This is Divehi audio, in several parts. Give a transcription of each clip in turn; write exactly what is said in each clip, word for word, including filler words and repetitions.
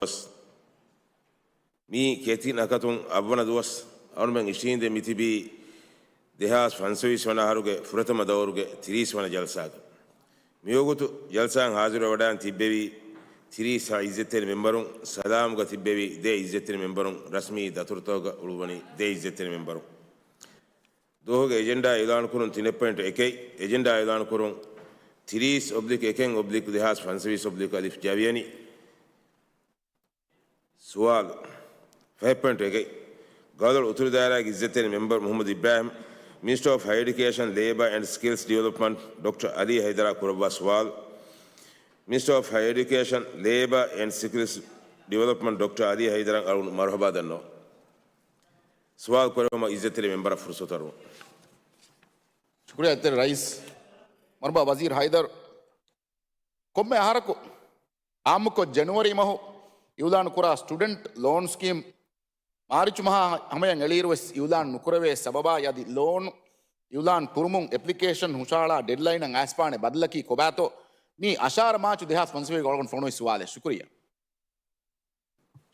ދުވަސް. މިއީ ކޭތި ނަކަތުން އަށްވަނަ ދުވަސް. އަޅުމެން އިށީނދެ މިތިބީ ދެހާސް ފަންސަވީސް ވަނަ އަހަރުގެ ފުރަތަމަ ދައުރުގެ ތިރީސް ވަނަ ޖަލްސާގަ. މިވަގުތު ޖަލްސާއަށް ހާޒިރުވެވަޑައިން ތިއްބެވި ތިރީސް އިއްޒަތްތެރި މެމްބަރުން، ސަލާމްގަ ތިއްބެވި ދެ އިއްޒަތްތެރި މެމްބަރުން، ރަސްމީ ދަތުރުތަކުގަ އުޅުއްވަނީ ދެ އިއްޒަތްތެރި މެމްބަރުން. ދުވަހުގެ އެޖެންޑާ އިޢުލާނުކުރުން ތިނެއް ޕޮއިންޓު އެކެއް، އެޖެންޑާ އިޢުލާނުކުރުން ތިރީސް އޮބްލިކް އެކެއް އޮބްލިކް ދެހާސް ފަންސަވީސް އޮބްލިކް އަލިފް ޖަވިޔަނި. ސުވާލު. ފަހެއް ޕޮއިންޓު އެކެއް. ގަދަޅު އުތުރު ދާއިރާގެ އިއްޒަތްތެރި މެމްބަރު މުޙައްމަދު އިބްރާހިމް، މިނިސްޓަރ އޮފް ހަޔަރ އެޑިއުކޭޝަން، ލޭބަ އެންޑް ސްކިލްސް ޑިވެލޮޕްމަންޓް، ޑޮކްޓަރ އަލީ ހައިދަރާ ކުރައްވާ ސުވާލު. މިނިސްޓަރ އޮފް ހަޔަރ އެޑިއުކޭޝަން، ލޭބަ އެންޑް ސްކިލްސް ޑިވެލޮޕްމަންޓް، ޑޮކްޓަރ އަލީ ހައިދަރަށް އަޅުގަނޑު މަރުޙަބާ ދަންނަވަން. ސުވާލު ކުރެވުމަށް އިއްޒަތްތެރި މެމްބަރަށް ފުރުސަތު އަރުވަން. ޝުކުރިއްޔާ އިއްޒަތްތެރި ރައީސް. މަރުޙަބާ ވަޒީރު ހައިދަރު. ކޮންމެ އަހަރަކު އާއްމުކޮށް ޖެނުއަރީ މަހު އިޢުލާނު ކުރާ ސްޓުޑެންޓް ލޯން ސްކީމް މާރިޗު މަހާ ހަމަޔަށް އެޅިއިރު ވެސް އިޢުލާން ނުކުރެވޭ ސަބަބާއި އަދި ލޯން އިޢުލާން ކުރުމުން އެޕްލިކޭޝަން ހުށަހަޅާ ޑެޑްލައިނަށް އައިސްފާނެ ބަދަލަކީ ކޮބާތޯ؟ މީ އަށާރަ މާޗު ދެހާސް ފަންސަވީސް އަޅުގަނޑު ފޮނުވި ސުވާލެއް. ޝުކުރިއްޔާ.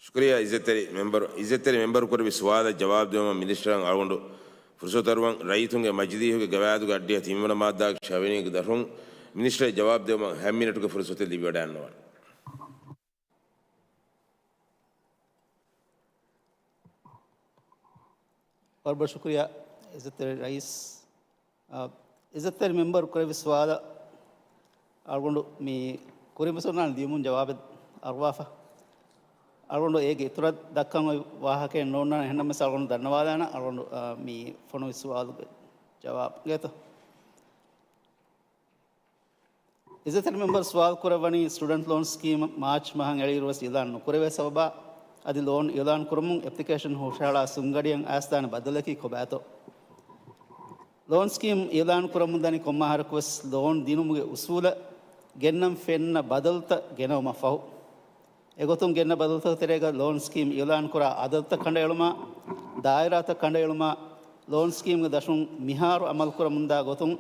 ޝުކުރިއްޔާ އިއްޒަތްތެރި މެމްބަރު. އިއްޒަތްތެރި މެމްބަރު ކުރެއްވި ސުވާލަށް ޖަވާބު ދެއްވުމަށް މިނިސްޓަރަށް އަޅުގަނޑު ފުރުސަތު އަރުވަން. ރައްޔިތުންގެ މަޖިލީހުގެ ގަވާއިދުގެ އައްޑިހަ ތިންވަނަ މާއްދާގެ ހަ ވަނަ ދަށުން މިނިސްޓަރަށް ޖަވާބު ދެއްވުމަށް ހަ މިނެޓުގެ ފުރުސަތެއް ލިބިވަޑައިގަންނަވާނެ. ވަރަށް ބޮޑަށް ޝުކުރިއްޔާ އިއްޒަތްތެރި ރައީސް. އާ، އިއްޒަތްތެރި މެމްބަރު ކުރެއްވި ސުވާލަށް އަޅުގަނޑު މި ކުރިން ވެސް އޮންނާނެ ދިޔުމުން ޖަވާބެއް އަރުވާފަ. އަޅުގަނޑު އޭގެ އިތުރަށް ދައްކަން އޮތް ވާހަކައެއް ނޯންނާނެ، އެހެންނަމަވެސް އަޅުގަނޑު ދަންނަވާލާނަން އަޅުގަނޑު، އާ، މި ފޮނުވި ސުވާލުގެ ޖަވާބު ގޭތޯ. އިއްޒަތްތެރި މެމްބަރު ސުވާލު ކުރައްވަނީ ސްޓުޑެންޓް ލޯން ސްކީމް މާޗް މަހަށް އެޅިއިރު ވެސް އިޢުލާން ނުކުރެވޭ ސަބަބާ އަދި ލޯން އިޢުލާން ކުރުމުން އެޕްލިކޭޝަން ހުށަހަޅާ ސުންގަޑިއަށް އައިސްދާނެ ބަދަލަކީ ކޮބާތޯ؟ ލޯން ސްކީމް އިޢުލާން ކުރަމުންދަނީ ކޮންމެ އަހަރަކު ވެސް ލޯން ދިނުމުގެ އުސޫލަށް ގެންނަން ފެންނަ ބަދަލުތައް ގެނައުމަށް ފަހު. އެގޮތުން ގެންނަ ބަދަލުތަކުގެ ތެރޭގަ ލޯން ސްކީމް އިޢުލާން ކުރާ އަދަދުތައް ކަނޑައެޅުމާ، ދާއިރާތައް ކަނޑައެޅުމާ، ލޯން ސްކީމްގެ ދަށުން މިހާރު އަމަލުކުރަމުންދާ ގޮތުން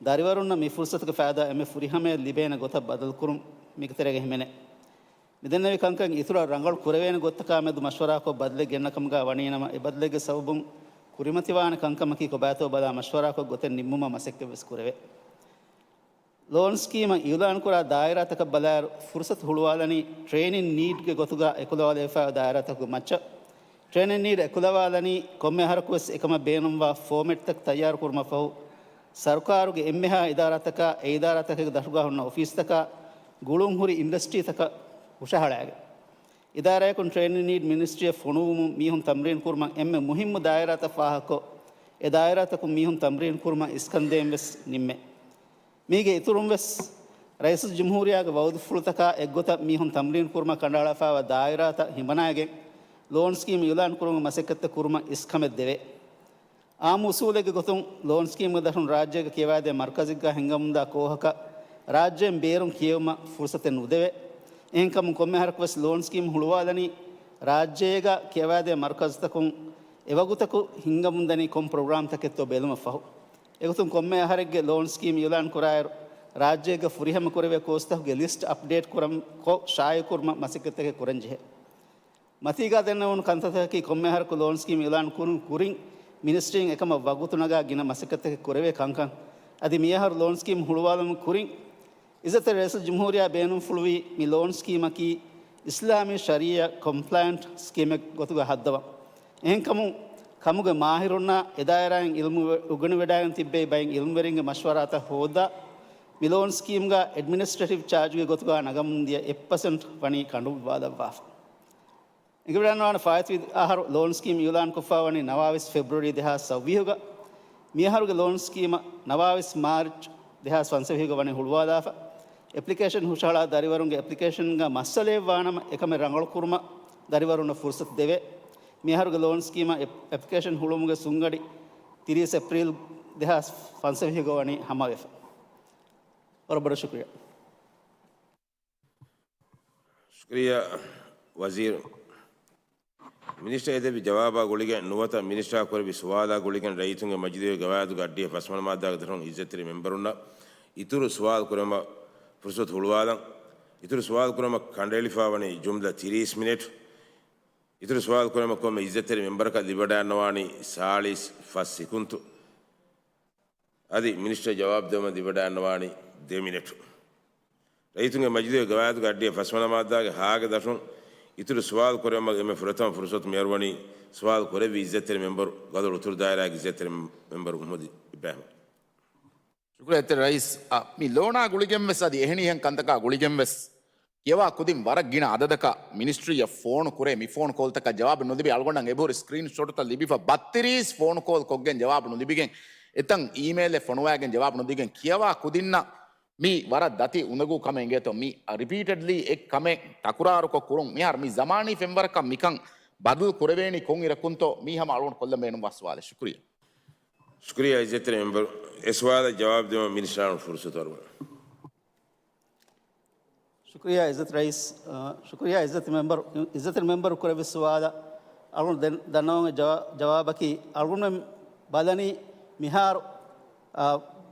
ދަރިވަރުންނަށް މި ފުރުސަތުގެ ފައިދާ އެންމެ ފުރިހަމަޔަށް ލިބޭނެ ގޮތަށް ބަދަލުކުރުން މީގެ ތެރޭގަ ހިމެނޭ. މިދެންނެވި ކަންކަން އިތުރަށް ރަނގަޅު ކުރެވޭނެ ގޮތްތަކާމެދު މަޝްވަރާކޮށް ބަދަލެއް ގެންނަ ކަމުގަ ވަނީނަމަ، އެ ބަދަލެއްގެ ސަބަބުން ކުރިމަތިވާނެ ކަންކަމަކީ ކޮބާތޯ ބަލާ މަޝްވަރާކޮށް ގޮތެއް ނިންމުމަށް މަސައްކަތްވެސް ކުރެވޭ. ލޯން ސްކީމަށް އިޢުލާންކުރާ ދާއިރާތަކަށް ބަލާއިރު، ފުރުސަތު ހުޅުވާލަނީ ޓްރޭނިން ނީޑްގެ ގޮތުގަ އެކުލަވާލެވިފައިވާ ދާއިރާތަކުގެ މައްޗަށް. ޓްރޭނިން ނީޑް އެކުލަވާލަނީ ކޮންމެ އަހަރަކުވެސް އެކަމަށް ބޭނުންވާ ފޯމެޓްތައް ތައްޔާރުކުރުމަށްފަހު، ސަރުކާރުގެ އެންމެހާ އިދާރާތަކާ، އެ އިދާރާތަކުގެ ދަށުގަ ހުންނަ އޮފީސްތަކާ، ގުޅުންހުރި އިންޑަސްޓްރީތަކަށް ހުށަހަޅައިގެން. އިދާރާއަކުން ޓްރޭނިން ނީޑް މިނިސްޓްރީއަށް ފޮނުވުމުން މީހުން ތަމްރީން ކުރުމަށް އެންމެ މުހިއްމު ދާއިރާތައް ފާހަގަކޮށް، އެ ދާއިރާތަކުން މީހުން ތަމްރީން ކުރުމަށް އިސްކަންދޭން ވެސް ނިންމޭ. މީގެ އިތުރުން ވެސް، ރައީސުލްޖުމްހޫރިއްޔާގެ ވައުދުފުޅުތަކާ އެއްގޮތަށް މީހުން ތަމްރީން ކުރުމަށް ކަނޑައަޅާފައިވާ ދާއިރާތައް ހިމަނައިގެން، ލޯން ސްކީމް އިޢުލާން ކުރުމުގެ މަސައްކަތްތައް ކުރުމަށް އިސްކަމެއް ދެވޭ. އާއްމު އުސޫލެއްގެ ގޮތުން، ލޯން ސްކީމްގެ ދަށުން ރާއްޖޭގަ ކިޔަވާދޭ މަރުކަޒެއްގަ ހިންގަމުންދާ ކޯހަކަށް ރާއްޖޭން ބޭރުން ކިޔެވުމަށް ފުރުސަތެއް ނުދެވޭ. އެހެންކަމުން ކޮންމެ އަހަރަކުވެސް ލޯން ސްކީމް ހުޅުވާލަނީ ރާއްޖޭގަ ކިޔަވާދޭ މަރުކަޒުތަކުން އެވަގުތަކު ހިންގަމުންދަނީ ކޮން ޕްރޮގްރާމްތަކެއްތޯ ބެލުމަށްފަހު. އެގޮތުން ކޮންމެ އަހަރެއްގެ ލޯން ސްކީމް އިޢުލާންކުރާއިރު، ރާއްޖޭގަ ފުރިހަމަ ކުރެވޭ ކޯސްތަކުގެ ލިސްޓް އަޕްޑޭޓް ކުރަން ކޮށް ޝާއިޢުކުރުމަށް މަސައްކަތްތަކެއް ކުރަންޖެހޭ. މަތީގަ ދެންނެވުނު ކަންތައްތަކަކީ ކޮންމެ އަހަރަކު ލޯން ސްކީމް އިޢުލާން ކުރުން ކުރިން މިނިސްޓްރީން އެކަމަށް ވަގުތު ނަގާ ގިނަ މަސައްކަތްތަކެއް ކުރެވޭ ކަންކަން. އަދި މިއަހަރު ލޯން ސްކީމް ހުޅުވާލުމުގެ ކުރިން އިއްޒަތްތެރި ރައީސުލްޖުމްހޫރިއްޔާ ބޭނުންފުޅުވީ މި ލޯން ސްކީމަކީ އިސްލާމީ ޝަރީޢަތް ކޮމްޕްލައިންޓް ސްކީމެއް ގޮތުގަ ހައްދަވަން. އެހެންކަމުން ކަމުގެ މާހިރުންނާ އެ ދާއިރާއިން އިލްމު ވެ-، އުނގެނިވެޑައިގެން ތިއްބެވި ބައެއް އިލްމުވެރިންގެ މަޝްވަރާތައް ހޯއްދާ، މި ލޯން ސްކީމްގަ އެޑްމިނިސްޓްރޭޓިވް ޗާޖުގެ ގޮތުގަ ނަގަމުންދިޔަ އެއް ޕަސެންޓް ވަނީ ކަނޑުއްވާލައްވާފަ. އެނގިވަޑައިގަންނަވާނެ ފާއިތުވި އަހަރު ލޯން ސްކީމް އިޢުލާންކޮށްފަ ވަނީ ނަވާވީސް ފެބްރުއަރީ ދެހާސް ސައްވީހުގަ. މިއަހަރުގެ ލޯން ސްކީމަށް ނަވާވީސް މާރްޗް ދެހާސް ފަންސަވީހުގަ ވަނީ ހުޅުވާލާފަ. އެޕްލިކޭޝަން ހުށަހަޅާ ދަރިވަރުންގެ އެޕްލިކޭޝަންގަ މައްސަލައެއްވާނަމަ އެކަމެއް ރަނގަޅުކުރުމަށް ދަރިވަރުންނަށް ފުރުސަތު ދެވޭ. މިއަހަރުގެ ލޯން ސްކީމަށް އެޕް-، އެޕްލިކޭޝަން ހުޅުވުމުގެ ސުންގަޑި ތިރީސް އޭޕްރީލް ދެހާސް ފަންސަވީހުގަ ވަނީ ހަމަވެފަ. ވަރަށް ބޮޑަށް ޝުކުރިއްޔާ. ޝުކުރިއްޔާ ވަޒީރު. މިނިސްޓަރ އެދެއްވި ޖަވާބާ ގުޅިގެން ނުވަތަ މިނިސްޓަރ ކުރެއްވި ސުވާލާ ގުޅިގެން ރައްޔިތުންގެ މަޖިލީހުގެ ގަވާއިދުގެ އައްޑިހަ ފަސްވަނަ މާއްދާގެ ދަށުން އިއްޒަތްތެރި މެމްބަރުންނަށް އިތުރު ސުވާލު ކުރެވުމަށް ފުރުސަތު ހުޅުވާލަން. އިތުރު ސުވާލު ކުރުމަށް ކަނޑައެޅިފައިވަނީ ޖުމްލަ ތިރީސް މިނެޓު. އިތުރު ސުވާލު ކުރުމަށް ކޮންމެ އިއްޒަތްތެރި މެމްބަރަކަށް ލިބިވަޑައިގަންނަވާނީ ސާޅީސް ފަސް ސިކުންތު. އަދި މިނިސްޓަރ ޖަވާބު ދެވުމަށް ލިބިވަޑައިގަންނަވާނީ ދެ މިނެޓު. ރައްޔިތުންގެ މަޖިލީހުގެ ގަވާއިދުގެ އައްޑިހަ ފަސްވަނަ މާއްދާގެ ހާގެ ދަށުން އިތުރު ސުވާލު ކުރެވުމަށް އެންމެ ފުރަތަމަ ފުރުސަތު މިއަރުވަނީ ސުވާލު ކުރެއްވި އިއްޒަތްތެރި މެމްބަރު، ގަދަ އުތުރު ދާއިރާގެ އިއްޒަތްތެރި މެމްބަރު މުހައްމަދު އިބްރާހިމް. ޝުކުރިއްޔާ އިއްޒަތްތެރި ރައީސް. އަ، މި ލޯނާ ގުޅިގެންވެސް އަދި އެހެނިހެން ކަންތަކާ ގުޅިގެންވެސް ކިޔަވާ ކުދިން ވަރަށް ގިނަ އަދަދަކަށް މިނިސްޓްރީއަށް ފޯނު ކުރޭ. މި ފޯނު ކޯލްތަކަށް ޖަވާބެއް ނުލިބި. އަޅުގަނޑަށް އެބަހުރި ސްކްރީން ޝޮޓުތައް ލިބިފަ ބައްތިރީސް ފޯނު ކޯލް ކޮށްގެން ޖަވާބު ނުލިބިގެން އެތަން އީމެއިލެއް ފޮނުވައިގެން ޖަވާބު ނުދީގެން ކިޔަވާ ކުދިންނަށް މި ވަރަށް ދަތި އުނދަގޫ ކަމެއް އިނގޭތޯ. މި ރިޕީޓެޑްލީ އެ ކަމެއް ތަކުރާރުކޮށް ކުރުން. މިހާރު މި ޒަމާނީ ފެންވަރަކަށް މިކަން ބަދަލު ކުރެވޭނީ ކޮން އިރަކުންތޯ؟ މީ ހަމަ އަޅުގަނޑު ކޮށްލަން ބޭނުންވާ ސުވާލެއް. ޝުކުރިއްޔާ. ޝުކުރިއްޔާ އިއްޒަތްތެރި މެމްބަރު. އެ ސުވާލަށް ޖަވާބު ދެވުމަށް މިނިސްޓަރަށް ފުރުސަތު އަރުވަން. ޝުކުރިއްޔާ އިއްޒަތް ރައީސް، އަ، ޝުކުރިއްޔާ އިއްޒަތް މެމްބަރު، އިއްޒަތް މެމްބަރު ކުރެއްވި ސުވާލަށް އަޅުގަނޑު ދެން ދަންނަވަން ޖަވާ-، ޖަވާބަކީ، އަޅުގަނޑުމެން ބަލަނީ މިހާރު، އަ،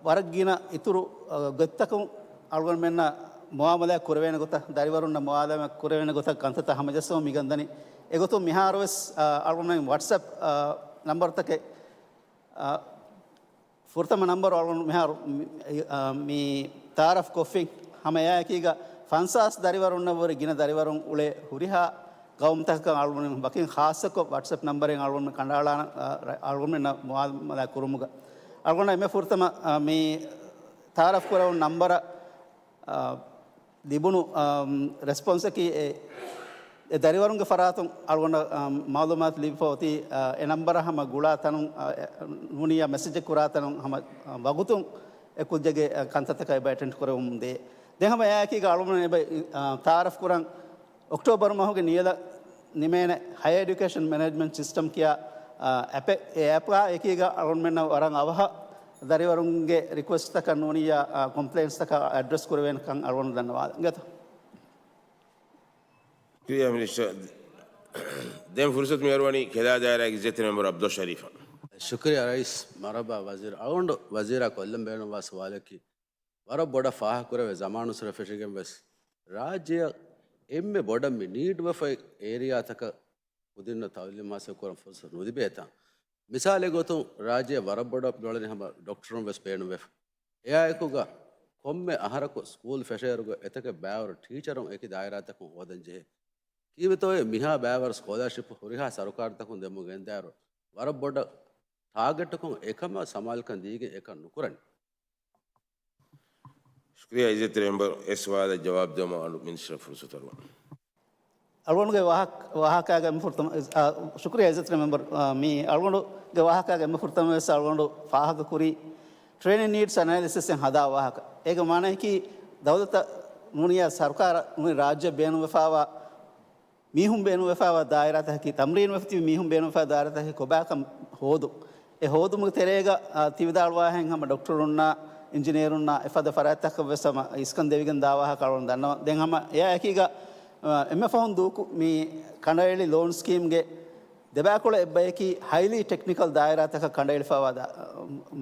ވަރަށް ގިނަ އިތުރު، އަ، ގޮތްތަކުން އަޅުގަނޑުމެންނަށް މުއާމަލާތް ކުރެވޭނެ ގޮތަށް، ދަރިވަރުންނަށް މުއާމަލާތް ކުރެވޭނެ ގޮތަށް ކަންތައްތައް ހަމަޖައްސަވަން މިގަންދަނީ. އެގޮތުން މިހާރުވެސް، އަ، އަޅުގަނޑުމެން ވަޓްސްއެޕް، އަ، ނަންބަރުތަކެއް، އަ، ފުރަތަމަ ނަންބަރު އަޅުގަނޑު މިހާރު މި، އަ، މި ތައާރަފް ކޮށްފިން. ހަމަ އެއާއެކީގަ ފަންސާސް ދަރިވަރުންނަށްވުރެ ގިނަ ދަރިވަރުން އުޅޭ ހުރިހާ ގައުމުތަކަކަށް އަޅުގަނޑު ވަކިން ޚާއްޞަކޮށް ވަޓްސްއެޕް ނަންބަރެއް އަޅުގަނޑު ކަނޑައަޅާނަ، އަ، ރަ-، އަޅުގަނޑުމެންނަށް މުއާމަލާ ކުރުމުގަ. އަޅުގަނޑަށް އެންމެ ފުރަތަމަ، އަ، މި ތައާރަފް ކުރެވުނު ނަންބަރަށް، އަ، ލިބުނު، އަ، ރެސްޕޮންސަކީ އެ، އެ ދަރިވަރުންގެ ފަރާތުން އަޅުގަނޑަށް، އަ، މައުލޫމާތު ލިބިފަ އޮތީ، އަ، އެ ނަންބަރަށް ހަމަ ގުޅާ ތަނުން، އަ، އެ، ނޫނިއްޔާ މެސެޖެއް ކުރާ ތަނުން ހަމަ، އަ، ވަގުތުން އެ ކުއްޖެއްގެ، އަ، ކަންތައްތަކަށް އެބަ އެޓެންޑް ކުރެވުމުން ދޭ. ދެން ހަމަ އެއާއެކީގަ އަޅުގަނޑު އެބަ، އަ، ތައާރަފް ކުރަން އޮކްޓޯބަރު މަހުގެ ނިޔަލަށް ނިމޭނެ ހަޔަރ އެޑިއުކޭޝަން މެނޭޖްމަންޓް ސިސްޓަމް ކިޔާ، އަ، އެޕެއް. އެ އެޕާ އެކީގަ އަޅުގަނޑުމެންނަށް ވަރަށް އަވަހަށް ދަރިވަރުންގެ ރިކުއެސްޓްތަކަށް ނޫނިއްޔާ، އަ، ކޮމްޕްލެއިންޓްސްތަކަށް އެޑްރެސް ކުރެވޭނެކަން އަޅުގަނޑު ދަންނަވާލަން. އިނގޭތަ؟ ޝުކުރިއްޔާ މިނިސްޓަރ. ދެން ފުރުސަތު މިއަރުވަނީ ކެލާ ދާއިރާގެ އިއްޒަތްތެރި މެމްބަރު އަބްދުއް ޝަރީފަށް. ޝުކުރިއްޔާ ރައީސް، މަރުޙަބާ ވަޒީރު. އަޅުގަނޑު ވަޒީރާ ކޮށްލަން ބޭނުންވާ ސުވާލަކީ، ވަރަށް ބޮޑަށް ފާހަގަކުރެވޭ ޒަމާނުއްސުރެ ފެށިގެން ވެސް، ރާއްޖެއަށް އެންމެ ބޮޑަށް މި ނީޑްވެފައި އޭރިއާތަކަށް ކުދިންނަށް ތައުލީމް ހާސިލް ކުރަން ފުރުސަތު ނުލިބޭތާ. މިސާލެއް ގޮތުން، ރާއްޖެއަށް ވަރަށް ބޮޑަށް މިއުޅެނީ ހަމަ ޑޮކްޓަރުން ވެސް ބޭނުންވެފަ. އެއާއެކުގަ ކޮންމެ އަހަރަކު ސްކޫލް ފެށޭއިރުގަ އެތަކެއް ބައިވަރު ޓީޗަރުން އެކި ދާއިރާތަކުން ހޯދަންޖެހޭ. ކީއްވެތޯއޭ މިހާ ބައިވަރު ސްކޮލާޝިޕް ހުރިހާ ސަރުކާރުތަކުން ދެމުން ގެންދާއިރު، ވަރަށް ބޮޑަށް ޓާގެޓަކުން އެކަމަށް ސަމާލުކަން ދީގެން އެކަން ނުކުރަނީ. ޝުކުރިއްޔާ އިއްޒަތްތެރި މެމްބަރު، އެ ސުވާލަށް ޖަވާބު ދެވުމަށް އަޅުގަނޑު މިނިސްޓަރަށް ފުރުސަތު އަރުވަން. އަޅުގަނޑުގެ ވާހަކަ، ވާހަކާގެ އެންމެ ފުރަތަމަ، އާ، ޝުކުރިއްޔާ އިއްޒަތްތެރި މެމްބަރު، އާ، މި އަޅުގަނޑުގެ ވާހަކާގެ އެންމެ ފުރަތަމަ ވެސް އަޅުގަނޑު ފާހަގަކުރީ ޓްރޭނިން ނީޑްސް އެނާލިސިސް އެއް ހަދާ ވާހަކަ. އޭގެ މާނައަކީ ދައުލަތަށް ނޫނިއްޔާ ސަރުކާރަށް ނޫނީ ރާއްޖެ ބޭނުންވެފައިވާ މީހުން ބޭނުންވެފައިވާ ދާއިރާތަކަކީ، ތަމްރީން ވެފަ ތިބި މީހުން ބޭނުންވެފައިވާ ދާއިރާތަކަކީ ކޮބާކަން ހޯދުން. އެ ހޯދުމުގެ ތެރޭގަ، އާ، ތި ވިދާޅުވާހެން ހަމަ ޑޮކްޓަރުންނާ، އިންޖިނޭރުންނާ، އެފަދަ ފަރާތްތަކަށް ވެސް ހަމަ އިސްކަން ދެވިގެން ދާ ވާހަކަ އަޅުގަނޑު ދަންނަވަން. ދެން ހަމަ އެއާއެކީގަ، އާ، އެންމެ ފަހުން ދޫކު މި ކަނޑައެޅި ލޯން ސްކީމްގެ ދެބައިކުޅަ އެއްބަޔަކީ ހައިލީ ޓެކްނިކަލް ދާއިރާތަކަށް ކަނޑައެޅިފައިވާ ދާ-،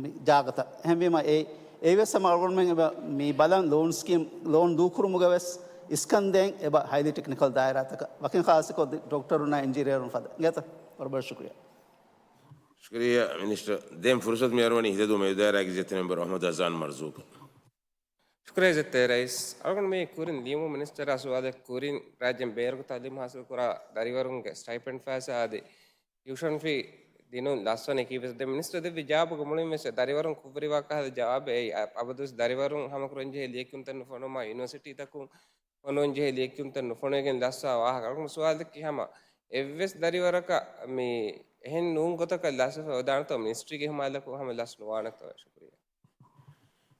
މި ޖާގަތައް. އެހެންވީމަ އެ-، އެއީވެސް ހަމަ އަޅުގަނޑުމެން އެބަ މި ބަލަން ލޯން ސްކީމް، ލޯން ދޫކުރުމުގަ ވެސް އިސްކަން ދޭން އެބަ ހައިލީ ޓެކްނިކަލް ދާއިރާތަކަށް، ވަކިން ޚާއްޞަކޮށް ޑޮކްޓަރުންނާ އިންޖިނޭރުން ފަދަ. އިނގޭތަ؟ ވަރަށް ބޮޑަށް ޝުކުރިއްޔާ. ޝުކުރިއްޔާ މިނިސްޓަރ. ދެން ފުރުސަތު މި އަރުވަނީ ހިދަދޫ މެދުދާއިރާގެ އިއްޒަތްތެރި މެމްބަރު އަޙްމަދު އަޒާން މަރްޒޫޤަށް. ޝުކުރިއްޔާ އިއްޒަތްތެރި ރައީސް. އަޅުގަނޑު މި ކުރިން ލިޔުމު މިނިސްޓަރާ ސުވާލެއް ކުރިން ރާއްޖޭން ބޭރަކު ތައުލީމް ހާސިލް ކުރާ ދަރިވަރުންގެ ސްޓައިޕެންޑް ފައިސާ އަދި ޓިއުޝަން ފީ ދިނުން ލަސްވަނީ ކީއްވެސް؟ ދެން މިނިސްޓަރ ދެއްވި ޖަވާބުގެ މުޅިން ވެސް ދަރިވަރުން ކުށްވެރިވާ ކަހަލަ ޖަވާބެއް. އެއީ އަ-، އަބަދުވެސް ދަރިވަރުން ހަމަކުރަންޖެހޭ ލިޔެކިޔުންތައް ނުފޮނުވުމާ ޔުނިވަރސިޓީތަކުން ފޮނުވަންޖެހޭ ލިޔެކިޔުންތައް ނުފޮނުވިގެން ލަސްވާ ވާހަކަ. އަޅުގަނޑު ސުވާލަކީ ހަމަ އެއްވެސް ދަރިވަރަކަށް މި އެހެން ނޫން ގޮތަކަށް ލަސްވެފަ އޮވެދާނެތޯ މިނިސްޓްރީގެ ހިމާލަކު ހަމަ ލަސް ނުވާނެތޯ؟ ޝުކުރިއްޔާ.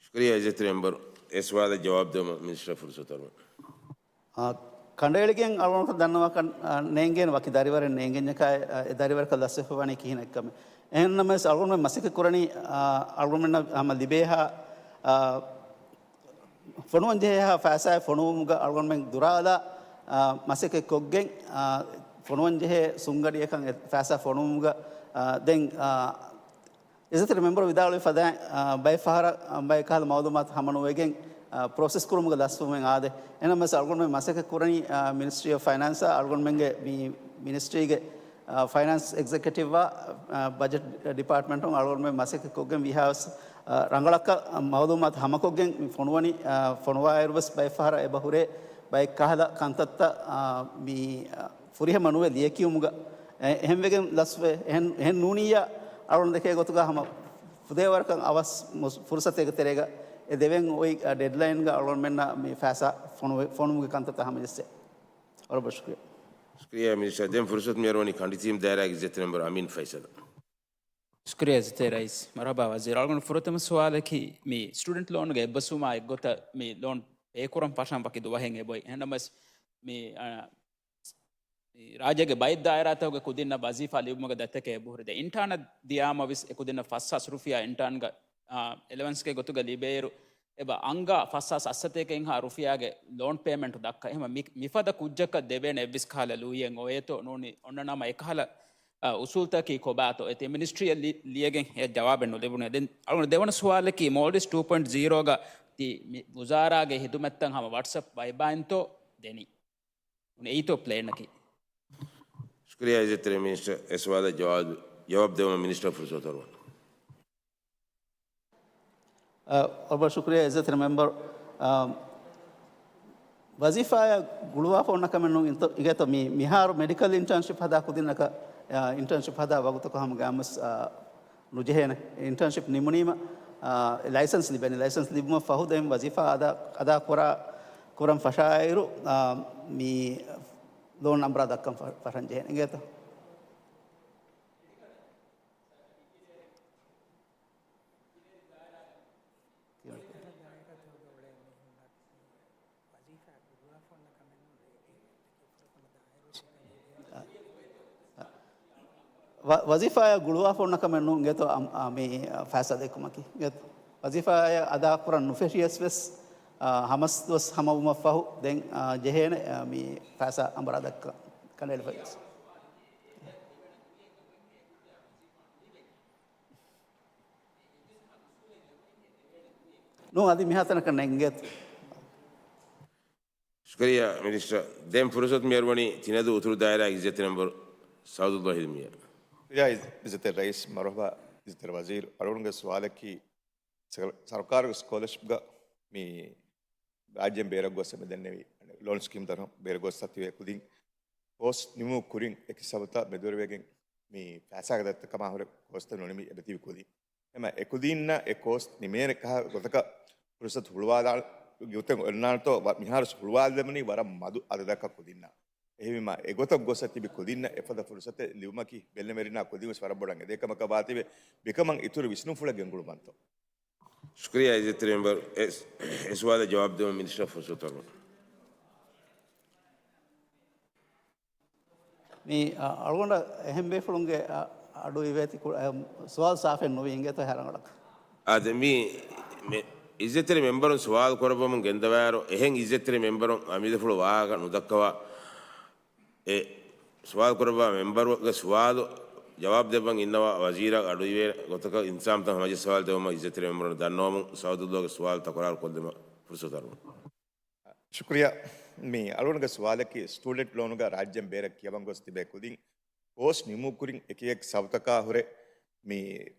ޝުކުރިއްޔާ އިއްޒަތްތެރި މެމްބަރު. އެ ސުވާލަށް ޖަވާބު ދެވުމަށް މިނިސްޓަރަށް ފުރުސަތު އަރުވަން. އާ، ކަނޑައެޅިގެން އަޅުގަނޑު ދަންނަވާކަށް، އާ، ނޭނގޭނެ ވަކި ދަރިވަރެއް ނޭނގެންޏަކާ، އާ، އެ ދަރިވަރަކަށް ލަސްވެފަ ވަނީ ކިހިނެއްކަމެއް. އެހެންނަމަވެސް އަޅުގަނޑުމެން މަސައްކަތް ކުރަނީ، އާ، އަޅުގަނޑުމެންނަށް ހަމަ ލިބޭހާ، އާ، ފޮނުވަންޖެހޭހާ ފައިސާއެއް ފޮނުވުމުގަ އަޅުގަނޑުމެން ދުރާލާ، އާ، މަސައްކަތް ކޮށްގެން، އާ، ފޮނުވަންޖެހޭ ސުންގަޑިއަކަށް އެ ފައިސާ ފޮނުވުމުގަ، އާ، ދެން، އާ، އިއްޒަތްތެރި މެމްބަރު ވިދާޅުވި ފަދައިން، އާ، ބައެއް ފަހަރަށް، އާ، ބައެއް ކަހަލަ މައުލޫމާތު ހަމަނުވެގެން، ޕްރޮސެސް ކުރުމުގެ ލަސްވުމެއް އާދޭ. އެހެންނަމަވެސް އަޅުގަނޑުމެން މަސައްކަތް ކުރަނީ މިނިސްޓްރީ އޮފް ފައިނޭންސްއާ އަޅުގަނޑުމެންގެ މި މިނިސްޓްރީގެ ފައިނޭންސް އެގްޒެކެޓިވްއާ ބަޖެޓް ޑިޕާޓްމަންޓުން އަޅުގަނޑުމެން މަސައްކަތް ކޮށްގެން ވީހާވެސް، ރަނގަޅަކަށް މައުލޫމާތު ހަމަކޮށްގެން ފޮނުވަނީ. ފޮނުވާއިރުވެސް ބައެއްފަހަރަށް އެބަ ހުރޭ ބައެއް ކަހަލަ ކަންތައްތައް މި ފުރިހަމަ ނުވެ ލިޔެކިޔުމުގަ އެ-، އެހެންވެގެން ލަސްވެ، އެހެން، އެހެން ނޫނިއްޔާ އަޅުގަނޑު ދެކޭ ގޮތުގަ ހަމަ ފުދޭވަރަކަށް އަވަސް މުސް-، ފުރުސަތެއްގެ ތެރޭގަ އެ ދެވެން އޮތް ޑެޑްލައިންގަ އަޅުގަނޑުމެންނަށް މި ފައިސާ ފޮނުވެ-، ފޮނުވުމުގެ ކަންތައްތައް ހަމަޖެއްސޭ. ވަރަށް ބޮޑަށް ޝުކުރިޔާ. ޝުކުރިޔާ މިނިސްޓަރ. ދެން ފުރުސަތު މިއަރުވަނީ ކަނޑިތީމް ދާއިރާގެ އިއްޒަތްތެރި މެމްބަރު އަމީން ފައިސަލަށް. ޝުކުރިޔާ އިއްޒަތްތެރި ރައީސް. މަރުހަބާ ވަޒީރު. އަޅުގަނޑު ފުރަތަމަ ސުވާލަކީ މި ސްޓޫޑެންޓް ލޯނުގެ އެއްބަސްވުމާ އެއްގޮތަށް މި ލޯން ޕޭ ކުރަން ފަށަން ވަކި ދުވަހެއް އެބައޮތް. އެހެންނަމަވެސް މި، އަ، މި ރާއްޖޭގެ ބައެއް ދާއިރާތަކުގެ ކުދިންނަށް ވަޒީފާ ލިބުމުގެ ދަތިތަކެއް އެބަހުރި. ދެން އިންޓާނަށް ދިޔާމަވެސް އެ ކުދިންނަށް ފަސް ހާސް ރުފިޔާ އިންޓާންގަ، އާ، އެލަވެންސްގެ ގޮތުގަ ލިބޭއިރު، އެބަ އަންގާ ފަސް ހާސް އަށްސަތޭކަ އެއްހާސް ރުފިޔާގެ ލޯން ޕޭމެންޓް ދައްކަ. އެހެން މި-، މިފަދަ ކުއްޖަކަށް ދެވޭނެ އެއްވެސް ކަހަލަ ލުއިއެއް އޮވޭތޯ ނޫނީ އޮންނަ ނަމަ އެކަހަލަ، އާ، އުސޫލްތަކީ ކޮބާތޯ؟ އެ ތި މިނިސްޓްރީއަށް ލި-، ލިޔެގެން އެ ޖަވާބެއް ނުލިބުނޭ. ދެން އަޅުގަނޑު ދެވަނަ ސުވާލަކީ މޯލްޑިވްސް ޓޫ ޕޮއިންޓް ޒީރޯގަ ތި މި ވުޒާރާގެ ހިދުމަތްތައް ހަމަ ވަޓްސްއެޕް ވައިބާއިންތޯ ދެނީ؟ އެއީތޯ ޕްލޭނަކީ؟ ޝުކުރިޔާ އިއްޒަތްތެރި މިނިސްޓަރ. އެ ސުވާލަށް ޖަވާބު، ޖަވާބު ދެވުމަށް މިނިސްޓަރ ފުރުސަތު އަރުވަން. އަ، ވަރަށް ޝުކުރިޔާ އިއްޒަތްތެރި މެމްބަރު. އަ، ވަޒީފާއަށް ގުޅުވާފަ އޮންނަ ކަމެއް ނޫން އިންތޯ-، އިނގޭތޯ މި-، މިހާރު މެޑިކަލް އިންޓާންޝިޕް ހަދާ ކުދިންނަކަށް، އަ، އިންޓާންޝިޕް ހަދާ ވަގުތަކު ހަމަ ގައިމުސް، އަ، ނުޖެހޭނެ. އިންޓާންޝިޕް ނިމުނީމަ، އާ، ލައިސަންސް ލިބެނީ. ލައިސަންސް ލިބުމަށް ފަހު ދެން ވަޒީފާ އަދާ، އަދާ ކުރާ، ކުރަން ފަށާއިރު، އާ، މި ލޯން ނަންބަރާ ދައްކަން ފަ-، ފަށަން ޖެހޭނެ. އިނގޭތޯ؟ ވަ-، ވަޒީފާއަށް ގުޅުވާފަ އޮންނަ ކަމެއް ނޫން އިނގޭތޯ އަ-، އަ-، މި ފައިސާ ދެއްކުމަކީ. އިނގޭތޯ ވަޒީފާއަށް އަދާ ކުރަން ނުފެށިޔަސް ވެސް، އަ، ހަމަސް ދުވަސް ހަމަވުމަށް ފަހު ދެން، އަ، ޖެހޭނެ، އަ، މި ފައިސާ އަނބުރާ ދައްކަން ކަނޑައެޅިފައި ވެސް. ނޫން އަދި މިހާތަނަކަށް ނޭނގޭތޯ. ޝުކުރިޔާ މިނިސްޓަރ. ދެން ފުރުސަތު މިއަރުވަނީ ތިނަދޫ އުތުރު ދާއިރާގެ އިއްޒަތްތެރި މެމްބަރު ސައުދުﷲ ހިލްމީއަށް. ޝުކުރިޔާ އިއްޒަތްތެރި ރައީސް. މަރުހަބާ އިއްޒަތްތެރި ވަޒީރު. އަޅުގަނޑުގެ ސުވާލަކީ ސަ-، ސަރުކާރުގެ ސްކޮލަޝިޕްގަ މި ރާއްޖޭން ބޭރަށް ގޮސް މި ދެންނެވި ލޯން ސްކީމްތައް ބޭރަށް ގޮސް ތިބޭ ކުދިން ކޯސް ނިމުމުގެ ކުރިން އެކި ސަބަބުތައް މެދުވެރިވެގެން މި ފައިސާގެ ދަތިތަކާ ހުރެ ކޯސްތައް ނުނިމި އެބަތިބި ކުދިން. އެމަ އެކުދީންނަށް އެ ކޯސް ނިމޭނެ ކަހަލަ ގޮތަކަށް ފުރުސަތު ހުޅުވާލާ ގޮތެއް އޮންނާނެތޯ ވަ-، މިހާރު ހުޅުވާލެވުނީ ވަރަށް މަދު އަދަދަކަށް ކުދިންނަށް. އެހެންވީމަ އެގޮތަށް ގޮސް ތިބި ކުދިންނަށް އެފަދަ ފުރުސަތެއް ލިބުމަކީ ބެލެމެރިންނާ ކުދިން ވެސް ވަރަށް ބޮޑަށް އެދޭ ކަމަކަށް ވާތީވެ، މިކަމަށް އިތުރު ވިސްނުންފުޅެއް ގެންގުޅުމަށްތޯ؟ ޝުކުރިޔާ އިއްޒަތްތެރި މެމްބަރު. އެ، އެ ސުވާލަށް ޖަވާބު ދެވުމަށް މިނިސްޓަރ ފުރުސަތު އަރުވަން. މި، އަ، އަޅުގަނޑަށް އެހެން ބޭފުޅުންގެ، އަ، އަޑު އިވޭތި ކު-، އަ، ސުވާލު ސާފެއް ނުވި އިނގޭތޯ ހަރަނގަޅަކަށް. އާދެ، މި، މި އިއްޒަތްތެރި މެމްބަރުން ސުވާލު ކުރައްވަމުން ގެންދަވާއިރު، އެހެން އިއްޒަތްތެރި މެމްބަރުން އަމިއްލަފުޅު ވާހަކަ ނުދައްކަވާ، އެ ސުވާލު ކުރައްވާ މެމްބަރުގެ ސުވާލު ޖަވާބު ދެއްވަން އިންނަވާ ވަޒީރަށް އަޑުއިވޭ ގޮތަކަށް އިންތިޒާމްތައް ހަމަޖައްސަވާލެވުމަށް އިއްޒަތްތެރި މެމްބަރުން ދަންނަވަމުން ސައުދުﷲގެ ސުވާލު ތަކުރާރު ކޮށްލުމަށް ފުރުސަތު އަރުވަން. ޝުކުރިޔާ. މި އަޅުގަނޑުގެ ސުވާލަކީ ސްޓޫޑެންޓް ލޯނުގަ ރާއްޖޭން ބޭރަށް ކިޔަވަން ގޮސް ތިބޭ ކުދިން ކޯސް ނިމުމުގެ ކުރިން އެކި އެކި ސަބަބުތަކާ ހުރެ މި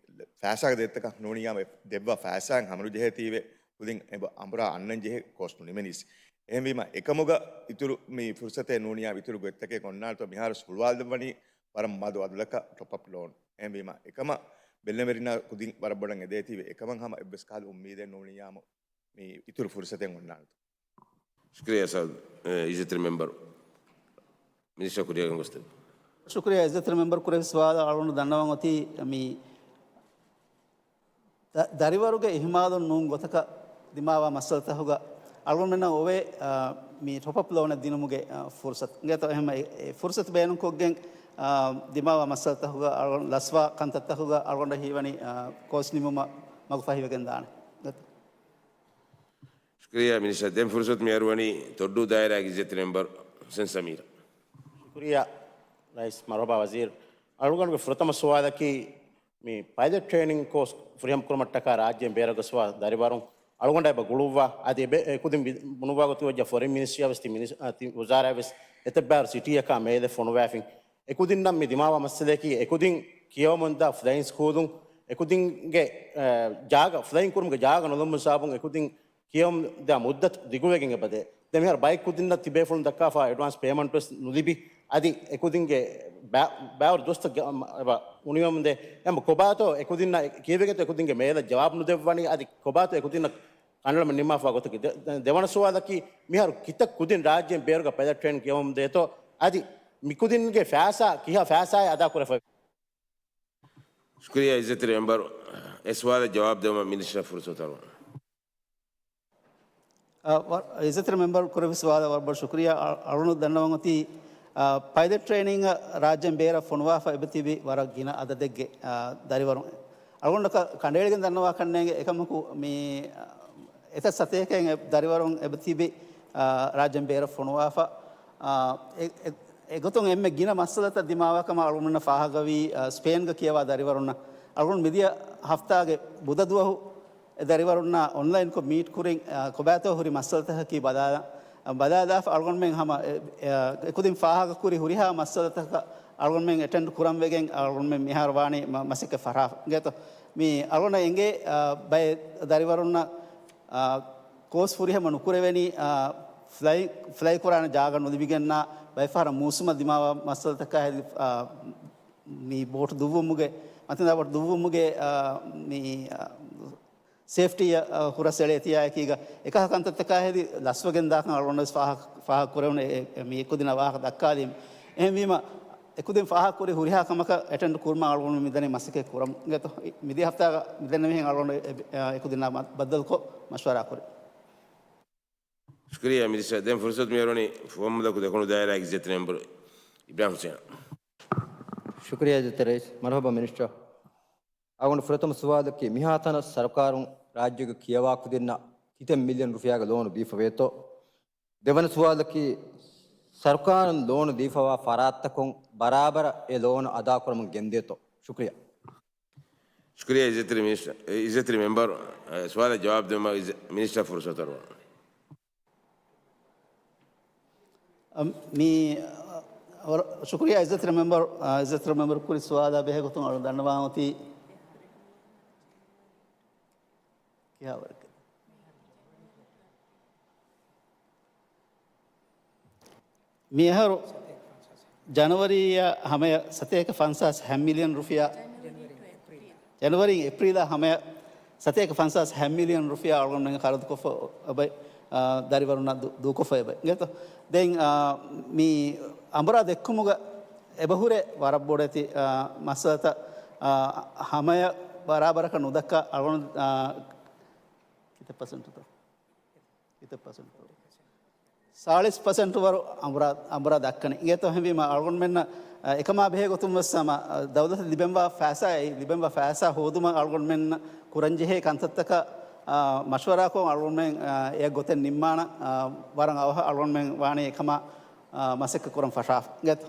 ފައިސާގެ ދަތިތަކަށް ނޫނިއްޔާމަ ދެއްވާ ފައިސާއިން ހަމަނުޖެހޭތީވެ ކުދިން އެބަ އަނބުރާ އަންނަން ޖެހޭ ކޯސް ނުނިމެނީސް. އެހެންވީމަ އެކަމުގަ އިތުރު މި ފުރުސަތެއް ނޫނިއްޔާ އިތުރު ގޮތްތަކެއް އޮންނާނެތޯ މިހާރު ހުޅުވާލެއްވަނީ ވަރަށް މަދު އަދަދަކަށް ޓޮޕް އަޕް ލޯން. އެހެންވީމަ އެކަމަށް ބެލެމެރިންނާ ކުދިން ވަރަށް ބޮޑަށް އެދޭތީވެ އެކަމަށް ހަމަ އެއްވެސް ކަހަލަ އުއްމީދެއް ނޫނިއްޔާމު މި އިތުރު ފުރުސަތެއް އޮންނާނެތޯ. ޝުކުރިޔާ ސައުދު، އެ، އިއްޒަތްތެރި މެމްބަރު. މިނިސްޓަރ ކުރިއަށް ގޮސްދެއްވުން. ޝުކުރިޔާ އިއްޒަތްތެރި މެމްބަރު ކުރެއްވި ސުވާލަށް އަޅުގަނޑު ދަންނަވަން އޮތީ މި ދަ-، ދަރިވަރުގެ އިހުމާލުން ނޫން ގޮތަކަށް ދިމާވާ މައްސަލަތަކުގަ އަޅުގަނޑުމެންނަށް އޮވޭ، އާ، މި ޓޮޕް އަޕް ލޯނެއް ދިނުމުގެ، އާ، ފުރުސަތު. އިނގޭތޯ އެހެން އެ، އެ ފުރުސަތު ބޭނުންކޮށްގެން، އާ، ދިމާވާ މައްސަލަތަކުގަ އަޅުގަނޑު ލަސްވާ ކަންތައްތަކުގަ އަޅުގަނޑަށް ހީވަނީ، އާ، ކޯސް ނިމުމަށް މަގު ފަހިވެގެން ދާނެ. ޝުކުރިޔާ މިނިސްޓަރ. ދެން ފުރުސަތު މި އަރުވަނީ ތޮއްޑޫ ދާއިރާގެ އިއްޒަތްތެރި މެމްބަރު ހުސެން ސަމީރަށް. ޝުކުރިޔާ ރައީސް. މަރުހަބާ ވަޒީރު. އަޅުގަނޑުގެ ފުރަތަމަ ސުވާލަކީ، މި ޕައިލަޓް ޓްރޭނިން ކޯސް ފުރިހަމަ ކުރުމަށްޓަކާ ރާއްޖޭން ބޭރަށް ގޮސްފާ ދަރިވަރުން އަޅުގަނޑަށް އެބަ ގުޅުއްވާ، އަދި އެބެ-، އެކުދިން ބި-، ބުނުއްވާ ގޮތުގަ ވެއްޖެ ފޮރިން މިނިސްޓްރީއަށް ވެސް ތި މިނިސް-، އަ، ތި ވުޒާރާއަށް ވެސް އެތައްބާރު ސިޓީއަކާ މޭލެއް ފޮނުވާފިން. އެކުދިންނަށް މި ދިމާވާ މައްސަލައަކީ އެކުދިން ކިޔަވަމުންދާ ފްލައިން ސްކޫލުން އެކުދިންގެ، އަ، ޖާގަ، ފްލައިން ކުރުމުގެ ޖާގަ ނުލުމުން ސަބަބުން އެކުދިން ކިޔަވަމުންދާ މުއްދަތު ދިގުވެގެން އެބަދޭ. ދެން މިހާރު ބައެއް ކުދިންނަށް ތިބޭފުޅުން ދައްކާފާ އެޑްވާންސް ޕޭމަންޓް ވެސް ނުލިބި. އަދި އެކުދިންގެ ބައި-، ބައިވަރު ދުވަސްތައް ގެ-، އަ، އެބަ އުނިވަމުންދޭ. އެހެން ކޮބާތޯ އެކުދިންނަށް ކީއްވެގެންތޯ އެކުދިންގެ މޭލަށް ޖަވާބު ނުދެއްވަނީ؟ އަދި ކޮބާތޯ އެކުދިންނަށް ކަނޑައަޅަމުން ނިންމާފާ ގޮތަކީ؟ ދެ-، ދެ-، ދެވަނަ ސުވާލަކީ، މިހާރު ކިތައް ކުދިން ރާއްޖޭން ބޭރުގަ ޕައިލަޓް ޓްރެއިން ކިޔަވަމުން ދޭތޯ؟ އަދި މިކުދިންގެ ފައިސާ ކިހާ ފައިސާއެއް އަދާކުރެފައި؟ ޝުކުރިއްޔާ އިއްޒަތްތެރި މެމްބަރު، އެ ސުވާލަށް ޖަވާބު ދެވުމަށް މިނިސްޓަރ ފުރުސަތު އަރުވަން. އަ، ވަ-، އިއްޒަތްތެރި މެމްބަރު ކުރެއްވި ސުވާލަށް ވަރަށް ބޮޑަށް ޝުކުރިއްޔާ. އަ-، އަޅުގަނޑު ދަންނަވަން އޮތީ، އަ، ޕައިލަޓް ޓްރެއިނިންއަށް ރާއްޖޭން ބޭރަށް ފޮނުވާފަ އެބަ ތިބި ވަރަށް ގިނަ އަދަދެއްގެ، އަ، ދަރިވަރުން. އަޅުގަނޑަކަށް ކަނޑައެޅިގެން ދަންނަވާކަށް ނޭނގެ އެކަމަކު މި، އަ، އެތައް ސަތޭކައެއް ދަރިވަރުން އެބަ ތިބި، އާ، ރާއްޖޭން ބޭރަށް ފޮނުވާފަ. އާ، އެ-، އެ-، އެގޮތުން އެންމެ ގިނަ މައްސަލަތައް ދިމާވާ ކަމަށް އަޅުގަނޑުމެންނަށް ފާހަގަވީ، އާ، ސްޕޭންގަ ކިޔަވާ ދަރިވަރުންނަށް. އަޅުގަނޑު މިދިޔަ ހަފްތާގެ ބުދަ ދުވަހު އެ ދަރިވަރުންނާ އޮންލައިންކޮށް މީޓް ކުރިން، އާ، ކޮބާތޯ ހުރި މައްސަލަތަކަކީ ބަލާލަ-، ބަލާލާފަ އަޅުގަނޑުމެން ހަމަ އެ-، އެ-، އެކުދިން ފާހަގަކުރި ހުރިހާ މައްސަލަތަކަށް އަޅުގަނޑުމެން އެޓެންޑް ކުރަން ވެގެން އަޅުގަނޑުމެން މިހާރު ވާނީ މަ-، މަސައްކަތް ފަށާފަ. އިނގޭތޯ؟ މި އަޅުގަނޑަށް އެނގޭ، އާ، ބައެއް ދަރިވަރުންނަށް އާ، ކޯސް ފުރިހަމަ ނުކުރެވެނީ، އާ، ފްލައި، ފްލައި ކުރާނެ ޖާގަ ނުލިބިގެންނާ، ބައެއް ފަހަރަށް މޫސުމަށް ދިމާވާ މައްސަލަތަކާ ހެދި، އާ، މި ބޯޓު ދުއްވުމުގެ، މަތިންދާ ބޯޓު ދުއްވުމުގެ، އާ، މި، އާ، ސޭފްޓީ، އާ، ހުރަސް އެޅޭތީއާއެކީގަ، އެކަހަ ކަންތައްތަކާ ހެދި ލަސްވެގެން ދާކަން އަޅުގަނޑު ވެސް ފާހަ-، ފާހަގަ ކުރެވުނު އެ، އެ، މި އެކުދިންނަށް ވާހަކަ ދައްކާލީމަ. އެހެންވީމަ، އެކުދިން ފާހަގަކުރި ހުރިހާ ކަމަކަށް އެޓެންޑް ކުރުމަށް އަޅުގަނޑު މިދަނީ މަސައްކަތް ކުރަމުން. އިނގޭތޯ؟ މިދިޔަ ހަފްތާގަ މިދެންނެވިހެން އަޅުގަނޑު އެ-، އެ-، އެކުދިންނާ މަ-، ބައްދަލުކޮށް މަޝްވަރާ ކުރި. ޝުކުރިއްޔާ މިނިސްޓަރ. ދެން ފުރުސަތު މިއަރުވަނީ ފުވައްމުލަކު ދެކުނު ދާއިރާގެ އިއްޒަތްތެރި މެމްބަރު އިބްރާހިމް ހުސެނަށް. ޝުކުރިއްޔާ އިއްޒަތްތެރި ރައީސް. މަރުޙަބާ މިނިސްޓަރ. އަޅުގަނޑު ފުރަތަމަ ސުވާލަކީ، މިހާތަނަށް ސަރުކާރުން ރާއްޖޭގެ ކިޔަވާ ކުދިންނަށް ކިތައް މިލިއަން ރުފިޔާގެ ލޯނު ދީފަވޭތޯ؟ ދެވަނަ ސުވާލަކީ، ސަރުކާރުން ލޯނު ދީފަވާ ފަރާތްތަކުން ބަރާބަރަށް އެ ލޯނު އަދާކުރަމުން ގެންދޭތޯ؟ ޝުކުރިއްޔާ. ޝުކުރިއްޔާ އިއްޒަތްތެރި މިނިސްޓަރ، އިއްޒަތްތެރި މެމްބަރު، އެ، ސުވާލަށް ޖަވާބު ދެވުމަށް އިއްޒަ-، މިނިސްޓަރ ފުރުސަތު އަރުވަން. އަ، މި، އަ، ޝުކުރިއްޔާ އިއްޒަތްތެރި މެމްބަރު، އަ، އިއްޒަތްތެރި މެމްބަރު ކުރި ސުވާލާ ބެހޭ ގޮތުން އަޅު ދަންނަވާން އޮތީ ކިހާވަރެއް؟ މިއަހަރު ޖަނަވަރީއާ ހަމަޔަށް ސަތޭކަ ފަންސާސް ހަ މިލިއަން ރުފިޔާ، ޖަނަވަރީން އޭޕްރީލާ ހަމަޔަށް ސަތޭކަ ފަންސާސް ހަ މިލިއަން ރުފިޔާ އަޅުގަނޑުމެން ޚަރަދުކޮށްފަ އެބަ، އާ، ދަރިވަރުންނަށް ދޫ-، ދޫކޮށްފަ އެބަ. އިނގޭތޯ؟ ދެން، އާ، މި އަނބުރާ ދެއްކުމުގަ އެބަހުރޭ ވަރަށް ބޮޑެތި، އާ، މައްސަލަތައް، އާ، ހަމަޔަށް ބަރާބަރަކަށް ނުދައްކާ އަޅުގަނޑު، އާ، ކިތައް ޕަސެންޓުތޯ؟ ކިތައް ޕަސެންޓު؟ ސާޅީސް ޕަސެންޓު ވަރު އަނބުރާ، އަނބުރާ ދައްކަނީ. އިނގޭތޯ އެހެންވީމަ އަޅުގަނޑުމެންނަށް، އެކަމާ ބެހޭ ގޮތުން ވެސް ހަމަ، ދައުލަތަށް ލިބެންވާ ފައިސާ، އެ ލިބެންވާ ފައިސާ ހޯދުމަށް އަޅުގަނޑުމެންނަށް ކުރަންޖެހޭ ކަންތައްތަކަށް، މަޝްވަރާކޮށް އަޅުގަނޑުމެން، އެ ގޮތެއް ނިންމާނަ، ވަރަށް އަވަހަށް އަޅުގަނޑުމެން ވާނީ އެކަމާ، މަސައްކަތް ކުރަން ފަށާފަ. އިނގޭތޯ؟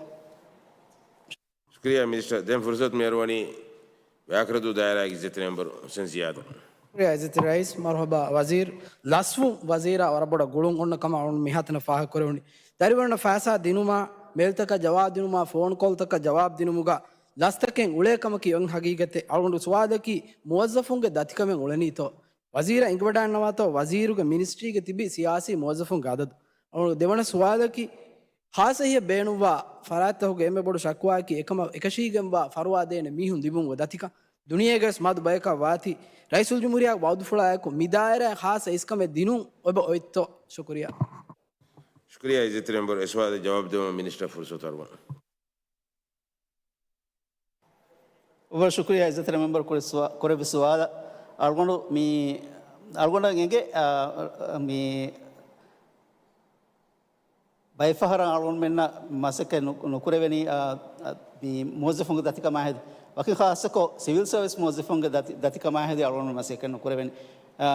ޝުކުރިއްޔާ މިނިސްޓަރ. ދެން ފުރުސަތު މިއަރުވަނީ ވަޔާކަރަދޫ ދާއިރާގެ އިއްޒަތްތެރި މެމްބަރު ހުސެން ޒިޔާދަށް. ޝުކުރިއްޔާ އިއްޒަތްތެރި ރައީސް. މަރުޙަބާ ވަޒީރު. ލަސްވުން ވަޒީރާ ވަރަށް ބޮޑަށް ގުޅުން އޮންނަ ކަމަށް އަޅުގަނޑު މިހާތަނަށް ފާހަގަކުރެވުނީ. ދަރިވަރުންނަށް ފައިސާ ދިނުމާ، މެއިލްތަކަށް ޖަވާބު ދިނުމާ، ފޯން ކޯލްތަކަށް ޖަވާބު ދިނުމުގަ ލަސްތަކެއް އުޅޭ ކަމަކީ އޮތް ހަގީގަތެއް. އަޅުގަނޑު ސުވާލަކީ، މުވައްޒަފުންގެ ދަތިކަމެއް އުޅެނީތޯ؟ ވަޒީރަށް އެނގިވަޑައިގަންނަވާތޯ ވަޒީރުގެ މިނިސްޓްރީގަ ތިބި ސިޔާސީ މުވައްޒަފުންގެ އަދަދު؟ އަޅުގަނޑު ދެވަނަ ސުވާލަކީ، ޚާއްޞަ އެހީއަށް ބޭނުންވާ ފަރާތްތަކުގެ އެންމެ ބޮޑު ޝަކުވާއަކީ އެކަމަށް އެކަށީގެންވާ ފަރުވާ ދޭނެ މީހުން ލިބުމުގެ ދަތިކަން. ދުނިޔޭގަވެސް މަދު ބަޔަކަށް ވާތީ، ރައީސުލްޖުމްހޫރިއްޔާގެ ވައުދުފުޅާއެކު މި ދާއިރާއިން ޚާއްޞަ އިސްކަމެއް ދިނުން އޮތް އޮތްތޯ؟ ޝުކުރިއްޔާ. ޝުކުރިއްޔާ އިއްޒަތްތެރި މެމްބަރު. އެ ސުވާލަށް ޖަވާބު ދެވުމަށް މިނިސްޓަރ ފުރުސަތު އަރުވަން. އޮއްވަރު ޝުކުރިއްޔާ އިއްޒަތްތެރި މެމްބަރު ކުރި ސުވާ-، ކުރެއްވި ސުވާލަށް. އަޅުގަނޑު މި، އަޅުގަނޑަށް އެނގޭ، އާ، މި ބައެއްފަހަރަށް އަޅުގަނޑުމެންނަށް މަސައްކަތް ނު-، ނުކުރެވެނީ، އާ، އާ، މި މުވައްޒަފުންގެ ދަތިކަމާ ހެދި. ވަކި ޚާއްޞަކޮށް ސިވިލް ސަރވިސް މުވައްޒަފުންގެ ދަތި-، ދަތިކަމާ ހެދި އަޅުގަނޑު މަސައްކަތް ނުކުރެވެނީ. އާ،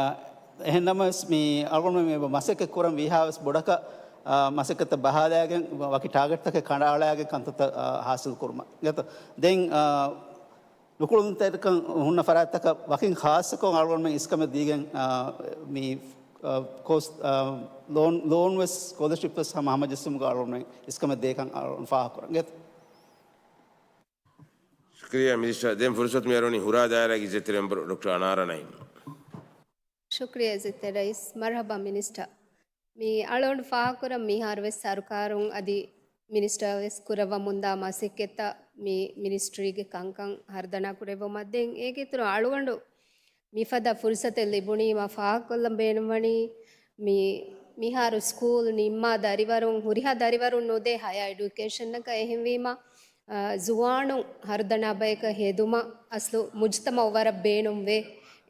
އެހެންނަމަވެސް މި އަޅުގަނޑުމެން މި މަސައްކަތް ކުރަން ވީހާވެސް ބޮޑަކަށް، އާ، މަސައްކަތަށް ބަހާލައިގެން ވަކި ޓާގެޓްތަކެއް ކަނޑައަޅައިގެން ކަންތައްތައް، އާ، ހާސިލް ކުރުމަށް. އިނގޭތޯ؟ ދެން، އާ، ނުކުޅުންތެރިކަން ހުންނަ ފަރާތްތަކަށް ވަކިން ޚާއްޞަކޮށް އަޅުގަނޑުމެން އިސްކަމެއް ދީގެން، އާ، މި، އާ، ކޯސް، އާ، ލޯން، ލޯން ވެސް ސްކޮލަރޝިޕް ވެސް ހަމަ ހަމަޖެއްސުމުގަ އަޅުގަނޑުމެން އިސްކަމެއް ދޭކަން އަޅުގަނޑު ފާހަގަކުރަން. އިނގޭތަ؟ ޝުކުރިއްޔާ މިނިސްޓަރ. ދެން ފުރުސަތު މިއަރުވަނީ ހުރާ ދާއިރާގެ އިއްޒަތްތެރި މެމްބަރު ޑޮކްޓަރ އަނާރާ ނައީމް. ޝުކުރިއްޔާ އިއްޒަތްތެރި ރައީސް. މަރުޙަބާ މިނިސްޓަރ. މި އަޅުގަނޑު ފާހަގަކުރަން މިހާރު ވެސް ސަރުކާރުން އަދި މިނިސްޓަރ ވެސް ކުރައްވަމުންދާ މަސައްކަތްތައް މި މިނިސްޓްރީގެ ކަންކަން ހަރުދަނާ ކުރެއްވުމަށް ދެން އޭގެ އިތުރު އަޅުގަނޑު މިފަދަ ފުރުސަތެއް ލިބުނީމަ ފާހަގަކޮށްލަން ބޭނުންވަނީ، މި، މިހާރު ސްކޫލް ނިންމާ ދަރިވަރުން، ހުރިހާ ދަރިވަރުން ނުދޭ ހަޔާ އެޑިއުކޭޝަނަކަށް. އެހެންވީމަ، އަ، ޒުވާނުން ހަރުދަނާ ބަޔަކަށް ހެދުމަށް އަސްލު މުޖްތަމައު ވަރަށް ބޭނުންވޭ.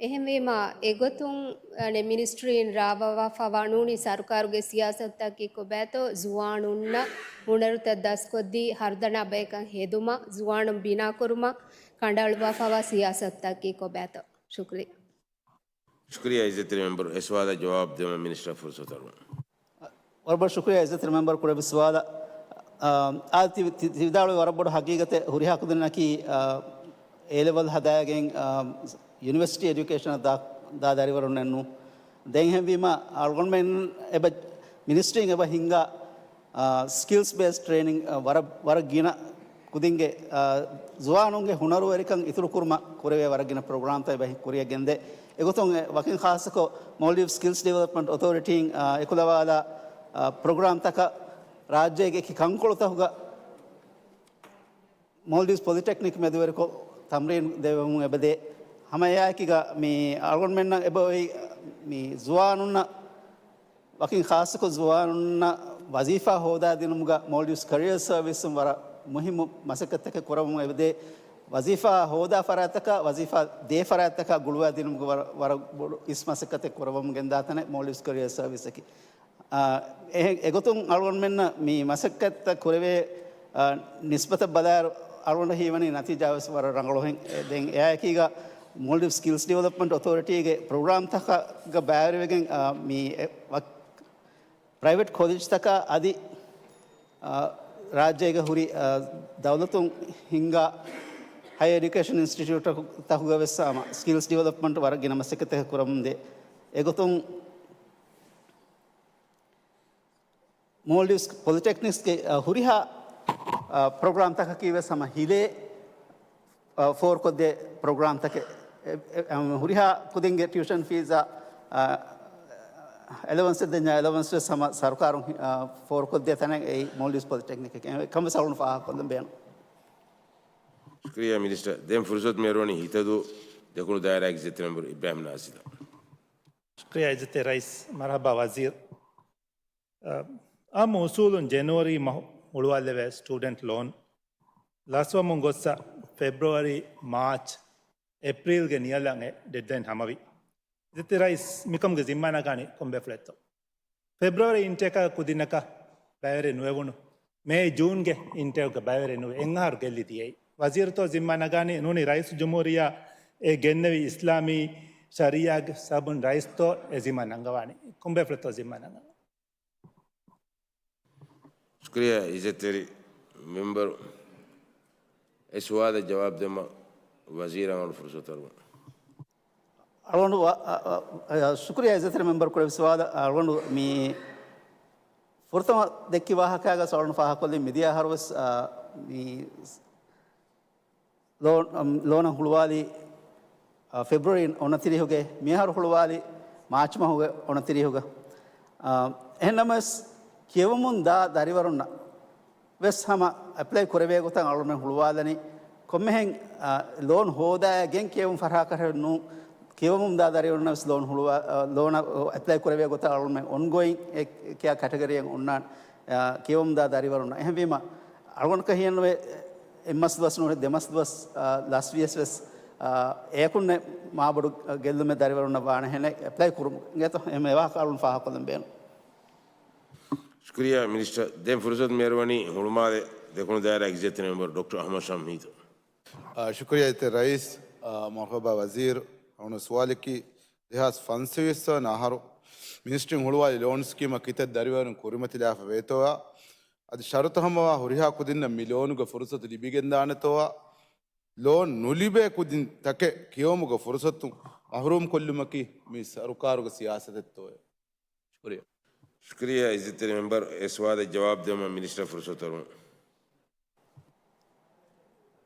އެހެންވީމަ، އެގޮތުން، އަ، މިނިސްޓްރީން ރާވާފަ ވަނޫނީ ސަރުކާރުގެ ސިޔާސަތުތަކީ ކޮބާތޯ، ޒުވާނުންނަށް ހުނަރުތައް ދަސްކޮށްދީ ހަރުދަނާ ބަޔަކަށް ހެދުމަށް، ޒުވާނުން ބިނާކުރުމަށް، ކަނޑައަޅުއްވާފަވާ ސިޔާސަތުތަކީ ކޮބާތޯ؟ ޝުކުރިއްޔާ. ޝުކުރިއްޔާ އިއްޒަތްތެރި މެމްބަރު. އެ ސުވާލަށް ޖަވާބު ދެއްވަން މިނިސްޓަރ ފުރުސަތު އަރުވަން. ވަރަށް ބޮޑަށް ޝުކުރިއްޔާ އިއްޒަތްތެރި މެމްބަރު ކުރެއްވި ސުވާލަށް. އާ، އާ، ތި، ތި، ތި ވިދާޅުވި ވަރަށް ބޮޑު ހަގީގަތެއް. ހުރިހާ ކުދިންނަކީ، އާ، އޭ ލެވެލް ހަދާގެން، އާ، ޔުނިވަރސިޓީ އެޑިއުކޭޝަނަށް ދާ، ދާ ދަރިވަރުންނެއްނު. ދެން ހެންވީމަ އަޅުގަނޑުމެން އެބަ، މިނިސްޓްރީން އެބަ ހިންގާ، އާ، ސްކިލްސް ބޭސްޑް ޓްރޭނިން، އާ، ވަރަށް، ވަރަށް ގިނަ ކުދިންގެ، އާ، ޒުވާނުންގެ ހުނަރުވެރިކަން އިތުރުކުރުމަށް ކުރެވޭ ވަރަށް ގިނަ ޕްރޮގްރާމްތައް އެބަ ކުރިއަށް ގެންދޭ. އެގޮތުން އެ ވަކިން ޚާއްޞަކޮށް މޯލްޑިވްސް ސްކިލްސް ޑިވެލޮޕްމަންޓް އޮތޯރިޓީން، އާ، އެކުލަވާލާ، އާ، ޕްރޮގްރާމްތަކަށް ރާއްޖޭގެ އެކި ކަންކޮޅުތަކުގަ މޯލްޑިވްސް ޕޮލިޓެކްނިކް މެދުވެރިކޮށް ތަމްރީން ދެވެމުން އެބަދޭ. ހަމަ އެއާއެކީގަ މި އަޅުގަނޑުމެންނަށް އެބައޮތް މި ޒުވާނުންނަށް ވަކިން ޚާއްޞަކޮށް ޒުވާނުންނަށް ވަޒީފާ ހޯދާދިނުމުގަ މޯލްޑިވްސް ކެރިއަރ ސަރވިސުން ވަރަށް މުހިއްމު މަސައްކަތްތަކެއް ކުރަމުން އެބަދޭ. ވަޒީފާ ހޯދާ ފަރާތްތަކާ، ވަޒީފާ ދޭ ފަރާތްތަކާ ގުޅުވާދިނުމުގެ ވަރަށް، ވަރަށް ބޮޑު އިސް މަސައްކަތެއް ކުރައްވަމުން ގެންދާ ތަނެއް މޯލްޑިވްސް ކެރިއަރ ސަރވިސް އަކީ. އާ، އެ-، އެގޮތުން އަޅުގަނޑުމެންނަށް މި މަސައްކަތްތައް ކުރެވޭ، އާ، ނިސްބަތަށް ބަލާއިރު އަޅުގަނޑަށް ހީވަނީ ނަތީޖާ ވެސް ވަރަށް ރަނގަޅުހެން. ދެން އެއާއެކީގަ މޯލްޑިވްސް ސްކިލްސް ޑިވެލޮޕްމަންޓް އޮތޯރިޓީގެ ޕްރޮގްރާމްތަކަށް ބައިވެރިވެގެން، އާ، މި އެ-، ވަ-، ޕްރައިވެޓް ކޮލެޖްތަކާ އަދި، އާ، ރާއްޖޭގެ ހުރި، އާ، ދައުލަތުން ހިންގާ ހަޔަރ އެޑިއުކޭޝަން އިންސްޓިޓިއުޓްތަކުގަ ވެސް ހަމަ ސްކިލްސް ޑިވެލޮޕްމަންޓް ވަރަށް ގިނަ މަސައްކަތެއް ކުރަމުންދޭ. އެގޮތުން މޯލްޑިވްސް ޕޮލިޓެކްނިކްސްގެ، އަ، ހުރިހާ، އަ، ޕްރޮގްރާމްތަކަކީ ވެސް ހަމަ ހިލޭ، އަ، ފޯރުކޮށްދޭ ޕްރޮގްރާމްތަކެއް. އެ، އެ، އަ، ހުރިހާ ކުދިންގެ ޓިއުޝަން ފީސްއާ، އަ، އެލަވަންސެއް ދެންޏާ އެލަވަންސް ވެސް ހަމަ ސަރުކާރުން ހި-، އަ، ފޯރުކޮށްދޭ ތަނެއް އެއީ މޯލްޑިވްސް ޕޮލިޓެކްނިކް. އެކަން ވެސް އަޅުން ފާހަގަކޮށްލަން ބޭނުން. ޝުކުރިއްޔާ މިނިސްޓަރ. ދެން ފުރުސަތު މިއަރުވަނީ ހިތަދޫ ދެކުނު ދާއިރާގެ އިއްޒަތްތެރި މެމްބަރު އިބްރާހިމް ނާސިދަށް. ޝުކުރިއްޔާ އިއްޒަތްތެރި ރައީސް. މަރުޙަބާ ވަޒީރު. އަ، އާއްމު އުސޫލުން ޖެނުއަރީ މަހު ހުޅުވާލެވޭ ސްޓޫޑެންޓް ލޯން ލަސްވަމުން ގޮއްސަ ފެބްރުއަރީ، މާޗް، އޭޕްރީލްގެ ނިޔަލަށް އެ ޑެޑްލައިން ހަމަވި. އިއްޒަތްތެރި ރައީސް، މިކަމުގެ ޒިންމާ ނަގާނީ ކޮންބޭފުޅެއްތޯ؟ ފެބްރުއަރީ އިންޓޭކަށް ކުދިންނަކަށް ބައިވެރި ނުވެވުނު، މޭ ޖޫންގެ އިންޓޭކްގަ ބައިވެރި ނުވެ، އެއްއަހަރު ގެއްލި ދިޔައީ. ވަޒީރުތޯ ޒިންމާ ނަގާނީ؟ ނޫނީ ރައީސުލްޖުމްހޫރިއްޔާ އެ ގެންނެވި އިސްލާމީ ޝަރީއާގެ ސަބަބުން ރައީސްތޯ އެ ޒިންމާ ނަންގަވާނީ؟ ކޮންބޭފުޅެއްތޯ ޒިންމާ ނަންގަވާނީ؟ ޝުކުރިއްޔާ އިއްޒަތްތެރި މެމްބަރު. އެ ސުވާލަށް ޖަވާބު ދެއްވަން ވަޒީރަށް އަޅު ފުރުސަތު އަރުވަން. އަޅުގަނޑު ވަ-، އަ، އަ، އަ، ޝުކުރިއްޔާ އިއްޒަތްތެރި މެމްބަރު ކުރެއްވި ސުވާލަށް. އަޅުގަނޑު މި ފުރަތަމަ ދެއްކި ވާހަކައިގަސް އަޅުގަނޑު ފާހަގަކޮށްލި މިދިޔަ އަހަރު ވެސް، އަ، މި ލޯން، އަ، ލޯނަށް ހުޅުވާލީ، އަ، ފެބްރުއަރީ އޮނަތިރީހުގައި، މިއަހަރު ހުޅުވާލީ މާޗް މަހުގެ އޮނަތިރީހުގަ. އަ، އެހެންނަމަވެސް ކިޔެވުމުން ދާ ދަރިވަރުންނަށް ވެސް ހަމަ އެޕްލައި ކުރެވޭ ގޮތަށް އަޅުގަނޑުމެން ހުޅުވާލަނީ. ކޮންމެހެން، އަ، ލޯން ހޯދާގެން ކިޔެވުން ފަރާކަށެއް ނޫން. ކިޔެވުމުން ދާ ދަރިވަރުންނަށް ވެސް ލޯން ހުޅުވާ-، އަ، ލޯނަށް އެޕްލައި ކުރެވޭ ގޮތަށް އަޅުގަނޑުމެން އޮންގޯއިން އެ ކިޔާ ކެޓަގަރީއެއް އޮންނާނެ، އަ، ކިޔެވުމުން ދާ ދަރިވަރުންނަށް. އެހެންވީމަ، އަޅުގަނޑަކަށް ހިޔެއްނުވޭ، އެއްމަސް ދުވަސް ނޫނީ ދެމަސް ދުވަސް، އަ، ލަސްވިޔަސް ވެސް، އަ، އެޔަކުންނެއް މާބޮޑު ގެއްލުމެއް ދަރިވަރުންނަށް ވާނެހެނެއް އެޕްލައި ކުރުމުގެ. އެހެން އެވާހަކަ އަޅުން ފާހަގަކޮށްލަން ބޭނުން. ޝުކުރިއްޔާ މިނިސްޓަރ. ދެން ފުރުސަތު މިއަރުވަނީ ހުޅުމާލެ ދެކުނު ދާއިރާގެ އިއްޒަތްތެރި މެމްބަރު ޑޮކްޓަރ އަޙްމަދު ޝަމްހީދަށް. އާ، ޝުކުރިއްޔާ އިއްޒަތްތެރި ރައީސް، އާ، މަރުޙަބާ ވަޒީރު. އަޅުގަނޑު ސުވާލަކީ، ދެހާސް ފަންސަވީސް ވަނަ އަހަރު މިނިސްޓްރީން ހުޅުވާލި ލޯން ސްކީމަށް ކިތައް ދަރިވަރުން ކުރިމަތިލާފަ ވޭތޯއާ، އަދި ޝަރުތު ހަމަވާ ހުރިހާ ކުދިންނަށް މި ލޯނުގެ ފުރުސަތު ލިބިގެންދާނެތޯއާ، ލޯން ނުލިބޭ ކުދިން ތަކެއް ކިޔެވުމުގެ ފުރުސަތު މަހްރޫމް ކޮށްލުމަކީ މި ސަރުކާރުގެ ސިޔާސަތެއްތޯއޭ؟ ޝުކުރިއްޔާ. ޝުކުރިއްޔާ އިއްޒަތްތެރި މެމްބަރު، އެ ސުވާލަށް ޖަވާބު ދެއްވުމަށް މިނިސްޓަރ ފުރުސަތު އަރުވަން.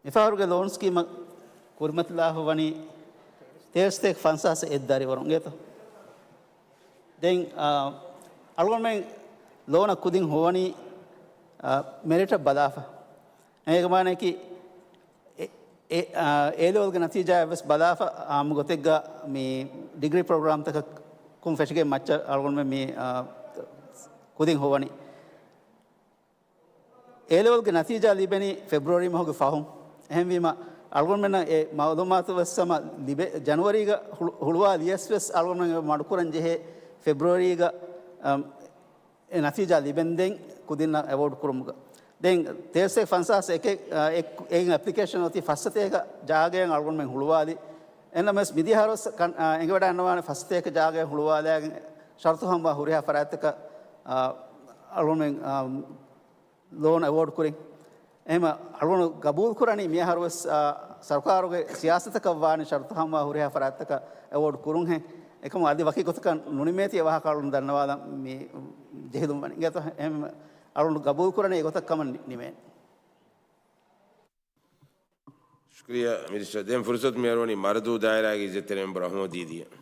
މިފަހަރުގެ ލޯން ސްކީމަށް ކުރިމަތިލާފަ ވަނީ ތޭރަ ސަތޭކަ ފަންސާސް އެއް ދަރިވަރުން ގޭތޯ. ދެން، އާ، އަޅުގަނޑުމެން ލޯނަށް ކުދިން ހޮވަނީ، އާ، މެރިޓަށް ބަލާފަ. އޭގެ މާނައަކީ، އެ، އެ، އާ، އޭ ލެވެލްގެ ނަތީޖާއެއް ވެސް ބަލާފަ، އާ، އާއްމު ގޮތެއްގަ މި ޑިގްރީ ޕްރޮގްރާމްތަކަކުން ފެށިގެން މައްޗަށް އަޅުގަނޑުމެން މި، އާ، ކުދިން ހޮވަނީ. އޭ ލެވެލްގެ ނަތީޖާ ލިބެނީ ފެބްރުއަރީ މަހުގެ ފަހުން. އެހެންވީމަ، އަޅުގަނޑުމެންނަށް އެ މައުލޫމާތު ވެސް ހަމަ ލިބެ، ޖަނުއަރީގަ ހުޅު، ހުޅުވާ ލިޔަސް ވެސް އަޅުގަނޑުމެން މަޑުކުރަން ޖެހޭ ފެބްރުއަރީގަ، އަމް، އެ ނަތީޖާ ލިބެންދެން ކުދިންނަށް އެވޯޑް ކުރުމުގަ. ދެން ތޭރަ ސަތޭކަ ފަންސާސް އެކެއް، އެ، އެ، އެއިން އެޕްލިކޭޝަން އޮތީ ފަސް ސަތޭކަ ޖާގައިން އަޅުގަނޑުމެން ހުޅުވާލި. އެންނަމަވެސް މިދިޔަ އަހަރުވެސް ކަން، އާ، އެނގިވަޑައިގަންނަވާނެ ފަސް ސަތޭކަ ޖާގައެއް ހުޅުވާލައިގެން ޝަރުތު ހަމަވާ ހުރިހާ ފަރާތްތަކަށް، އާ، އަޅުގަނޑުމެން، އާ، ލޯން އެވޯޑް ކުރިން. އެހެން އަޅުގަނޑު ގަބޫލު ކުރަނީ މިއަހަރުވެސް، އާ، ސަރުކާރުގެ ސިޔާސަތަކަށް ވާނެ ޝަރުތު ހަމަވާ ހުރިހާ ފަރާތްތަކަށް އެވޯޑް ކުރުންހެން. އެކަމު އަދި ވަކި ގޮތަކަށް ނުނިމޭތީ އެ ވާހަކަ އަޅުގަނޑު ދަންނަވާލަން މި ޖެހިލުން ވަނީ. އިނގޭތޯ، އެހެން އަޅުގަނޑު ގަބޫލު ކުރަނީ އެގޮތަށް ކަމަށް ނި، ނިމޭނެ. ޝުކުރިއްޔާ މިނިސްޓަރ. ދެން ފުރުސަތު މި އަރުވަނީ މަރަދޫ ދާއިރާގެ އިއްޒަތްތެރި މެމްބަރު އަޙްމަދު ދީދީއަށް.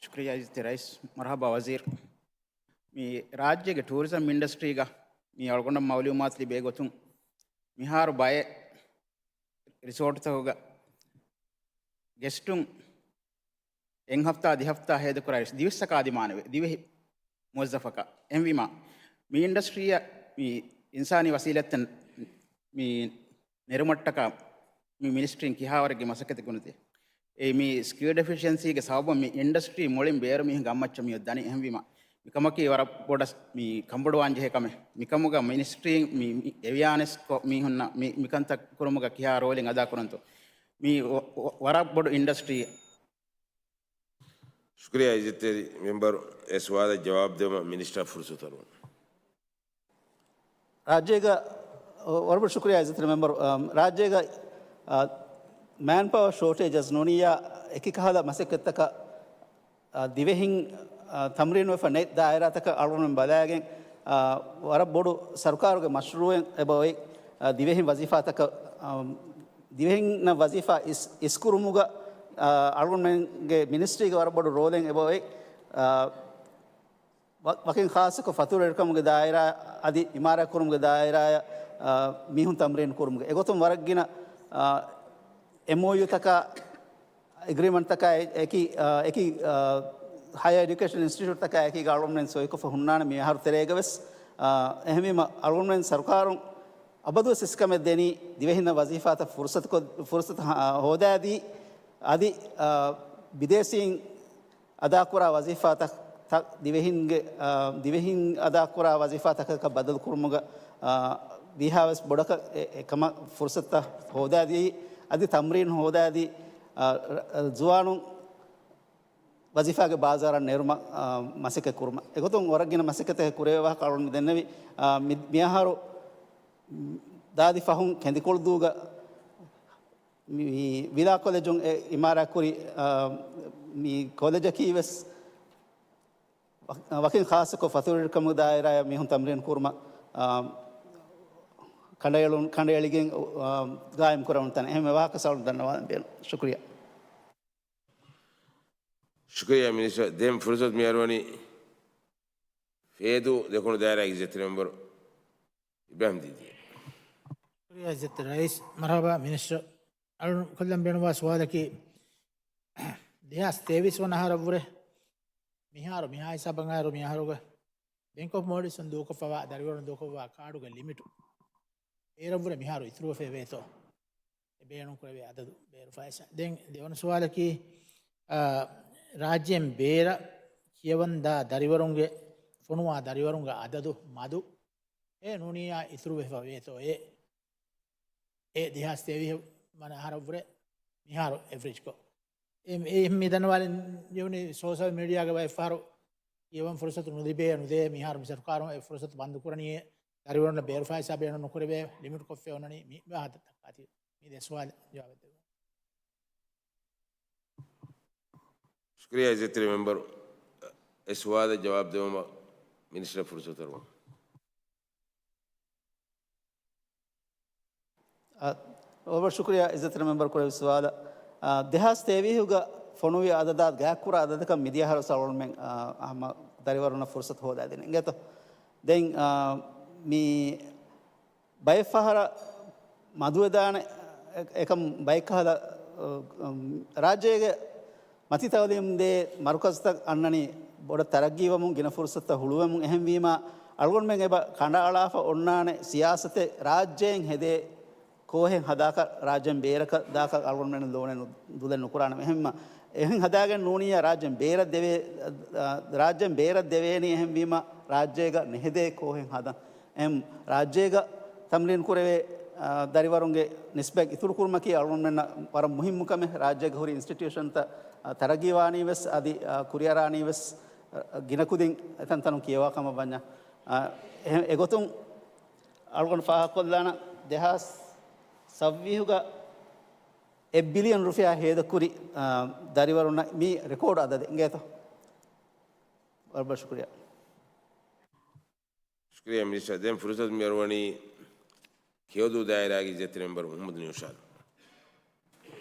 ޝުކުރިއްޔާ އިއްޒަތްތެރި ރައީސް. މަރުޙަބާ ވަޒީރު. މި ރާއްޖޭގެ ޓޫރިޒަމް އިންޑަސްޓްރީގަ މި އަޅުގަނޑަށް މައުލޫމާތު ލިބޭ ގޮތުން، މިހާރު ބައެއް ރިސޯޓްތަކުގަ ގެސްޓުން އެއް ހަފްތާ ދެ ހަފްތާ ހޭދަކުރާ ދިވެއްސަކާ އަދި މާނަވޭ، ދިވެހި މުވައްޒަފަކާ. އެހެންވީމާ، މި އިންޑަސްޓްރީއަށް މި އިންސާނީ ވަސީލަތްތައް މި ނެރުމަށްޓަކާ މި މިނިސްޓްރީން ކިހާވަރެއްގެ މަސައްކަތެއް ގުނަތި؟ އެ މި ސްކިލް ޑެފިޝިއެންސީގެ ސަބަބުން މި އިންޑަސްޓްރީ މުޅިން ބޭރު މީހުން ގަންމައްޗަށް މިއޮތް ދަނީ. އެހެންވީމާ، މިކަމަކީ ވަރަށް ބޮޑަށް މި ކަންބޮޑުވާން ޖެހޭ ކަމެއް. މިކަމުގަ މިނިސްޓްރީން މި، މި އެވިއާނެސް ކޮށް މީހުންނަށް މި، މިކަންތައް ކުރުމުގަ ކިހާ ރޯލެއް އަދާ ކުރަންތޯ؟ މި ވަ، ވަ، ވަރަށް ބޮޑު އިންޑަސްޓްރީއެއް. ޝުކުރިއްޔާ އިއްޒަތްތެރި މެމްބަރު، އެ ސުވާލަށް ޖަވާބު ދެއްވުމަށް މިނިސްޓަރ ފުރުސަތު އަރުވަން. ރާއްޖޭގަ، ވަރަށް ބޮޑު ޝުކުރިއްޔާ އިއްޒަތްތެރި މެމްބަރު، އަ، ރާއްޖޭގަ، އަ، މޭންޕަވަރ ޝޯޓޭޖަސް ނޫނިއްޔާ އެކި ކަހަލަ މަސައްކަތްތަކަށް، އަ، ދިވެހިން، އަ، ތަމްރީނުވެފަ ނެތް ދާއިރާތަކަށް އަޅުގަނޑުމެން ބަލާގެން، އަ، ވަރަށް ބޮޑު ސަރުކާރުގެ މަޝްރޫއެއް އެބައޮތް، އަ، ދިވެހިން ވަޒީފާތަކަށް، އަ، ދިވެހިންނަށް ވަޒީފާ އިސް، އިސްކުރުމުގަ، އަ، އަޅުގަނޑުމެންގެ މިނިސްޓްރީގެ ވަރަށް ބޮޑު ރޯލެއް އެބައޮތް، އަ، ވަ، ވަކިން ޚާއްޞަކޮށް ފަތުރުވެރިކަމުގެ ދާއިރާ އަދި އިމާރާތްކުރުމުގެ ދާއިރާއަށް، އަ، މީހުން ތަމްރީން ކުރުމުގެ އެގޮތުން ވަރަށް ގިނަ، އަ، އެމްއޯޔޫތަކާ، އެގްރިމަންޓްތަކާ އެ، އެކި، އަ، އެކި، އަ، ހަޔަރ އެޑިއުކޭޝަން އިންސްޓިޓިއުޓްތަކާ އެކީގަ އަޅުގަނޑުމެން ސޮއިކޮށްފަ ހުންނާނެ މި އަހަރު ތެރޭގަ ވެސް، އަ، އެހެންވީމަ އަޅުގަނޑުމެން ސަރުކާރުން އަބަދުވެސް އިސްކަމެއް ދެނީ ދިވެހިންނަށް ވަޒީފާތައް ފުރުސަތުކޮށް، ފުރުސަތު ހޯދާދީ، އަދި، އަ، ބިދޭސީން އަދާކުރާ ވަޒީފާތައް، ތައް ދިވެހިންގެ، އާ، ދިވެހިން އަދާކުރާ ވަޒީފާތަކަކަށް ބަދަލުކުރުމުގަ، އާ، ވީހާވެސް ބޮޑަކަށް އެ، އެކަމަށް ފުރުސަތުތައް ހޯދާދީ، އަދި ތަމްރީން ހޯދާދީ، އާ، ރަ، ރަ، ޒުވާނުން ވަޒީފާގެ ބާޒާރަށް ނެރުމަށް، އާ، މަސައްކަތް ކުރުމަށް. އެގޮތުން ވަރަށް ގިނަ މަސައްކަތެއް ކުރެވޭ ވާހަކަ އަޅުގަނޑު ދެންނެވި، އާ، މި، މިއަހަރު ދާދި ފަހުން ކެނދިކޮޅުދޫގަ މި ވިލާ ކޮލެޖުން އެ އިމާރާތްކުރި، އާ، މި ކޮލެޖަކީ ވެސް ވަ، ވަކިން ޚާއްޞަކޮށް ފަތުރުވެރިކަމުގެ ދާއިރާއަށް މީހުން ތަމްރީން ކުރުމަށް، އާ، ކަނޑައެޅުން، ކަނޑައެޅިގެން، އާ، ގާއިމް ކުރެވުނު ތަނެއް. އެހެން ވާހަކަ ސަލް ދަންނަވާލަން ބޭނުން. ޝުކުރިއްޔާ. ޝުކުރިއްޔާ މިނިސްޓަރ. ދެން ފުރުސަތު މި އަރުވަނީ ފޭދޫ ދެކުނު ދާއިރާގެ އިއްޒަތްތެރި މެމްބަރު އިބްރާހިމް ދީދީ. ޝުކުރިއްޔާ އިއްޒަތްތެރި ރައީސް. މަރުޙަބާ މިނިސްޓަރ. އަޅު ކޮށްލަން ބޭނުންވާ ސުވާލަކީ، ދެހާސް ތޭވީސް ވަނަ އަހަރަށްވުރެ މިހާރު، މިހާ ހިސާބަށް އަހަރު މިހާރުގަ ބޭންކް އޮފް މޯލްޑިވްސް ދޫކޮށްފަވާ، ދަރިވަރުން ދޫކޮށްފަވާ ކާޑުގެ ލިމިޓު އޭރަށްވުރެ މިހާރު އިތުރުވެފައިވޭތޯ؟ އެ ބޭނުންކުރެވޭ އަދަދު ބޭރު ފައިސާ. ދެން ދެވަނަ ސުވާލަކީ، އާ، ރާއްޖޭން ބޭރަށް ކިޔަވަންދާ ދަރިވަރުންގެ، ފޮނުވާ ދަރިވަރުންގެ އަދަދު މަދު އެ ނޫނިއްޔާ އިތުރުވެފަ ވޭތޯއޭ؟ އެ ދެހާސް ތޭވީސް ވަނަ އަހަރަށްވުރެ މިހާރު އެވްރެޖްކޮށް. އެ، އެ މި ދަންނަވާލަން ޖެހުނީ ސޯޝަލް މީޑިއާގަ ވައިފަހަރު ކިޔަވަން ފުރުސަތު ނުލިބޭ ނުދޭ، މިހާރު މި ސަރުކާރުން އެ ފުރުސަތު ބަންދުކުރަނީ، ދަރިވަރުންނަށް ބޭރު ފައިސާ ބޭނުން ނުކުރެވޭ، ލިމިޓް ކޮށްފަ އޮންނަނީ މި ވާހަކަތަކާތީ. މި ދެ ސުވާލަށް ޖަވާބު ދެއްވަމު. ޝުކުރިއްޔާ އިއްޒަތްތެރި މެމްބަރު. އެ ސުވާލަށް ޖަވާބު ދެއްވުމަށް މިނިސްޓަރ ފުރުސަތު އަރުވަން. އަ، ވަރަށް ޝުކުރިއްޔާ އިއްޒަތްތެރި މެމްބަރު ކުރެއްވި ސުވާލަށް. އަ، ދެހާސް ތޭވީހުގަ ފޮނުވި އަދަދާ ގާތްކުރާ އަދަދަކަށް މިދިޔަ އަހަރު އަޅުގަނޑުމެން، އަ، ހަމަ ދަރިވަރުންނަށް ފުރުސަތު ހޯދާދިން އިނގޭތޯ. ދެން، އާ، މި ބައެއް ފަހަރަށް މަދުވެދާނެ، އެ-، އެކަމް ބައެއް ކަހަލަ، އަ، އަ، ރާއްޖޭގެ މަތި ތައުލީމް ދޭ މަރުކަޒުތައް އަންނަނީ ބޮޑަށް ތަރައްގީވަމުން ގިނަ ފުރުސަތުތައް ހުޅުވަމުން. އެހެންވީމާ، އަޅުގަނޑުމެން އެބަ ކަނޑައަޅާފަ އޮންނާނެ ސިޔާސަތެއް ރާއްޖޭން ހެދޭ ކޯހެއް ހަދާކަށް ރާއްޖޭން ބޭރަކަށް ދާކަށް އަޅުގަނޑުމެން ލޯނެ ނު-، ދުލެއް ނުކުރާނަމަ. އެހެންމަ، އެހެން ހަދާގެން ނޫނިއްޔާ ރާއްޖޭން ބޭރަށް ދެވޭ-، ރާއްޖޭން ބޭރަށް ދެވޭނީ އެހެންވީމަ، ރާއްޖޭގަ ނެހެދޭ ކޯހެއް ހަދަން. އެހެން ރާއްޖޭގަ ތަމްރީން ކުރެވޭ، އާ، ދަރިވަރުންގެ ނިސްބަތް އިތުރުކުރުމަކީ އަޅުގަނޑުމެންނަށް ވަރަށް މުހިއްމު ކަމެއް. ރާއްޖޭގަ ހުރި އިންސްޓިޓިއުޝަންތައް، އާ، ތަރައްގީވާނީ ވެސް އަދި، އާ، ކުރިއަރާނީ ވެސް، އާ، ގިނަ ކުދިން އެތަންތަނުން ކިޔަވާ ކަމަށް ވަންޏާ. އާ، އެ-، އެގޮތުން އަޅުގަނޑު ފާހަގަކޮށްލާނަ ދެހާސް ސައްވީހުގަ އެއް ބިލިއަން ރުފިޔާ ހޭދަކުރި، އާ، ދަރިވަރުންނަށް މި ރެކޯޑް އަދަދެއް އިނގޭތޯ. ވަރަށް ބޮޑަށް ޝުކުރިއްޔާ. ޝުކުރިއްޔާ މިނިސްޓަރ. ދެން ފުރުސަތު މި އަރުވަނީ ކެޔޮދޫ ދާއިރާގެ އިއްޒަތްތެރި މެމްބަރު މުޙައްމަދު ނިއުޝާދު.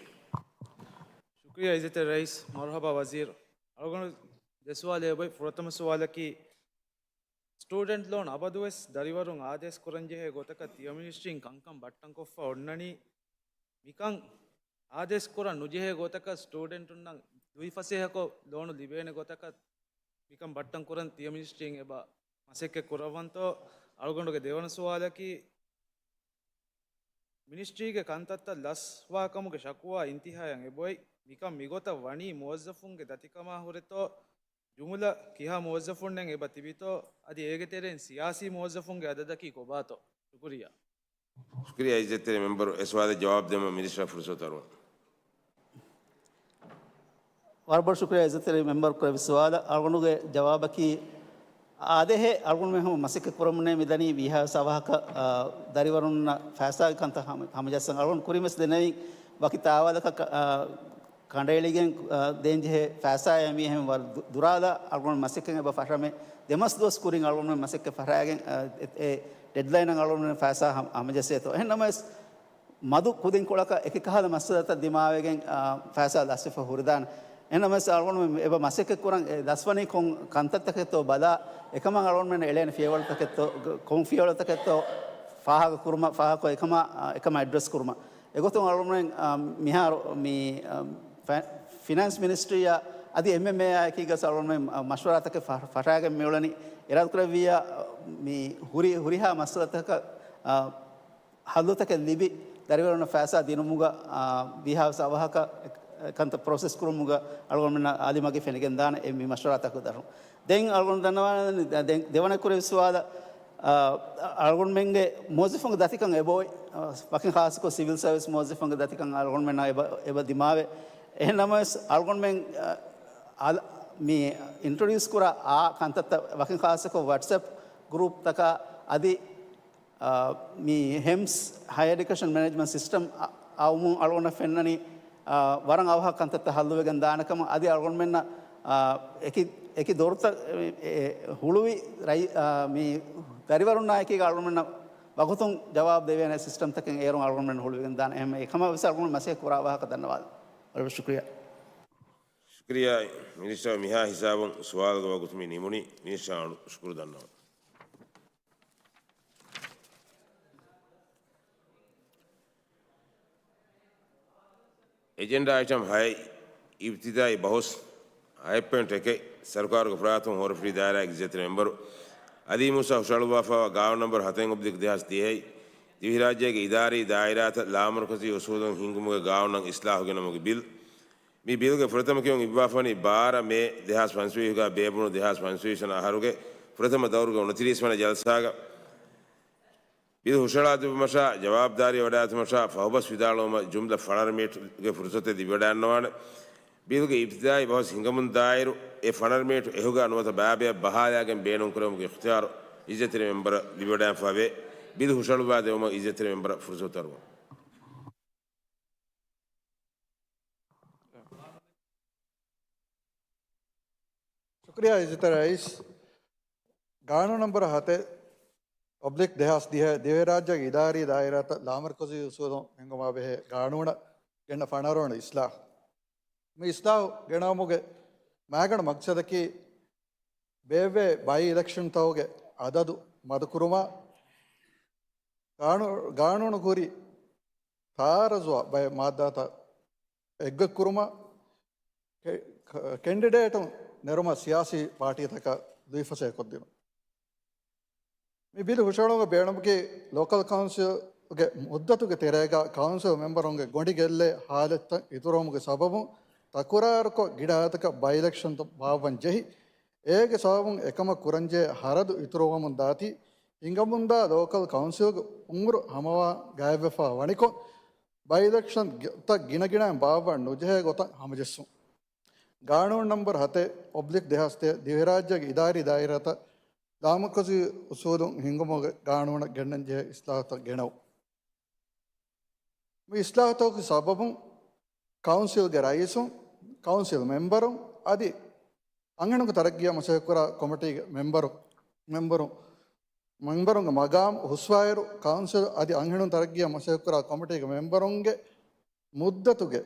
ޝުކުރިއްޔާ އިއްޒަތްތެރި ރައީސް. މަރުޙަބާ ވަޒީރު. އަޅުގަނޑު ދެ ސުވާލެއް އެބައޮތް. ފުރަތަމަ ސުވާލަކީ، ސްޓޫޑެންޓް ލޯން އަބަދުވެސް ދަރިވަރުން އާދޭސް ކުރަންޖެހޭ ގޮތަކަށް ތިޔަ މިނިސްޓްރީން ކަންކަން ބައްޓަންކޮށްފަ އޮންނަނީ. މިކަން އާދޭސް ކުރަން ނުޖެހޭ ގޮތަކަށް ސްޓޫޑެންޓުންނަށް ދުއިފަސޭހަކޮށް ލޯނު ލިބޭނެ ގޮތަކަށް މިކަން ބައްޓަން ކުރަން ތިޔަ މިނިސްޓްރީން އެބަ މަސައްކަތް ކުރައްވަންތޯ؟ އަޅުގަނޑުގެ ދެވަނަ ސުވާލަކީ، މިނިސްޓްރީގެ ކަންތައްތައް ލަސްވާކަމުގެ ޝަކުވާ އިންތިހާޔަށް އެބައޮތް. މިކަން މިގޮތަށް ވަނީ މުވައްޒަފުންގެ ދަތިކަމާ ހުރެތޯ؟ ޖުމުލަ ކިހާ މުވައްޒަފުންނެއް އެބަ ތިބިތޯ؟ އަދި އޭގެ ތެރެއިން ސިޔާސީ މުވައްޒަފުންގެ އަދަދަކީ ކޮބާތޯ؟ ޝުކުރިއްޔާ. ޝުކުރިއްޔާ އިއްޒަތްތެރި މެމްބަރު. އެ ސުވާލަށް ޖަވާބު ދެމަށް މިނިސްޓަރ ފުރުސަތު އަރުވަން. ވަރަށް ބޮޑަށް ޝުކުރިއްޔާ އިއްޒަތްތެރި މެމްބަރު ކުރެއްވި ސުވާލަށް. އަޅުގަނޑުގެ ޖަވާބަކީ، އާދޭހޭ އަޅުގަނޑުމެން ހަމަ މަސައްކަތް ކުރަމުންނޭ މިދަނީ ވީހާވެސް އަވަހަކަށް، އާ، ދަރިވަރުންނަށް ފައިސާގެ ކަންތައް ހަމަ-، ހަމަޖައްސަން. އަޅުގަނޑު ކުރިން ވެސް ދެންނެވިން ވަކި ތާވާލަކަށް، އާ، ކަނޑައެޅިގެން، އާ، ދޭންޖެހޭ ފައިސާއެއް މީ އެހެން ވަރަށް ދު-، ދުރާލާ އަޅުގަނޑު މަސައްކަތް އެބަ ފަށަމެ. ދެމަސް ދުވަސް ކުރިން އަޅުގަނޑު މަސައްކަތް ފަށާގެން، އާ، އެ، އެ ޑެޑްލައިނަށް އަޅުގަނޑު ފައިސާ ހަމަ-، ހަމަޖެއްސޭތޯ. އެހެން ނަމަވެސް، މަދު ކުދިންކޮޅަކަށް އެކި ކަހަލަ މައްސަލަތައް ދިމާވެގެން، އާ، ފައިސާ ލަސްވެފަ ހުރިދާނެ. އެހެންނަމަވެސް، އަޅުގަނޑު އެބަ މަސައްކަތް ކުރަން އެ ލަސްވަނީ ކޮން ކަންތައްތަކެއްތޯ ބަލާ، އެކަމަށް އަޅުގަނޑުމެން އެޅޭނެ ފިޔަވަޅުތަކެއްތޯ، ކޮން ފިޔަވަޅުތަކެއްތޯ ފާހަގަ ކުރުމަށް، ފާހަގަކޮށް އެކަމާ، އެކަމާ އެޑްރެސް ކުރުމަށް. އެގޮތުން އަޅުގަނޑުމެން، އާ، މިހާރު މި، އާ، ފަ-، ފިނޭންސް މިނިސްޓްރީއާ އަދި އެމްއެމްއޭއާ އެކީގަސް އަޅުގަނޑުމެން، އާ، މަޝްވަރާތަކެއް ފަ-، ފަށާގެން މިއުޅެނީ. އިރާދަކުރެއްވިއްޔާ، މި ހުރި-، ހުރިހާ މައްސަލަތަކަށް، އާ، ހައްލުތަކެއް ލިބި، ދަރިވަރުންނަށް ފައިސާ ދިނުމުގަ، އާ، ވީހާވެސް އަވަހަކަށް އެ-، އެކަންތައް ޕްރޮސެސް ކުރުމުގަ އަޅުގަނޑުމެންނަށް އާލިމަގެ ފެނިގެންދާނެ އެ މި މަޝްވަރާތަކުގެ ދަށުން. ދެން އަޅުގަނޑު ދަންނަވާނެ، ދެ-، ދެވަނަ ކުރެވި ސުވާލަށް، އާ، އަޅުގަނޑުމެންގެ މުވައްޒަފުންގެ ދަތިކަން އެބައޮތް، އާ، ވަކިން ޚާއްޞަކޮށް ސިވިލް ސަރވިސް މުވައްޒަފުންގެ ދަތިކަން އަޅުގަނޑުމެންނަށް އެބަ، އެބަ ދިމާވޭ. އެހެން ނަމަވެސް، އަޅުގަނޑުމެން، އާ، އާ، މި އިންޓްރޮޑިއުސް ކުރާ އާ ކަންތައްތައް ވަކިން ޚާއްޞަކޮށް ވަޓްސްއެޕް ގްރޫޕްތަކާ އަދި އާ، މި ހެމްސް ހަޔަރ އެޑިއުކޭޝަން މެނޭޖްމަންޓް ސިސްޓަމް އަ-، އައުމުން އަޅުގަނޑަށް ފެންނަނީ، އާ، ވަރަށް އަވަހަށް ކަންތައްތައް ހައްލުވެގެން ދާނެ ކަމަށް. އަދި އަޅުގަނޑުމެންނަށް، އާ، އެކި، އެކި ދޮރުތައް، އެ، އެ، ހުޅުވި ރައި-، އާ، މި ދަރިވަރުންނާ އެކީގަ އަޅުގަނޑުމެންނަށް ވަގުތުން ޖަވާބު ދެވޭނެ ސިސްޓަމްތަކެއް އޭރުން އަޅުގަނޑުމެން ހުޅުވިގެން ދާނެ. އެހެން އެކަމަށް ވެސް އަޅުގަނޑު މަސައްކަތް ކުރާ ވާހަކަ ދަންނަވާލަން. ވަރަށް ޝުކުރިއްޔާ. ޝުކުރިއްޔާ މިނިސްޓަރ. މިހާ ހިސާބުން ސުވާލުގެ ވަގުތު މި ނިމުނީ. މިނިސްޓަރ ޝުކުރު ދަންނަވަން. އެޖެންޑާ އައިޓަމް ހައެއް، އިބްތިދާއީ ބަހުސް ހައެއް ޕޮއިންޓް އެކެއް، ސަރުކާރުގެ ފުރާތުން ހޯރަފުށި ދާއިރާގެ އިއްޒަތްތެރި މެމްބަރު އަލީ މޫސާ ހުށަހަޅުއްވާފައިވާ ގާނޫނު ނަންބަރު ހަތެއް އޮބްލިކް ދެހާސް ދިހައި، ދިވެހިރާއްޖޭގެ އިދާރީ ދާއިރާތައް ލާމަރުކަޒީ އުސޫލުން ހިންގުމުގެ ގާނޫނަށް އިސްލާހު ގެނައުމުގެ ބިލް. މި ބިލްގެ ފުރަތަމަ ކިޔުން އިއްވާފަ ވަނީ ބާރަ މޭ ދެހާސް ފަންސަވީހުގަ ބޭއްވުނު ދެހާސް ފަންސަވީސް ވަނަ އަހަރުގެ ފުރަތަމަ ދައުރުގެ އުނަތިރީސް ވަނަ ޖަލްސާގަ. ބިލް ހުށަހަޅާދެއްވުމަށާ، ޖަވާބުދާރީ ވަޑައިގަތުމަށާ ފަހުބަސް ވިދާޅުވުމަށް ޖުމްލަ ފަނަރަ މިނިޓްގެ ފުރުސަތެއް ލިބިވަޑައިގަންނަވާނެ. ބިލްގެ އިބްތިދާއީ ބަހުސް ހިނގަމުންދާއިރު، އެ ފަނަރަ މިނިޓް އެހުގަ ނުވަތަ ބައިބަޔަށް ބަހާލައިގެން ބޭނުންކުރެވުމުގެ އިޚްތިޔާރު އިއްޒަތްތެރި މެމްބަރަށް ލިބިވަޑައިގެންފަވޭ. ބިލް ހުށަހަޅުއްވާދެއްވުމަށް އިއްޒަތްތެރި މެމްބަރަށް ފުރުސަތު އަރުވަން. ޝުކުރިއްޔާ އިއްޒަތްތެރި ރައީސް. ގާނޫނު ނަންބަރު ހަތެއް އޮބްލިކް ދެހާސް ދިހަ ދިވެހިރާއްޖޭގެ އިދާރީ ދާއިރާތައް ލާމަރުކަޒީ އުސޫލުން ހިންގުމާ ބެހޭ ގާނޫނަށް ގެންނަ ފަނަރަވަނަ އިސްލާހު. މި އިސްލާހު ގެނައުމުގެ މާގަނޑު މަގްސަދަކީ، ބޭއްވޭ ބައި އިލެކްޝަންތަކުގެ އަދަދު މަދުކުރުމާ، ގާނޫ-، ގާނޫނު ހުރި ތާރަޒުވާ ބައެއް މާއްދާތައް އެއްގޮތްކުރުމަށް، ކެ-، ކެ-، ކެންޑިޑޭޓުން ނެރުމަށް ސިޔާސީ ޕާޓީތަކަށް ލުއިފަސޭހަކޮށްދިނުން. މި ބިލު ހުށަހަޅުމުގެ ބޭނުމަކީ، ލޯކަލް ކައުންސިލްގެ މުއްދަތުގެ ތެރޭގަ ކައުންސިލް މެމްބަރުންގެ ގޮނޑި ގެއްލޭ ހާލަތްތައް އިތުރުވުމުގެ ސަބަބުން، ތަކުރާރުކޮށް ގިނަ އަދަދަކަށް ބައި އިލެކްޝަންތައް ބާއްވަން ޖެހި، އޭގެ ސަބަބުން އެކަމަށް ކުރަންޖެހޭ ހަރަދު އިތުރުވަމުން ދާތީ، ހިނގަމުންދާ ލޯކަލް ކައުންސިލްގެ އުމުރު ހަމަވާ ގާތްވެފަ ވަނިކޮށް، ބައި އިލެކްޝަން ތައް ގިނަގިނައިން ބާއްވަން ނުޖެހޭ ގޮތަށް ހަމަޖެއްސުން. ގާނޫނު ނަންބަރު ހަތެއް އޮބްލިކް ދެހާސް ތޭ ދިވެހިރާއްޖޭގެ އިދާރީ ދާއިރާތައް ލާމަރުކަޒީ އުސޫލުން ހިންގުމުގެ ގާނޫނަށް ގެންނަންޖެހޭ އިސްލާހުތައް ގެނައު. މި އިސްލާހުތަކުގެ ސަބަބުން ކައުންސިލްގެ ރައީސުން، ކައުންސިލް މެމްބަރުން އަދި އަންހެނުންގެ ތަރައްގީއަށް މަސައްކަތްކުރާ ކޮމިޓީގެ މެމްބަރު، މެމްބަރު، މެމްބަރުންގެ މަގާމު ހުސްވާއިރު، ކައުންސިލް އަދި އަންހެނުން ތަރައްގީއަށް މަސައްކަތްކުރާ ކޮމިޓީގެ މެމްބަރުންގެ މުއްދަތުގެ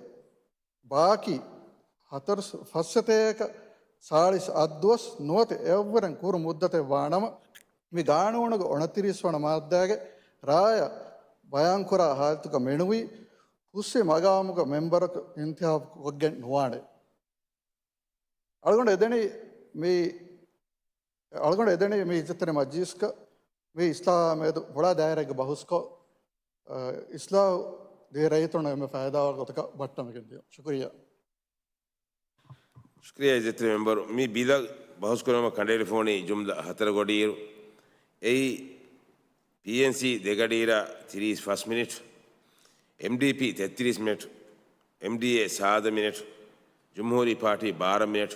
ބާކީ ހަތަރު ފައްސަތޭކަ ސާޅީސް އަށް ދުވަސް ނުވަތަ އެއަށްވުރެން ކުރު މުއްދަތެއް ވާނަމަ، މި ގާނޫނުގެ އޮނަތިރީސް ވަނަ މާއްދާގެ ރާޔަށް ބަޔާންކުރާ ހާލަތުގަ މެނުވީ ހުސްވި މަގާމުގެ މެމްބަރަކު އިންތިހާބު ކޮށްގެން ނުވާނެ. އަޅުގަނޑު އެދެނީ މި، އަޅުގަނޑު އެދެނީ މި އިއްޒަތްތެރި މަޖިލީސްގަ މި އިސްލާހާ މެދު ބޮޑާ ދާއިރާއެއްގަ ބަހުސްކޮށް، އަ، އިސްލާހު ދިވެހި ރައްޔިތުންނަށް އެންމެ ފައިދާވާ ގޮތަކަށް ބައްޓަންވެގެން ދިޔުން. ޝުކުރިއްޔާ. ޝުކުރިއްޔާ އިއްޒަތްތެރި މެމްބަރު. މި ބިލަށް ބަހުސްކުރުމަށް ކަނޑައެޅިފަ ވަނީ ޖުމްލަ ހަތަރު ގޮޑިއިރު. އެއީ، ޕީއެންސީ ދެ ގަޑިއިރާ ތިރީސް ފަސް މިނިޓް، އެމްޑީޕީ ތެއްތިރީސް މިނިޓް، އެމްޑީއޭ ސާދަ މިނިޓް، ޖުމްހޫރީ ޕާޓީ ބާރަ މިނިޓް،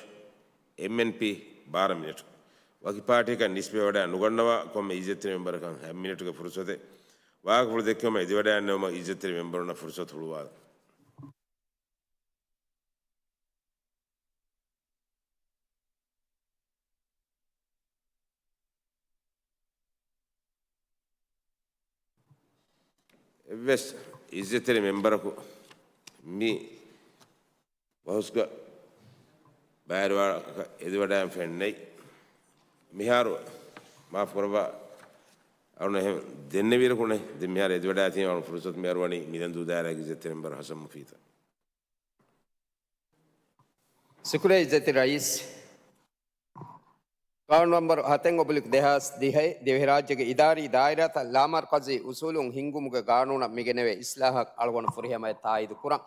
އެމްއެންޕީ ބާރަ މިނިޓް. ވަކި ޕާޓީއަކަށް ނިސްބަތްވެވަޑައި ނުގަންނަވާ ކޮންމެ އިއްޒަތްތެރި މެމްބަރަކަށް ހަތް މިނިޓުގެ ފުރުސަތެއް ވާހަކަފުޅު ދެއްކުމަށް އެދިވަޑައިގަންނަވުމަށް އިއްޒަތްތެރި މެމްބަރުންނަށް ފުރުސަތު ހުޅުވާލަން. އެއްވެސް އިއްޒަތްތެރި މެމްބަރަކު މި ބަހުސްގަ ބައިވެރިވާކަށް އެދިވަޑައިގެން ފެންނައި. މިހާރު މާފު ކުރައްވާ، އަޅުން އެހެން ދެންނެވިއިރަކު ނެތް. ދެން މިހާރު އެދިވަޑައިގަތީމަ އަޅުން ފުރުސަތު މިހާރު ވަނީ މިލަންދޫ ދާއިރާގެ އިއްޒަތްތެރި މެމްބަރު ހަސަން މުފީދަށް. ޝުކުރިއްޔާ އިއްޒަތްތެރި ރައީސް. ގާނޫނު ނަންބަރު ހަތެއް އޮބްލިކް ދެހާސް ދިހައި ދިވެހިރާއްޖޭގެ އިދާރީ ދާއިރާތައް ލާމަރުކަޒީ އުސޫލުން ހިންގުމުގެ ގާނޫނަށް މިގެނެވޭ އިސްލާހަށް އަޅުގަނޑު ފުރިހަމަޔަށް ތާއީދު ކުރަން.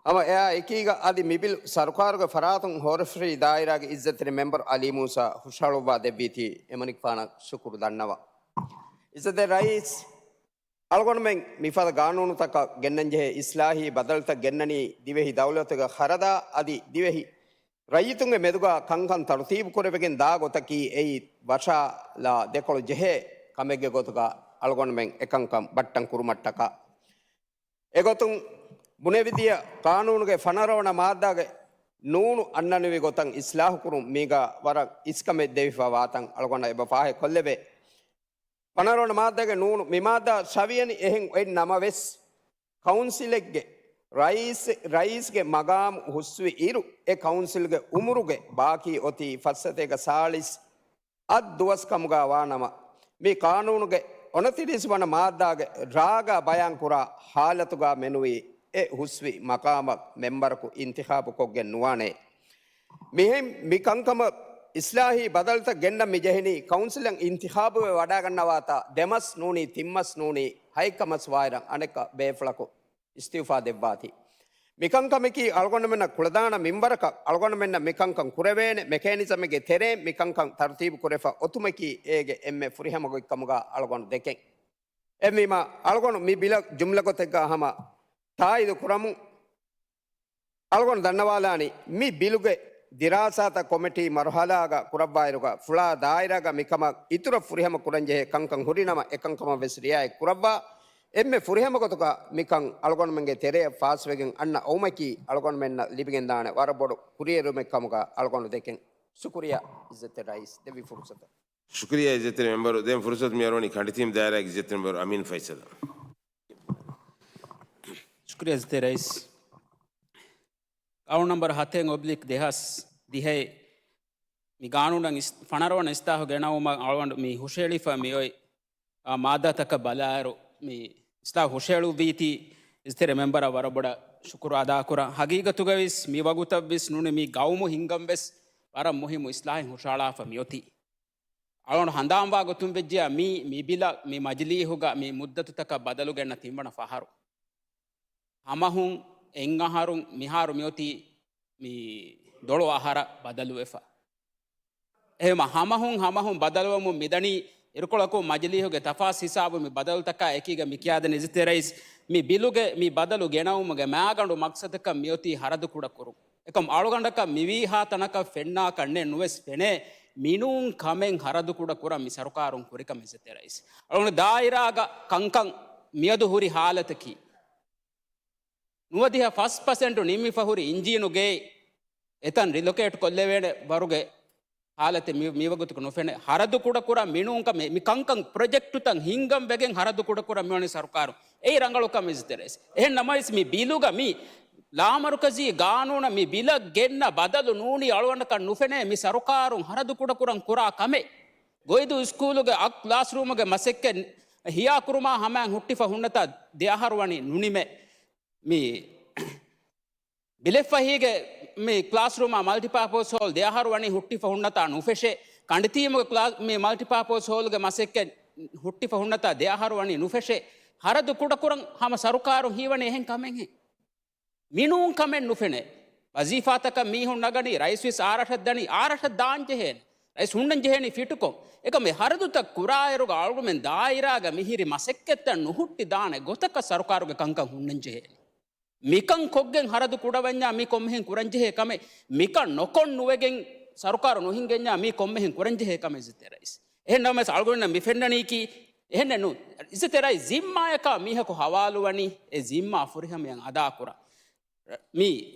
ހަމަ އެއާ އެކީގަ އަދި މިބިލް ސަރުކާރުގެ ފަރާތުން ހޯރަފްރީ ދާއިރާގެ އިއްޒަތްތެރި މެމްބަރު އަލީ މޫސާ ހުށަހަޅުއްވާ ދެއްވީތީ އެމަނިކުފާނަށް ޝުކުރު ދަންނަވަން. އިއްޒަތްތެރި ރައީސް، އަޅުގަނޑުމެން މިފަދަ ގާނޫނުތަކަށް ގެންނަންޖެހޭ އިސްލާހީ ބަދަލުތައް ގެންނަނީ ދިވެހި ދައުލަތުގެ ޚަރަދާ އަދި ދިވެހި ރައްޔިތުންގެ މެދުގަ ކަންކަން ތަރުތީބު ކުރެވިގެން ދާ ގޮތަކީ އެއީ ވަށާލާ ދެކޮޅު ޖެހޭ ކަމެއްގެ ގޮތުގަ އަޅުގަނޑުމެން އެކަންކަން ބައްޓަން ކުރުމަށްޓަކާ. އެގޮތުން ބުނެވިދިޔަ ޤާނޫނުގެ ފަނަރަވަނަ މާއްދާގެ ނޫނު އަންނަނިވި ގޮތަށް އިސްލާހުކުރުން މީގަ ވަރަށް އިސްކަމެއް ދެވިފަ ވާތަން އަޅުގަނޑަށް އެބަ ފާހެއް ކޮށްލެވޭ. ފަނަރަވަނަ މާއްދާގެ ނޫނު މި މާއްދާ ޝަވިޔަނި އެހެން އޮތް ނަމަވެސް، ކައުންސިލެއްގެ ރައީސް، ރައީސްގެ މަގާމު ހުސްވި އިރު، އެ ކައުންސިލްގެ އުމުރުގެ ބާކީ އޮތީ ފައްސަތޭކަ ސާޅީސް އަށް ދުވަސް ކަމުގަ ވާނަމަ، މި ޤާނޫނުގެ އޮނަތިރީސް ވަނަ މާއްދާގެ ރާގަ ބަޔާންކުރާ ހާލަތުގަ މެނުވީ އެ ހުސްވި މަޤާމަށް މެމްބަރަކު އިންތިޚާބު ކޮށްގެން ނުވާނެ. މިހެން މި ކަންކަމަށް އިސްލާހީ ބަދަލުތައް ގެންނަން މި ޖެހެނީ ކައުންސިލަށް އިންތިޚާބުވެ ވަޑައިގަންނަވާތާ ދެމަސް ނޫނީ، ތިންމަސް ނޫނީ، ހަތްކަމަސް ވާއިރަށް އަނެއްކާ ބޭފުޅަކު އިސްތިއުފާ ދެއްވާތީ. މިކަންކަމަކީ އަޅުގަނޑުމެންނަށް ކުޅަދާނަ މިންވަރަކަށް އަޅުގަނޑުމެންނަށް މިކަންކަން ކުރެވޭނެ މެކޭނިޒަމެއްގެ ތެރޭން މިކަންކަން ތަރުތީބު ކުރެފަ އޮތުމަކީ އޭގެ އެންމެ ފުރިހަމަ ގޮތްކަމުގަ އަޅުގަނޑު ދެކެން. އެހެންވީމަ، އަޅުގަނޑު މި ބިލަށް ޖުމްލަ ގޮތެއްގަ ހަމަ ތާއީދު ކުރަމުން، އަޅުގަނޑު ދަންނަވާލާނީ، މި ބިލުގެ ދިރާސާތައް ކޮމިޓީ މަރުހަލާގަ ކުރައްވާއިރުގަ ފުޅާ ދާއިރާގަ މިކަމަށް އިތުރަށް ފުރިހަމަ ކުރަންޖެހޭ ކަންކަން ހުރިނަމަ، އެކަންކަމަށް ވެސް ރިއާޔަތް ކުރައްވާ. އެންމެ ފުރިހަމަ ގޮތަކަށް މިކަން އަޅުގަނޑުމެންގެ ތެރެއަށް ފާސްވެގެން އަންނަ އޮވުމަކީ އަޅުގަނޑުމެންނަށް ލިބިގެންދާނެ ވަރަށް ބޮޑު ކުރިއެރުމެއް ކަމުގަ އަޅުގަނޑު ދެކެން. ޝުކުރިއްޔާ އިއްޒަތްތެރި ރައީސް ދެއްވި ފުރުސަތަށް. ޝުކުރިއްޔާ އިއްޒަތްތެރި މެމްބަރު. ދެން ފުރުސަތު މިއަރުވަނީ ކަނޑިތީމް ދާއިރާގެ އިއްޒަތްތެރި މެމްބަރު އަމީން ފައިސަލަށް. ޝުކުރިއްޔާ އިއްޒަތްތެރި ރައީސް. ގާނޫނު ނަމްބަރު ހަތެއް އޮބްލިކް ދެހާސް ދިހައި މި ގާނޫނަށް އިސް-، ފަނަރަވަނަ އިސްލާހު ގެނައުމަށް އަޅުގަނޑު މި ހުށައެޅިފަ މިއޮތް، އާ، މާއްދާތަކަށް ބަލާއިރު، މި އިސްލާހު ހުށައެޅުއްވީތީ އިއްޒަތްތެރި މެމްބަރަށް ވަރަށް ބޮޑަށް ޝުކުރު އަދާކުރަން. ހަގީގަތުގަވެސް މި ވަގުތަށްވެސް ނޫނީ މި ގައުމު ހިންގަންވެސް ވަރަށް މުހިއްމު އިސްލާހެއް ހުށައަޅާފަ މިއޮތީ. އަޅުގަނޑު ހަނދާންވާ ގޮތުން ވެއްޖެޔާ މީ، މި ބިލަށް މި މަޖިލީހުގަ މި މުއްދަތުތަކަށް ބަދަލު ގެންނަ ތިންވަނަ ފަހަރު. ހަމަހުން އެއް އަހަރުން މިހާރު މިއޮތީ މި ދޮޅު އަހަރަށް ބަދަލުވެފަ. އެހެންވީމަ ހަމަހުން ހަމަހުން ބަދަލުވަމުން މިދަނީ އިރުކޮޅަކުން މަޖިލީހުގެ ތަފާސް ހިސާބު މި ބަދަލުތަކާ އެކީގަ މި ކިޔާދެނީ އިއްޒަތްތެރި ރައީސް މި ބިލުގެ މި ބަދަލު ގެނައުމުގެ މައިގަނޑު މަގްސަދަކަށް މިއޮތީ ހަރަދު ކުޑަކުރުން. އެކަމް އަޅުގަނޑަކަށް މިވީހާ ތަނަކަށް ފެންނާކަށް ނެއް ނުވެސް ފެނޭ މިނޫން ކަމެއް ހަރަދު ކުޑަކުރަން މި ސަރުކާރުން ކުރިކަމަށް އިއްޒަތްތެރި ރައީސް. އަޅުގަނޑު ދާއިރާގަ ކަންކަން މިއަދު ހުރި ހާލަތަކީ ނުވަދިހަ ފަސް ޕަސެންޓު ނިންމިފަ ހުރި އިންޖީނުގެ އެތަން ރިލޮކޭޓް ކޮށްލެވޭނެ ވަރުގެ ހާލަތެއް މި، މިވަގުތު ނުފެނޭ. ހަރަދު ކުޑަކުރަން މިނޫންކަމެއް، މި ކަންކަން ޕްރޮޖެކްޓުތައް ހިންގަން ވެގެން ހަރަދު ކުޑަކުރަން މިވަނީ ސަރުކާރު. އެއީ ރަނގަޅު ކަމެއް އިއްޒަތްތެރި ރައީސް. އެހެން ނަމަވެސް މި ބިލުގަ މި ލާމަރުކަޒީ ގާނޫނަށް މި ބިލަށް ގެންނަ ބަދަލު ނޫނީ އަޅުގަނޑަކަށް ނުފެނޭ މި ސަރުކާރުން ހަރަދު ކުޑަކުރަން ކުރާ ކަމެއް. ގޮއިދޫ ސްކޫލުގެ އަށް ކްލާސްރޫމުގެ މަސައްކަތް ހިޔާކުރުމާ ހަމައިން ހުއްޓިފަ ހުންނަތާ ދެ އަހަރު ވަނީ ނުނިމޭ. މި ބިލެއްފަހީގެ މި ކްލާސްރޫމާ މަލްޓިޕާޕޯސް ހޯލް ދެ އަހަރު ވަނީ ހުއްޓިފަ ހުންނަތާ ނުފެށޭ. ކަނޑިތީމުގެ ކްލާ-، މި މަލްޓިޕާޕޯސް ހޯލްގެ މަސައްކަތް ހުއްޓިފަ ހުންނަތާ ދެ އަހަރު ވަނީ ނުފެށޭ. ހަރަދު ކުޑަކުރަން ހަމަ ސަރުކާރުން ހީވަނީ އެހެން ކަމެއްހެން. މިނޫން ކަމެއް ނުފެނޭ. ވަޒީފާތަކަށް މީހުން ނަގަނީ، ރައީސްވެސް އާރަށަށް ދަނީ، އާރަށަށް ދާން ޖެހޭނެ. ރައީސް ހުންނަން ޖެހޭނީ ފިޓުކޮށް. އެކަމް އެ ހަރަދުތައް ކުރާއިރުގަ އަޅުގަމެން ދާއިރާގަ މިހިރި މަސައްކަތްތައް ނުހުއްޓި ދާނެ ގޮތަކަށް ސަރުކާރުގެ ކަންކަން ހުންނަން ޖެހޭނެ. މިކަން ކޮށްގެން ހަރަދު ކުޑަވަންޏާ މީ ކޮންމެހެން ކުރަންޖެހޭ ކަމެއް، މިކަން ނޮކޮށް ނުވެގެން ސަރުކާރު ނުހިނގަންޏާ މީ ކޮންމެހެން ކުރަންޖެހޭ ކަމެއް އިއްޒަތްތެރި ރައީސް. އެހެން ނަމަވެސް އަޅުގަނޑުންނަށް މި ފެންނަނީކީ އެހެންނެއް ނޫން. އިއްޒަތްތެރި ރައީސް ޒިންމާޔަކާ މީހަކު ހަވާލުވަނީ އެ ޒިންމާ ފުރިހަމަޔަށް އަދާކުރަން. މި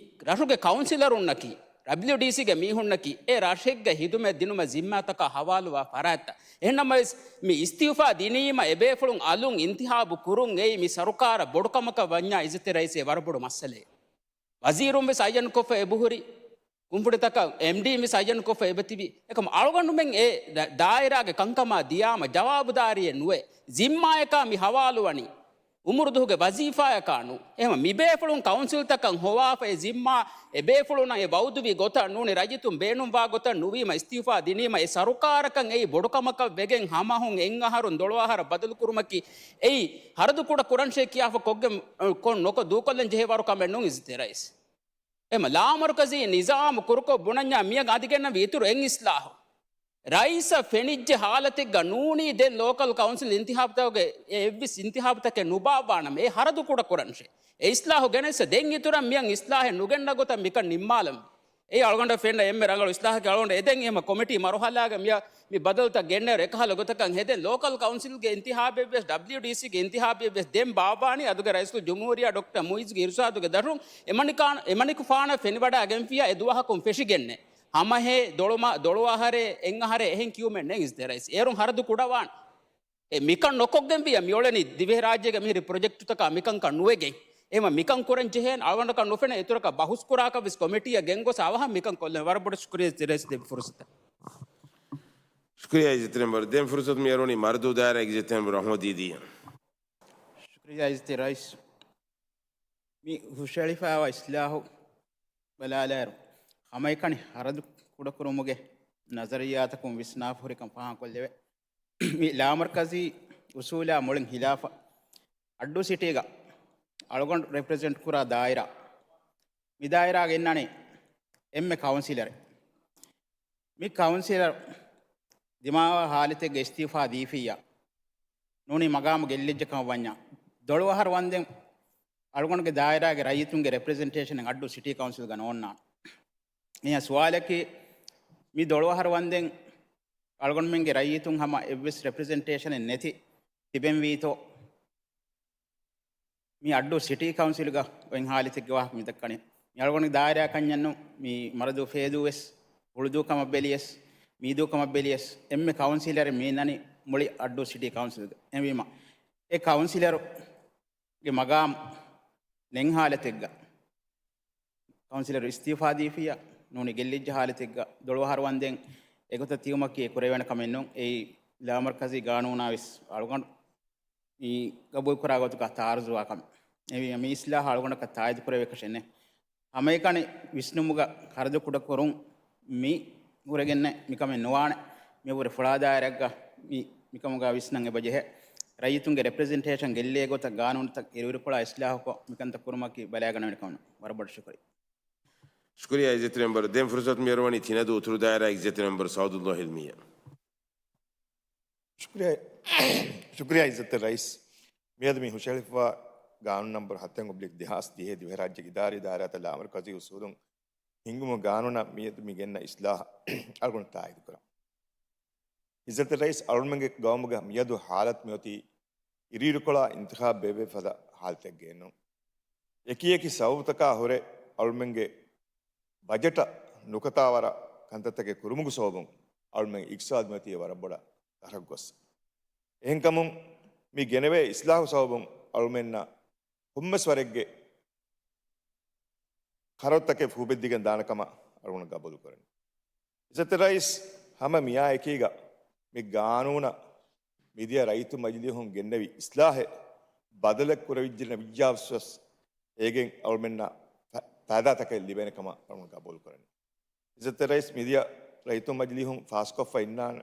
ރަށުގެ ކައުންސިލަރުންނަކީ، ޑަބްލިއުޑީސީގެ މީހުންނަކީ، އެ ރަށެއްގެ ހިދުމަތް ދިނުމަށް ޒިންމާތަކާ ހަވާލުވާ ފަރާތްތައް. އެހެންނަމަވެސް، މި އިސްތިއުފާ ދިނީމަ އެބޭފުޅުން އަލުން އިންތިހާބު ކުރުން އެއީ މި ސަރުކާރަށް ބޮޑުކަމަކަށް ވަންޏާ އިއްޒަތްތެރި ރައީސް އެ ވަރަށް ބޮޑު މައްސަލައެއް. ވަޒީރުން ވެސް އައްޔަންކޮށްފަ އެބަހުރި، ކުންފުނިތަކަށް އެމްޑީ ވެސް އައްޔަންކޮށްފަ އެބަތިބި. އެކަމް އަޅުގަނޑުމެން އެ ދާ-، ދާއިރާގެ ކަންކަމާ ދިޔާމަ ޖަވާބުދާރީއެއް ނުވޭ. ޒިންމާޔަކާ މި ހަވާލުވަނީ. އުމުރުދުހުގެ ވަޒީފާޔަކާ ނޫން. އެހެން މިބޭފުޅުން ކައުންސިލްތަކަށް ހޮވާފަ އެ ޒިންމާ އެބޭފުޅުންނަށް އެ ވައުދުވި ގޮތަށް ނޫނީ ރައްޔިތުން ބޭނުންވާ ގޮތަށް ނުވީމަ އިސްތިއުފާ ދިނީމަ އެ ސަރުކާރަކަށް އެއީ ބޮޑުކަމަކަށް ވެގެން ހަމަހުން އެއް އަހަރުން ދޮޅު އަހަރަށް ބަދަލުކުރުމަކީ އެއީ ހަރަދު ކުޑަ ކުރަންށޭ ކިޔާފަ ކޮށްގެން، ކޮށް ނުކޮށް ދޫކޮށްލަން ޖެހޭ ވަރު ކަމެއް ނޫން އިއްޒަތްތެރި ރައީސް. އެމަ ލާމަރުކަޒީ ނިޒާމު ކުރުކޮށް ބުނަންޏާ މިޔަށް އަދިގެންނަވި އިތުރު އެއް އިސްލާހު. ރައީސަށް ފެނިއްޖެ ހާލަތެއްގަ ނޫނީ ދެން ލޯކަލް ކައުންސިލް އިންތިހާބުތަކުގެ އެ އެއްވެސް އިންތިހާބުތަކެއް ނުބާއްވާނަމޭ ހަރަދު ކުޑަ ކުރަންށޭ. އެ އިސްލާހު ގެނެއްސަ ދެން އިތުރަށް މިޔަށް އިސްލާހެއް ނުގެންނަ ގޮތަށް މިކަން ނިންމާލަން. އެ އަޅުގަނޑަށް ފެންނަ އެންމެ ރަނގަޅު އިސްލާހަކީ އަޅުގަނޑު އެދެން އެހެމަ ކޮމިޓީ މަރުހަލާގަ މިޔަށް މި ބަދަލުތައް ގެންނައިރު އެކަހަލަ ގޮތަކަށް ހެދެން ލޯކަލް ކައުންސިލްގެ އިންތިހާބެއްވެސް، ޑަބްލިއުޑީސީގެ އިންތިހާބެއްވެސް ދެން ބާއްވާނީ އަދުގެ ރައީސުލްޖުމްހޫރިއްޔާ ޑޮކްޓަރ މުއިއްޒުގެ އިރުޝާދުގެ ދަށުން އެމަނިކާ-، އެމަނިކުފާނަށް ފެނިވަޑައިގެންފިއްޔާ އެ ދުވަހަކުން ފެށިގެންނޭ. ހަމަހޭ ދޮޅުމަ-، ދޮޅު އަހަރެއް އެއް އަހަރެއް އެހެން ކިޔުމެއް ނެތް އިއްޒަތްތެރި ރައީސް. އޭރުން ހަރަދު ކުޑަވާން. އެ މިކަން ނޮކޮށްގެން ވިޔަ މިއުޅެނީ ދިވެހި ރާއްޖޭގެ މިހިރި ޕްރޮޖެކްޓުތަކާ މިކަންކަން ނުވެގެން. އެހެމަ މިކަން ކުރަން ޖެހޭން އަޅުގަނޑަކަށް ނުފެނޭ އިތުރަކަށް ބަހުސްކުރާކަށް ވެސް ކޮމިޓީއަށް ގެންގޮސް އަވަހަށް މިކަން ކޮށްލަން. ވަރަށް ބޮޑަށް ޝުކުރިއްޔާ އިއްޒަތްތެރި ރައީސް ދެއްވި ފުރުސަތަށް. ޝުކުރިއްޔާ އިއްޒަތްތެރި މެމްބަރު. ދެން ފުރުސަތު މިއަރުވަނީ މަރުދޫ ދާއިރާގެ އިއްޒަތްތެރި މެމްބަރު އަޙްމަދު ދީދީއަށް. ޝުކުރިއްޔާ އިއްޒަތްތެރި ރައީސް. މި ހުށައެޅިފައިވާ އިސްލާހު ބަލާލާއިރު، ހަމައެކަނި ހަރަދު ކުޑަކުރުމުގެ ނަޒަރިއްޔާތަކުން ވިސްނާފަ ހުރިކަން ފާހަގަކޮށްލެވޭ. މި ލާމަރުކަޒީ އުސޫލާ މުޅިން ހިލާފަށް އައްޑޫ ސިޓީގަ އަޅުގަނޑު ރެޕްރެޒެންޓް ކުރާ ދާއިރާ، މި ދާއިރާގަ އިންނާނީ އެންމެ ކައުންސިލަރެއް. މި ކައުންސިލަރު ދިމާވާ ހާލަތެއްގަ އިސްތިއުފާ ދީފިއްޔާ، ނޫނީ މަގާމު ގެއްލިއްޖެ ކަމަށް ވަންޏާ، ދޮޅު އަހަރު ވަންދެން އަޅުގަނޑުގެ ދާއިރާގެ ރައްޔިތުންގެ ރެޕްރެޒެންޓޭޝަނެއް އައްޑޫ ސިޓީ ކައުންސިލްގަ ނޯންނާނެ. އެހެން ސުވާލަކީ، މި ދޮޅު އަހަރު ވަންދެން އަޅުގަނޑުމެންގެ ރައްޔިތުން ހަމަ އެއްވެސް ރެޕްރެޒެންޓޭޝަނެއް ނެތި ތިބެންވީތޯ؟ މި އައްޑޫ ސިޓީ ކައުންސިލުގަ އޮތް ހާލަތެއްގެ ވާހަކަ މި ދައްކަނީ. މި އަޅުގަނޑު ދާއިރާ ކަންޏެއްނު މި މަރަދޫ ފޭދޫ ވެސް، ހުޅުދޫ ކަމަށް ބެލިޔަސް، މީދޫ ކަމަށް ބެލިޔަސް، އެންމެ ކައުންސިލަރެއް މި އިންނަނީ މުޅި އައްޑޫ ސިޓީ ކައުންސިލްގަ. އެހެންވީމަ، އެ ކައުންސިލަރުގެ މަގާމް ނެން ހާލަތެއްގަ ކައުންސިލަރު އިސްތިއުފާ ދީފިއްޔާ ނޫނީ ގެއްލިއްޖެ ހާލަތެއްގަ ދޮޅު އަހަރު ވަންދެން އެގޮތަށް ތިއުމަކީ ކުރެވޭނެ ކަމެއް ނޫން. އެއީ ލާމަރުކަޒީ ގާނޫނާ ވެސް އަޅުގަނޑު މި ގަބޫލުކުރާ ގޮތުގަ ތާރުޒުވާ ކަމެއް. އެހެންވީމަ މި އިސްލާހު އަޅުގަނޑަކަށް ތާއީދު ކުރެވޭކަށެއް ނެތް. ހަމައެކަނި ވިސްނުމުގަ ޚަރަދު ކުޑަކުރުން މި ހުރެގެންނެއް މިކަމެއް ނުވާނެ. މި ވުރެ ފުޅާ ދާއިރާއެއްގަ މި، މިކަމުގަ ވިސްނަން އެބަ ޖެހޭ. ރައްޔިތުންގެ ރެޕްރެޒެންޓޭޝަން ގެއްލޭ ގޮތަށް ގާނޫނުތައް އިރުއިރުކޮޅާ އިސްލާހުކޮށް މިކަންތައް ކުރުމަކީ ބަލައިގަނެވޭނެ ކަމެއް. ވަރަށް ބޮޑަށް ޝުކުރިއްޔާ. ޝުކުރިއްޔާ އިއްޒަތްތެރި މެމްބަރު. ދެން ފުރުސަތު މިއަރުވަނީ ތިނަދޫ އުތުރު ދާއިރާ އިއްޒަތްތެރި މެމްބަރު ސައުދުﷲ ހިލްމީއަށް. ޝުކުރިއްޔާ، ޝުކުރިއްޔާ އިއްޒަތްތެރި ރައީސް. މިއަދު މި ހުށަހެޅިފައިވާ ގާނޫނު ނަންބަރު ހަތެއް އޮބްލިކް ދެހާސް ދިހައެއް ދިވެހިރާއްޖޭގެ އިދާރީ ދާއިރާތައް ލާމަރުކަޒީ އުސޫލުން ހިންގުމުގެ ގާނޫނަށް މިއަދު މި ގެންނަ އިސްލާހަށް އަޅުގަނޑު ތާއީދު ކުރަން. އިއްޒަތްތެރި ރައީސް، އަޅުމެންގެ ގައުމުގެ މިއަދު ހާލަތު މިއޮތީ އިރުއިރުކޮޅާ އިންތިޚާބު ބޭއްވޭ ފަދަ ހާލަތެއްގައެއްނޫން. އެކި އެކި ސަބަބުތަކާ ހުރެ އަޅުމެންގެ ބަޖެޓަށް ނުކަތާވަރަށް ކަންތައްތަކެއް ކުރުމުގެ ސަބަބުން އަޅުމެން އިގްތިސާދު މިއޮތީ ވަރަށް ބޮޑަށް ތަރައްގަސް. އެހެންކަމުން މި ގެނެވޭ އިސްލާހު ސަބަބުން އަޅުމެންނަށް ކޮންމެސް ވަރެއްގެ ޚަރަދުތަކެއް ފޫބެއްދިގެން ދާނެ ކަމަށް އަޅުގަނޑު ގަބޫލު ކުރަނީ. އިއްޒަތްތެރި ރައީސް، ހަމަ މިއާ އެކީގަ މި ގާނޫނަށް މިދިޔަ ރައްޔިތު މަޖިލީހުން ގެންނެވި އިސްލާހެއް ބަދަލެއް ކުރެވިއްޖެނަމަ ވިއްޔާ ވެސް އޭގެން އަޅުމެންނަށް ފަ-، ފައިދާތަކެއް ލިބޭނެ ކަމަށް އަޅުގަނޑު ގަބޫލު ކުރަނީ. އިއްޒަތްތެރި ރައީސް، މިދިޔަ ރައްޔިތު މަޖިލީހުން ފާސްކޮށްފަ އިންނާނެ.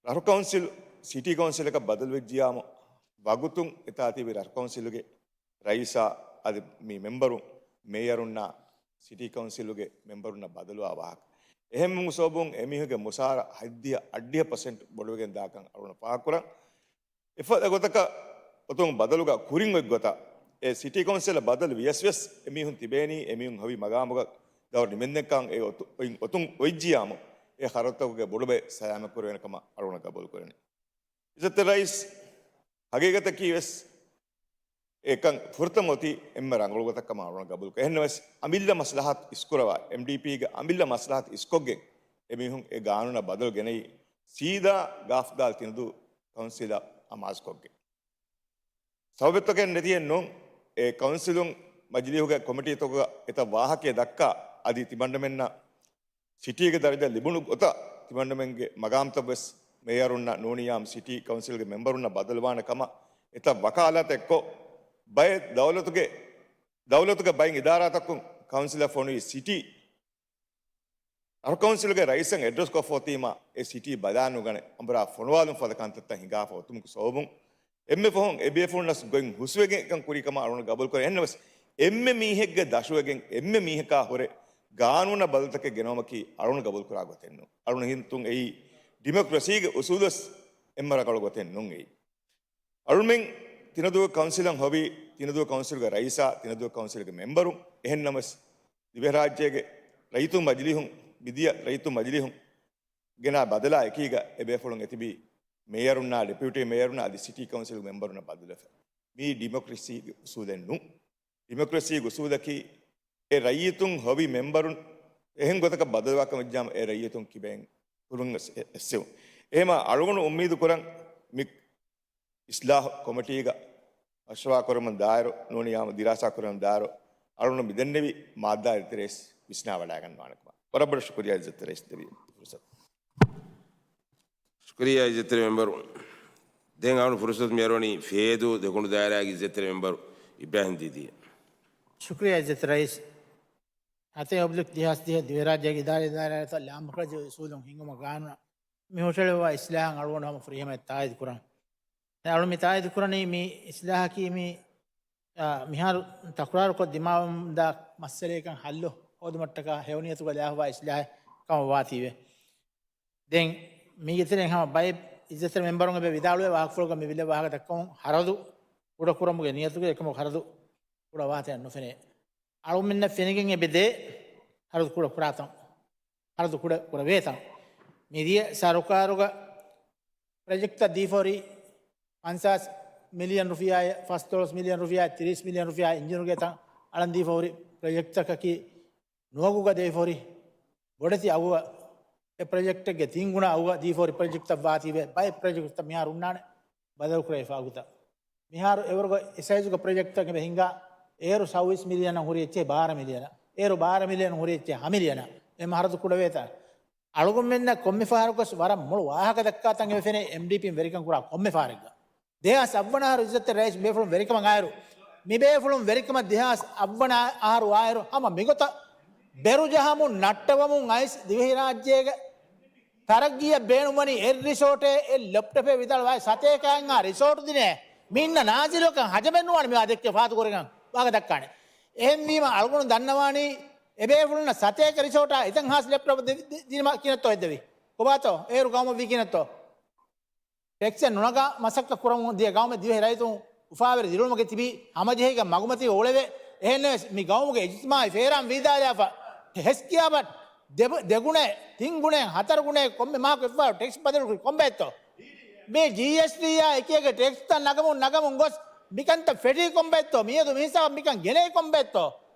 ރަށު ކައުންސިލް، ސިޓީ ކައުންސިލަކަށް ބަދަލުވެއްޖިޔާމު، ވަގުތުން އެތާ ތިބި ރަށު ކައުންސިލުގެ ރައީސާ އަދި މި މެމްބަރުން، މޭޔަރުންނާ ސިޓީ ކައުންސިލުގެ މެމްބަރުންނަށް ބަދަލުވާ ވާހަކަ. އެހެންވުމުގެ ސަބަބުން އެމީހުންގެ މުސާރަ ހަތްދިހަ، އަށްޑިހަ ޕަސެންޓް ބޮޑުވެގެން ދާކަން އަޅުގަނޑު ފާހަގަކުރަން. އެފަދަ ގޮތަކަށް އޮތުން ބަދަލުގަ ކުރިން އޮތް ގޮތަށް އެ ސިޓީ ކައުންސިލަށް ބަދަލު ވިޔަސް ވެސް އެމީހުން ތިބޭނީ އެމީހުން ހޮވި މަގާމުގަ ދައުރު ނިމެންދެންކަން އެ އޮތު-، އޮތުން އޮތްޖިޔާމު އެ ޚަރަދުތަކުގެ ބޮޑުބައެއް ސަލާމަތް ކުރެވޭނެ ކަމަށް އަޅުގަނޑު ގަބޫލު ކުރަނީ. އިއްޒަތްތެރި ރައީސް، ހަގީގަތަކީ ވެސް އެކަން ފުރަތަމަ އޮތީ އެންމެ ރަނގަޅު ގޮތަށް ކަމަށް އަޅުގަނޑު ގަބޫލު ކުރަން. އެހެންނަމަވެސް އަމިއްލަ މަސްލަހަތު އިސްކުރަވާ، އެމްޑީޕީގެ އަމިއްލަ މަސްލަހަތު އިސްކޮށްގެން އެމީހުން އެ ގާނޫނަށް ބަދަލު ގެނައީ ސީދާ ގާފްދާލް ތިނަދޫ ކައުންސިލަށް އަމާޒުކޮށްގެން. ސަބަބެއްތަކެއް ނެތިއެއްނޫން. އެ ކައުންސިލުން މަޖިލީހުގެ ކޮމިޓީތަކުގަ އެތައް ވާހަކައެއް ދައްކާ އަދި ތިމަންނަމެންނަށް ސިޓީގެ ދަރަޖަ ލިބުނު ގޮތަށް ތިމަންނަމެންގެ މަގާމްތައް ވެސް މޭޔަރުންނަށް ނޫނިއްޔާމު ސިޓީ ކައުންސިލްގެ މެމްބަރުންނަށް ބަދަލުވާނެ ކަމަށް އެތައް ވަކާލާތެއް ކޮށް، ބައެއް ދައުލަތުގެ، ދައުލަތުގެ ބައެއް އިދާރާތަކުން ކައުންސިލަށް ފޮނުވި ސިޓީ ރަށު ކައުންސިލުގެ ރައީސަށް އެޑްރެސް ކޮށްފަ އޮތީމާ އެ ސިޓީ ބަލާނުގަނެ އަނބުރާ ފޮނުވާލުން ފަދަ ކަންތައްތައް ހިނގާފަ އޮތުމުގެ ސަބަބުން އެންމެ ފަހުން އެ ބޭފުޅުންނަސް ގޮތް ހުސްވެގެން އެކަން ކުރީ ކަމަށް އަޅުގަނޑު ގަބޫލު ކުރޭ. އެހެންނަމަވެސް އެންމެ މީހެއްގެ ދަށުވެގެން އެންމެ މީހަކާ ހުރެ ގާނޫނަށް ބަދަލުތަކެއް ގެނައުމަކީ އަޅުގަނޑު ގަބޫލު ކުރާ ގޮތެއް ނޫން. އަޅުގަނޑު ހިންތުން އެއީ ޑިމޮކްރަސީގެ އުސޫލުވެސް އެންމެ ރަނގަޅު ގޮތެއް ނޫން އެއީ. އަޅުމެން ތިނަދޫ ކައުންސިލަށް ހޮވީ، ތިނަދޫ ކައުންސިލްގެ ރައީސާ، ތިނަދޫ ކައުންސިލްގެ މެމްބަރުން. އެހެންނަމަވެސް، ދިވެހިރާއްޖޭގެ ރައްޔިތު މަޖިލީހުން، މިދިޔަ ރައްޔިތު މަޖިލީހުން ގެނާ ބަދަލާ އެކީގަ އެބޭފުޅުން އެތިބީ މޭޔަރުންނާ، ޑެޕިއުޓީ މޭޔަރުންނާ އަދި ސިޓީ ކައުންސިލްގެ މެމްބަރުންނާ ބަދަލުވެފަ. މީ ޑިމޮކްރަސީގެ އުސޫލެއް ނޫން. ޑިމޮކްރަސީގެ އުސޫލަކީ އެ ރައްޔިތުން ހޮވި މެމްބަރުން އެހެން ގޮތަކަށް ބަދަލުވާކަމަށް ވެއްޖާމަ އެ ރައްޔިތުން ކިބައިން ހުރުން އެސް-، އެ-، އެއްސެވުން. އެހެމާ އަޅުގަނޑު އުއްމީދު ކުރަން މި އިސްލާހު ކޮމިޓީގަ މަޝްވަރާ ކުރަމުން ދާއިރު ނޫނިއްޔާމު ދިރާސާ ކުރަމުން ދާއިރު އަޅުގަނޑު މިދެންނެވި މާއްދާ އެތެރެއަސް ވިސްނާވަޑައިގަންނަވާނެ ކަމަށް. ވަރަށް ބޮޑަށް ޝުކުރިއްޔާ އިއްޒަތްތެރި ރައީސް ދެއްވި ފުރުސަތު. ޝުކުރިއްޔާ އިއްޒަތްތެރި މެމްބަރު. ދެން އަޅުގަނޑު ފުރުސަތު މިއަރުވަނީ ފޭދޫ ދެކުނު ދާއިރާގެ އިއްޒަތްތެރި މެމްބަރު އިބްރާހިމް ދީދީއަށް. ޝުކުރިއްޔާ އިއްޒަތްތެރި ރައީސް. ހަތެއް އޮބްލިކް ދެހާސް ދިހަ ދިވެހިރާއްޖޭގެ އިދާރީ ދާއިރާތައް ލާމަރުކަޒީ އުސޫލުން ހިންގުމުގެ ގާނޫނަށް މި ހުށަހެޅިފައިވާ އިސްލާހަށް އަޅުގަނޑު ހަމަ ފުރިހަމަޔަށް ތާއީދު ކުރަން. ދެން އަޅުގަނޑު މި ތާއީދު ކުރަނީ މި އިސްލާހަކީ މި، އާ، މިހާރު ތަކުރާރުކޮށް ދިމާވަމުންދާ މައްސަލައެއްކަން ހައްލު ހޯދުމަށްޓަކާ ހެޔޮނިޔަތުގަ ލާފައިވާ އިސްލާހެއް ކަމަށް ވާތީވެ. ދެން މީގެ ތެރެއިން ހަމަ ބައެއް އިއްޒަތްތެރި މެމްބަރުން އެބަ ވިދާޅުވެ ވާހަކަފުޅުގަ މި ވިލެ ވާހަކަ ދައްކަމުން ޚަރަދު ކުޑަކުރަމުގެ ނިޔަތުގަ އެކަމަކު ޚަރަދު ކުޑަ ވާތައެއް ނުފެނޭ. އަޅުމެންނަށް ފެނިގެން އެބަދޭ ޚަރަދު ކުޑަ ކުރާތަން، ޚަރަދު ކުޑަ ކުރެވޭތަން. މިދިޔަ ސަރުކާރުގަ ޕްރޮޖެކްޓްތައް ދީފަހުރި ފަންސާސް މިލިއަން ރުފިޔާއެއް، ފަސްދޮޅަސް މިލިއަން ރުފިޔާއެއް، ތިރީސް މިލިއަން ރުފިޔާ އިންޖިނުގެ ތަން އަޅަން ދީފަ ހުރި ޕްރޮޖެކްޓްތަކަކީ ނުވަގުގަ ދެވިފަ ހުރި ބޮޑެތި އަގުގަ އެ ޕްރޮޖެކްޓެއްގެ ތިން ގުނަ އަގުގަ ދީފަ ހުރި ޕްރޮޖެކްޓްތައް ވާތީވެ، ބައެއް ޕްރޮޖެކްޓްތައް މިހާރު އޮންނާނެ ބަދަލުކުރެވިފަ އަގުތައް. މިހާރު އެވަރުގަ އެ ސައިޒުގަ ޕްރޮޖެކްޓްތަކެއް ހިނގާ، އޭރު ސައުވީސް މިލިއަނަށް ހުރި އެއްޗެހި ބާރަ މިލިއަނަށް، އޭރު ބާރަ މިލިއަން ހުރި އެއްޗެހި ހަ މިލިއަނަށް. އެ މަހަރަދު ކުޑަވޭތަ؟ އަޅުގަނޑުމެންނަށް ކޮންމެ ފަހަރަކުވެސް ވަރަށް މޮޅު ވާހަކަ ދައްކާތަން އެބަ ފެނޭ އެމްޑީޕީން ވެރިކަން ކުރާ ކޮންމެ ފަހަރެއްގަ. ދެހާސް އަށްވަނަ އަހަރު އިއްޒަތްތެރި ރައީސް ބޭފުޅުން ވެރިކަމަށް އައިރު، މި ބޭފުޅުން ވެރިކަމަށް ދެހާސް އަށްވަނަ އަހަރު އައިރު ހަމަ މިގޮތަށް ބެރުޖަހަމުން ނައްޓަވަމުން އައިސް ދިވެހިރާއްޖޭގެ ތަރައްގީއަށް ބޭނުންވަނީ އެއް ރިސޯޓެއް، އެއް ލެޕްޓޮޕެއް ވިދާޅުވާ ސަތޭކައެއްހާ ރިސޯޓު ދިނޭ. މި އިންނަ ނާޒިލުކަން ހަޖަމެއް ނުވާނެ މިވާ ދެއްކޭ ފާތުކުރިކަން ވާހަކަ ދައްކާނެ. އެހެންވީމަ އަޅުގަނޑު ދަންނަވާނީ އެބޭފުޅުންނަށް ސަތޭކަ ރިސޯޓާ އެތަން ހާސް ލެޕްޓޮޕް ދި-، ދި-، ދިނުމަށް ކިހިނެއްތޯ އެއްދެވީ؟ ކޮބާތޯ؟ އޭރު ގައުމަށް ވީ ކިހިނެއްތޯ؟ ޓެކްސެއް ނުނަގާ މަސައްކަތް ކުރަމުން ދިޔަ ގައުމެއް ދިވެހި ރައްޔިތުން އުފާވެރި ދިރިއުޅުމަކީ ތިބީ ހަމަޖެހިގެން މަގުމަތީގަ އުޅެވޭ. އެހެންނަމަވެސް މި ގައުމުގެ އިޖްތިމާޢީ ފޭރާން ވީދާލާފަ ހެސްކިޔާބަ ދެ-، ދެގުނައެއް، ތިން ގުނައެއް، ހަތަރު ގުނައެއް ކޮންމެ މަހަކު އެއްފަހަރު ޓެކްސް ބަދަލުކުރީ ކޮންބައެއްތޯ؟ މި ޖީއެސްޓީއާ އެކިއެކޭ ޓެކްސްތައް ނަގަމުން ނަގަމުން ގޮސް މިކަންތައް ފެށީ ކޮންބައެއްތޯ؟ މިއަދު މިހިސާބަށް މިކަން ގެނައީ ކޮންބައެއްތޯ؟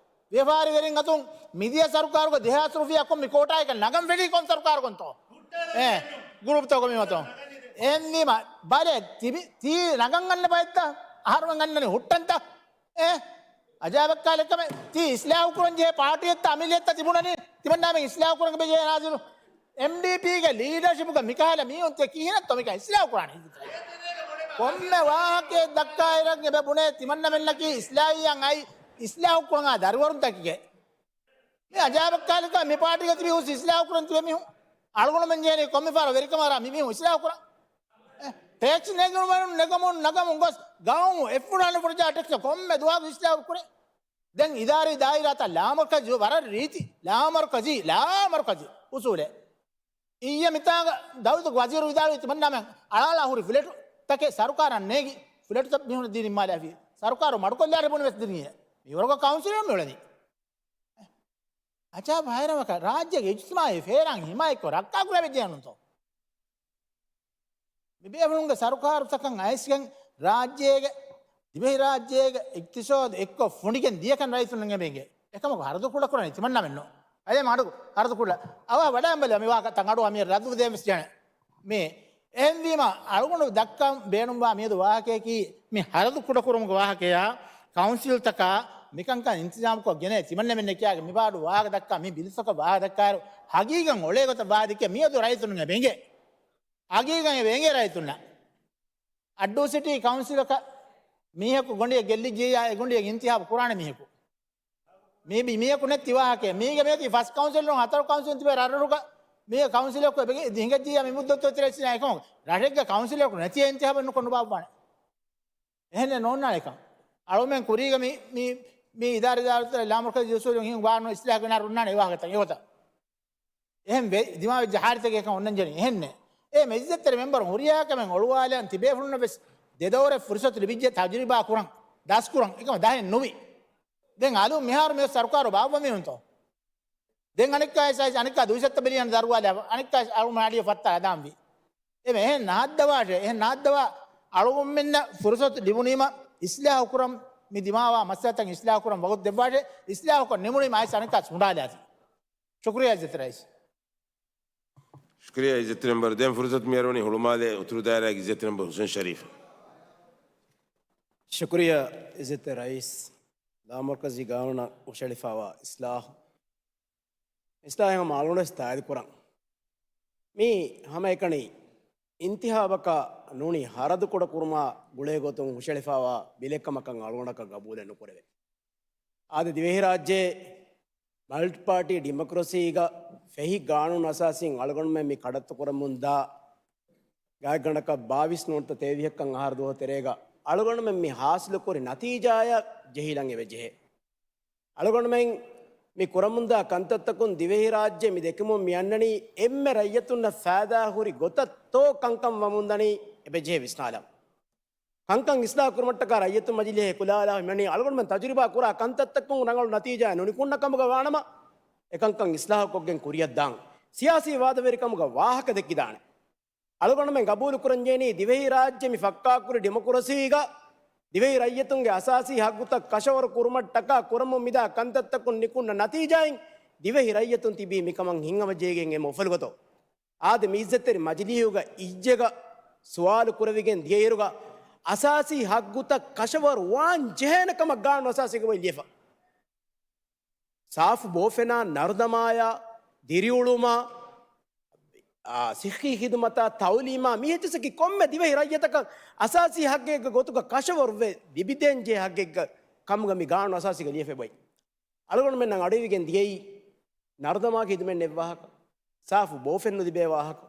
ވިޔަފާރިވެރިން އަތުން މިދިޔަ ސަރުކާރުގަ ދެހާސް ރުފިޔާ ކޮން މި ކޯޓާއަކަށް ނަގަން ފެށީ ކޮން ސަރުކާރުކަންތޯ؟ އޭ، ގުރޫޕްތަކުގަ މި މަތޯ. އެހެންވީމަ، ބަލޭ، ތިބި-، ތީ ނަގަން ގަންނަ ބައެއްތަ؟ އަހަރުމެން ގަންނަނީ ހުއްޓަންތަ؟ އޭ، އަޖާބެއްކާލެއްކަމެއް، ތީ އިސްލާހު ކުރަން ޖެހޭ ޕާޓީއެއްތަ އަމިއްލައެއްތަ ތިބުނަނީ؟ ތިމަންނާމެން އިސްލާހު ކުރަން ބެޖޭ ނާޒިލު. އެމްޑީޕީގެ ލީޑަރޝިޕްގަ މިކަހަލަ މީހުން ތި ކިހިނެއްތޯ މިކަން އިސްލާހު ކުރާނީ؟ ކޮންމެ ވާހަކައެއް ދައްކާއިރަށް އެބަ ބުނޭ ތިމަންނަމެންނަކީ އިސްލާހީއަށް އައި އިސްލާހު ކުރަން އާ ދަރިވަރުންތަކެކޭ. މި އަޖާބެއްކާލިކާ މި ޕާޓީގަ ތިބި ހުސް އިސްލާހު ކުރަން ތިބެ މީހުން. އަޅުގަނޑުމެން ޖެހެނީ ކޮންމެ ފަހަރަށް ވެރިކަމާރާ މި މީހުން އިސްލާހު ކުރަން. އެ، ޓެކްސް ނެގުނުމަނުން ނެގަމުން ނަގަމުން ގޮސް ގައުމު އެއްފުރާނަ ފުރަޖާ ޓެކްސް ކޮންމެ ދުވަހަކު އިސްލާހު ކުރޭ. ދެން އިދާރީ ދާއިރާތައް ލާމަރުކަޒީ ވަރަށް ރީތި، ލާމަރުކަޒީ، ލާމަރުކަޒީ އުސޫލެއް. އިއްޔެ މިތާގަ ދައުލަތުގެ ވަޒީރު ވިދާޅުވީ ތިމަންނާމެން އަޅާލާ ހުރި ފްލެޓުތަކެއް ސަރުކާރަށް ނޭގި، ފްލެޓުތައް މީހުން ދީ ނިންމާލާފި. ސަރުކާރު މަޑުކޮށްލާނެ ބުނި ވެސް ދިނީ. މިވަރުގަ ކައުންސިލުން މިއުޅެނީ. އަޖާބު ހައިރާންވާކަށް ރާއްޖޭގެ އިޖްތިމާޢީ ފޭރާން ހިމާޔަތްކޮށް ރައްކާކުރެވިއްޖެ ނޫންތޯ؟ މިބޭފުޅުންގެ ސަރުކާރުތަކަށް އައިސްގެން ރާއްޖޭގެ، ދިވެހިރާއްޖޭގެ އިޤްތިޞާދު އެއްކޮށް ފުނޑިގެން ދިޔަކަން ރައްޔިތުންނަށް އެބަ އެނގޭ. އެކަމަކު ހަރަދު ކުޑަކުރަނީ ތިމަންނަމެންނު. އަދެ މަޑު ހަރަދު ކުޑަ. އަވަހަށް ވަޑައިން ބަލަ މި ވާހަކަ ތަން އަޑު އަމި ރައްދު ދޭން ވެސް ޖެހޭނެ. މި އެހެންވީމަ، އަޅުގަނޑު ދައްކަން ބޭނުންވާ މިއަދު ވާހަކަޔަކީ، މި ހަރަދު ކުޑަކުރުމުގެ ވާހަކަޔާ، ކައުންސިލްތަކާ މިކަންކަން އިންތިޒާމުކޮށް ގެނޭ ތިމަންނަމެންނަށް ކިޔާގެ މިބާޑު ވާހަކަ ދައްކާ، މި ބިލުތަކަށް ވާހަކަ ދައްކާއިރު، ހަގީގަތް އޮޅޭ ގޮތަށް ވާ ދެކެ މިއަދު ރައްޔިތުން އެބަ އެނގޭ. ހަގީގަތް އެބަ އެނގޭ ރައްޔިތުންނަށް. އައްޑޫ ސިޓީ ކައުންސިލަކަށް މީހަކު ގޮނޑިއެއް ގެއްލިއްޖިއްޔާ، އެ ގޮނޑިއެއް އިންތިހާބު ކުރާނެ މީހަކު. މީ ބި-، މީހަކު ނެތް ތި ވާހަކައެއް. މީގެ މޭތި ފަސް ކައުންސިލުން ހަތަރު ކައުންސިލުން ތިބޭ ރަށްރަށުގަ މީގެ ކައުންސިލަކު އެބަ ހިނގައްޖިއްޔާ މި މުއްދަތު ތެރެއްސިނާ އެކަމަކު ރަށެއްގެ ކައުންސިލަކު ނެތި އިންތިހާބެއް ނުކޮށް ނުބާއްވާނެ. އެހެނެއް ނޯންނާނެ އެކަން. އަޅުމެން ކުރީގަ މި، މި، މި އިދާރީ ދާއިރާތައް ލާމަރުކަޒީ އުސޫލުން ހިންގި ވާނު އިސްލާހް ގެނާ ރުންނާނެ އެ ވާހަކަތައް އެގޮތަށް. އެހެން ވެ-، ދިމާވެއްޖެ ހާލަތެއް އެކަން އޮންނަން ޖެހެނީ އެހެންނެއް. އެ މެޖިސްޓްރޭޓް މެމްބަރު ހުރިހާ ކަމެއް އޮޅުވާލަން ތިބޭފުޅުންނަށް ވެސް ދެ ދައުރެއް ފުރުސަތު ލިބިއްޖެ ތަޖުރިބާ ކުރަން، ދަސްކުރަން. އެކަމަށް ދަހެއް ނުވި. ދެން އަލުން މިހާރު މި ސަރުކާރު ބާއްވަމީނުތޯ؟ ދެން އަނެއްކާ އެސް އައިސް އަނެއްކާ ދުއިސައްތަ ބިލިއަން ދަރުވާލާފަ އަނެއްކާ އަޅުމެން އަޑިއަށް ފައްތާ ހަދާންވީ. އެމެ އެހެން ނާއްދަވާށޭ، އެހެން ނާއްދަވާ އަޅުގަނޑުމެންނަށް ފުރުސަތު ލިބުނީމަ އިސްލާހު ކުރަން މި ދިމާވާ މައްސަލަތައް އިސްލާހު ކުރަން ވަގުތު ދެއްވާށޭ، އިސްލާހުކޮށް ނިމުނީމަ އައިސް އަނެއްކާ ހުނޑާލާތި. ޝުކުރިއްޔާ އިއްޒަތް ރައީސް. ޝުކުރިއްޔާ އިއްޒަތް މެމްބަރު. ދެން ފުރުސަތު މިއަރުވަނީ ހުޅުމާލޭ އުތުރު ދާއިރާގެ އިއްޒަތް މެމްބަރު ހުސެން ޝަރީފް. ޝުކުރިއްޔާ އިއްޒަތް ރައީސް. ލާމަރުކަޒީ ގާނޫނަށް ހުށަހެޅިފައިވާ އިސްލާހު، އިސްލާހެއް ހަމަ އަޅުގަނޑުވެސް ތާއީދު ކުރަން. މީ ހަމައެކަނި އިންތިހާބަކަށް ނޫނީ ހަރަދު ކުޑަ ކުރުމާ ގުޅޭ ގޮތުން ހުށަހެޅިފައިވާ ބިލެއްކަމަކަށް އަޅުގަނޑަކަށް ގަބޫލެއް ނުކުރެވޭ. އާދެ، ދިވެހިރާއްޖެ މަލްޓިޕާޓީ ޑިމޮކްރަސީގަ ފެހި ގާނޫނު އަސާސީން އަޅުގަނޑުމެން މި ކަޑައްތު ކުރަމުންދާ ގާތްގަނޑަކަށް ބާވީސް ނޫންތަ ތޭވީހަކަށް އަހަރު ދުވަހު ތެރޭގަ އަޅުގަނޑުމެން މި ހާސިލުކުރި ނަތީޖާއަށް ޖެހިލަން އެބަޖެހޭ. އަޅުގަނޑުމެން މި ކުރަމުންދާ ކަންތައްތަކުން ދިވެހިރާއްޖެ މި ދެކެމުން މިއަންނަނީ އެންމެ ރައްޔިތުންނަށް ފައިދާ ހުރި ގޮތަށްތޯ ކަންކަން ވަމުންދަނީ އެބަޖެހޭ ވިސްނާލަން. ކަންކަން އިސްލާހު ކުރުމަށްޓަކާ ރައްޔިތު މަޖިލީހެއް ކުލާލާ މިއަންނަނީ އަޅުގަނޑުމެން ތަޖުރިބާ ކުރާ ކަންތައްތަކުން ރަނގަޅު ނަތީޖާއެއް ނުނިކުންނަ ކަމުގަ ވާނަމަ، އެކަންކަން އިސްލާހުކޮށްގެން ކުރިއަށްދާން. ސިޔާސީ ވާދަވެރިކަމުގަ ވާހަކަ ދެއްކިދާނެ. އަޅުގަނޑުމެން ގަބޫލުކުރަންޖެހެނީ ދިވެހިރާއްޖެ މި ފައްކާކުރި ޑިމޮކްރަސީގަ ދިވެހި ރައްޔިތުންގެ އަސާސީ ހައްގުތައް ކަށަވަރު ކުރުމަށްޓަކާ ކުރަމުން މިދާ ކަންތައްތަކުން ނިކުންނަ ނަތީޖާއިން ދިވެހި ރައްޔިތުން ތިބީ މިކަމަށް ހިތްހަމަޖެހިގެން އެ އުފަލުގަތޯ. އާދެ، މި އިއްޒަތްތެރި މަޖިލީހުގަ އިއްޒަތްގަ ސުވާލު ކުރެވިގެން ދިޔައިރުގަ އަސާސީ ހައްގުތައް ކަށަވަރު ވާން ޖެހޭނެ ކަމަށް ގާނޫނު އަސާސީގަ އޮތް ލިޔެފަ. ސާފު ބޯފެނާ، ނަރުދަމާޔާ، ދިރިއުޅުމާ، އާ، ސިއްހީ ޚިދުމަތާ، ތައުލީމާ، މި އެއްޗިއްސަކީ ކޮންމެ ދިވެހި ރައްޔިތަކަށް އަސާސީ ހައްގެއްގެ ގޮތުގަ ކަށަވަރުވެ ލިބިދޭންޖެހޭ ހައްގެއްގެ ކަމުގަ މި ގާނޫނު އަސާސީގަ ލިޔެފަ އޮތް. އަޅުގަނޑުމެންނަށް އަޑުއިވިގެން ދިޔައީ ނަރުދަމާގެ ހިދުމަތް ނެތް ވާހަކަ، ސާފު ބޯފެން ނުލިބޭ ވާހަކަ،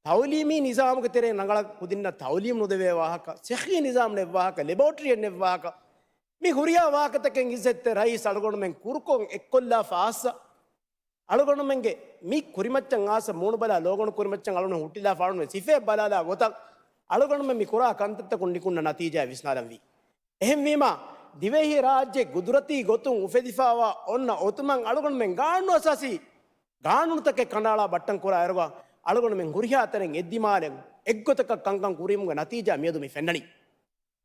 ތައުލީމީ ނިޒާމުގެ ތެރެއިން ރަނގަޅަށް ކުދިންނަށް ތައުލީމު ނުދެވޭ ވާހަކަ، ސިއްހީ ނިޒާމް ނެތް ވާހަކަ، ލެބޯޓްރީއެއް ނެތް ވާހަކަ، މި ހުރިހާ ވާހަކަތަކެއް އިއްޒަތްތެރި ރައީސް އަޅުގަނޑުމެން ކުރުކޮށް އެއްކޮށްލާފަ އާސަ. އަޅުގަނޑުމެންގެ މި ކުރިމައްޗަށް އާސަ މޫނުބަލާ ލޯގަނޑު ކުރިމައްޗަށް އަޅުގަނޑު ހުއްޓިލާފަ އަޅުގަނޑު ސިފައެއް ބަލާލާ ގޮތަށް އަޅުގަނޑުމެން މި ކުރާ ކަންތައްތަކުން ނިކުންނަ ނަތީޖާ ވިސްނާލަންވީ. އެހެންވީމާ، ދިވެހި ރާއްޖެ ގުދުރަތީ ގޮތުން އުފެދިފައިވާ އޮންނަ އޮތުމަށް އަޅުގަނޑުމެން ގާނޫނު އަސާސީ ގާނޫނުތަކެއް ކަނޑައަޅާ ބައްޓަން ކުރާ އިރުގަ، އަޅުގަނޑުމެން ހުރިހާ ތަނެއް އެއްދިމާލަށް އެއްގޮތަކަށް ކަންކަން ކުރީމުގެ ނަތީޖާ މިއަދު މި ފެންނަނީ.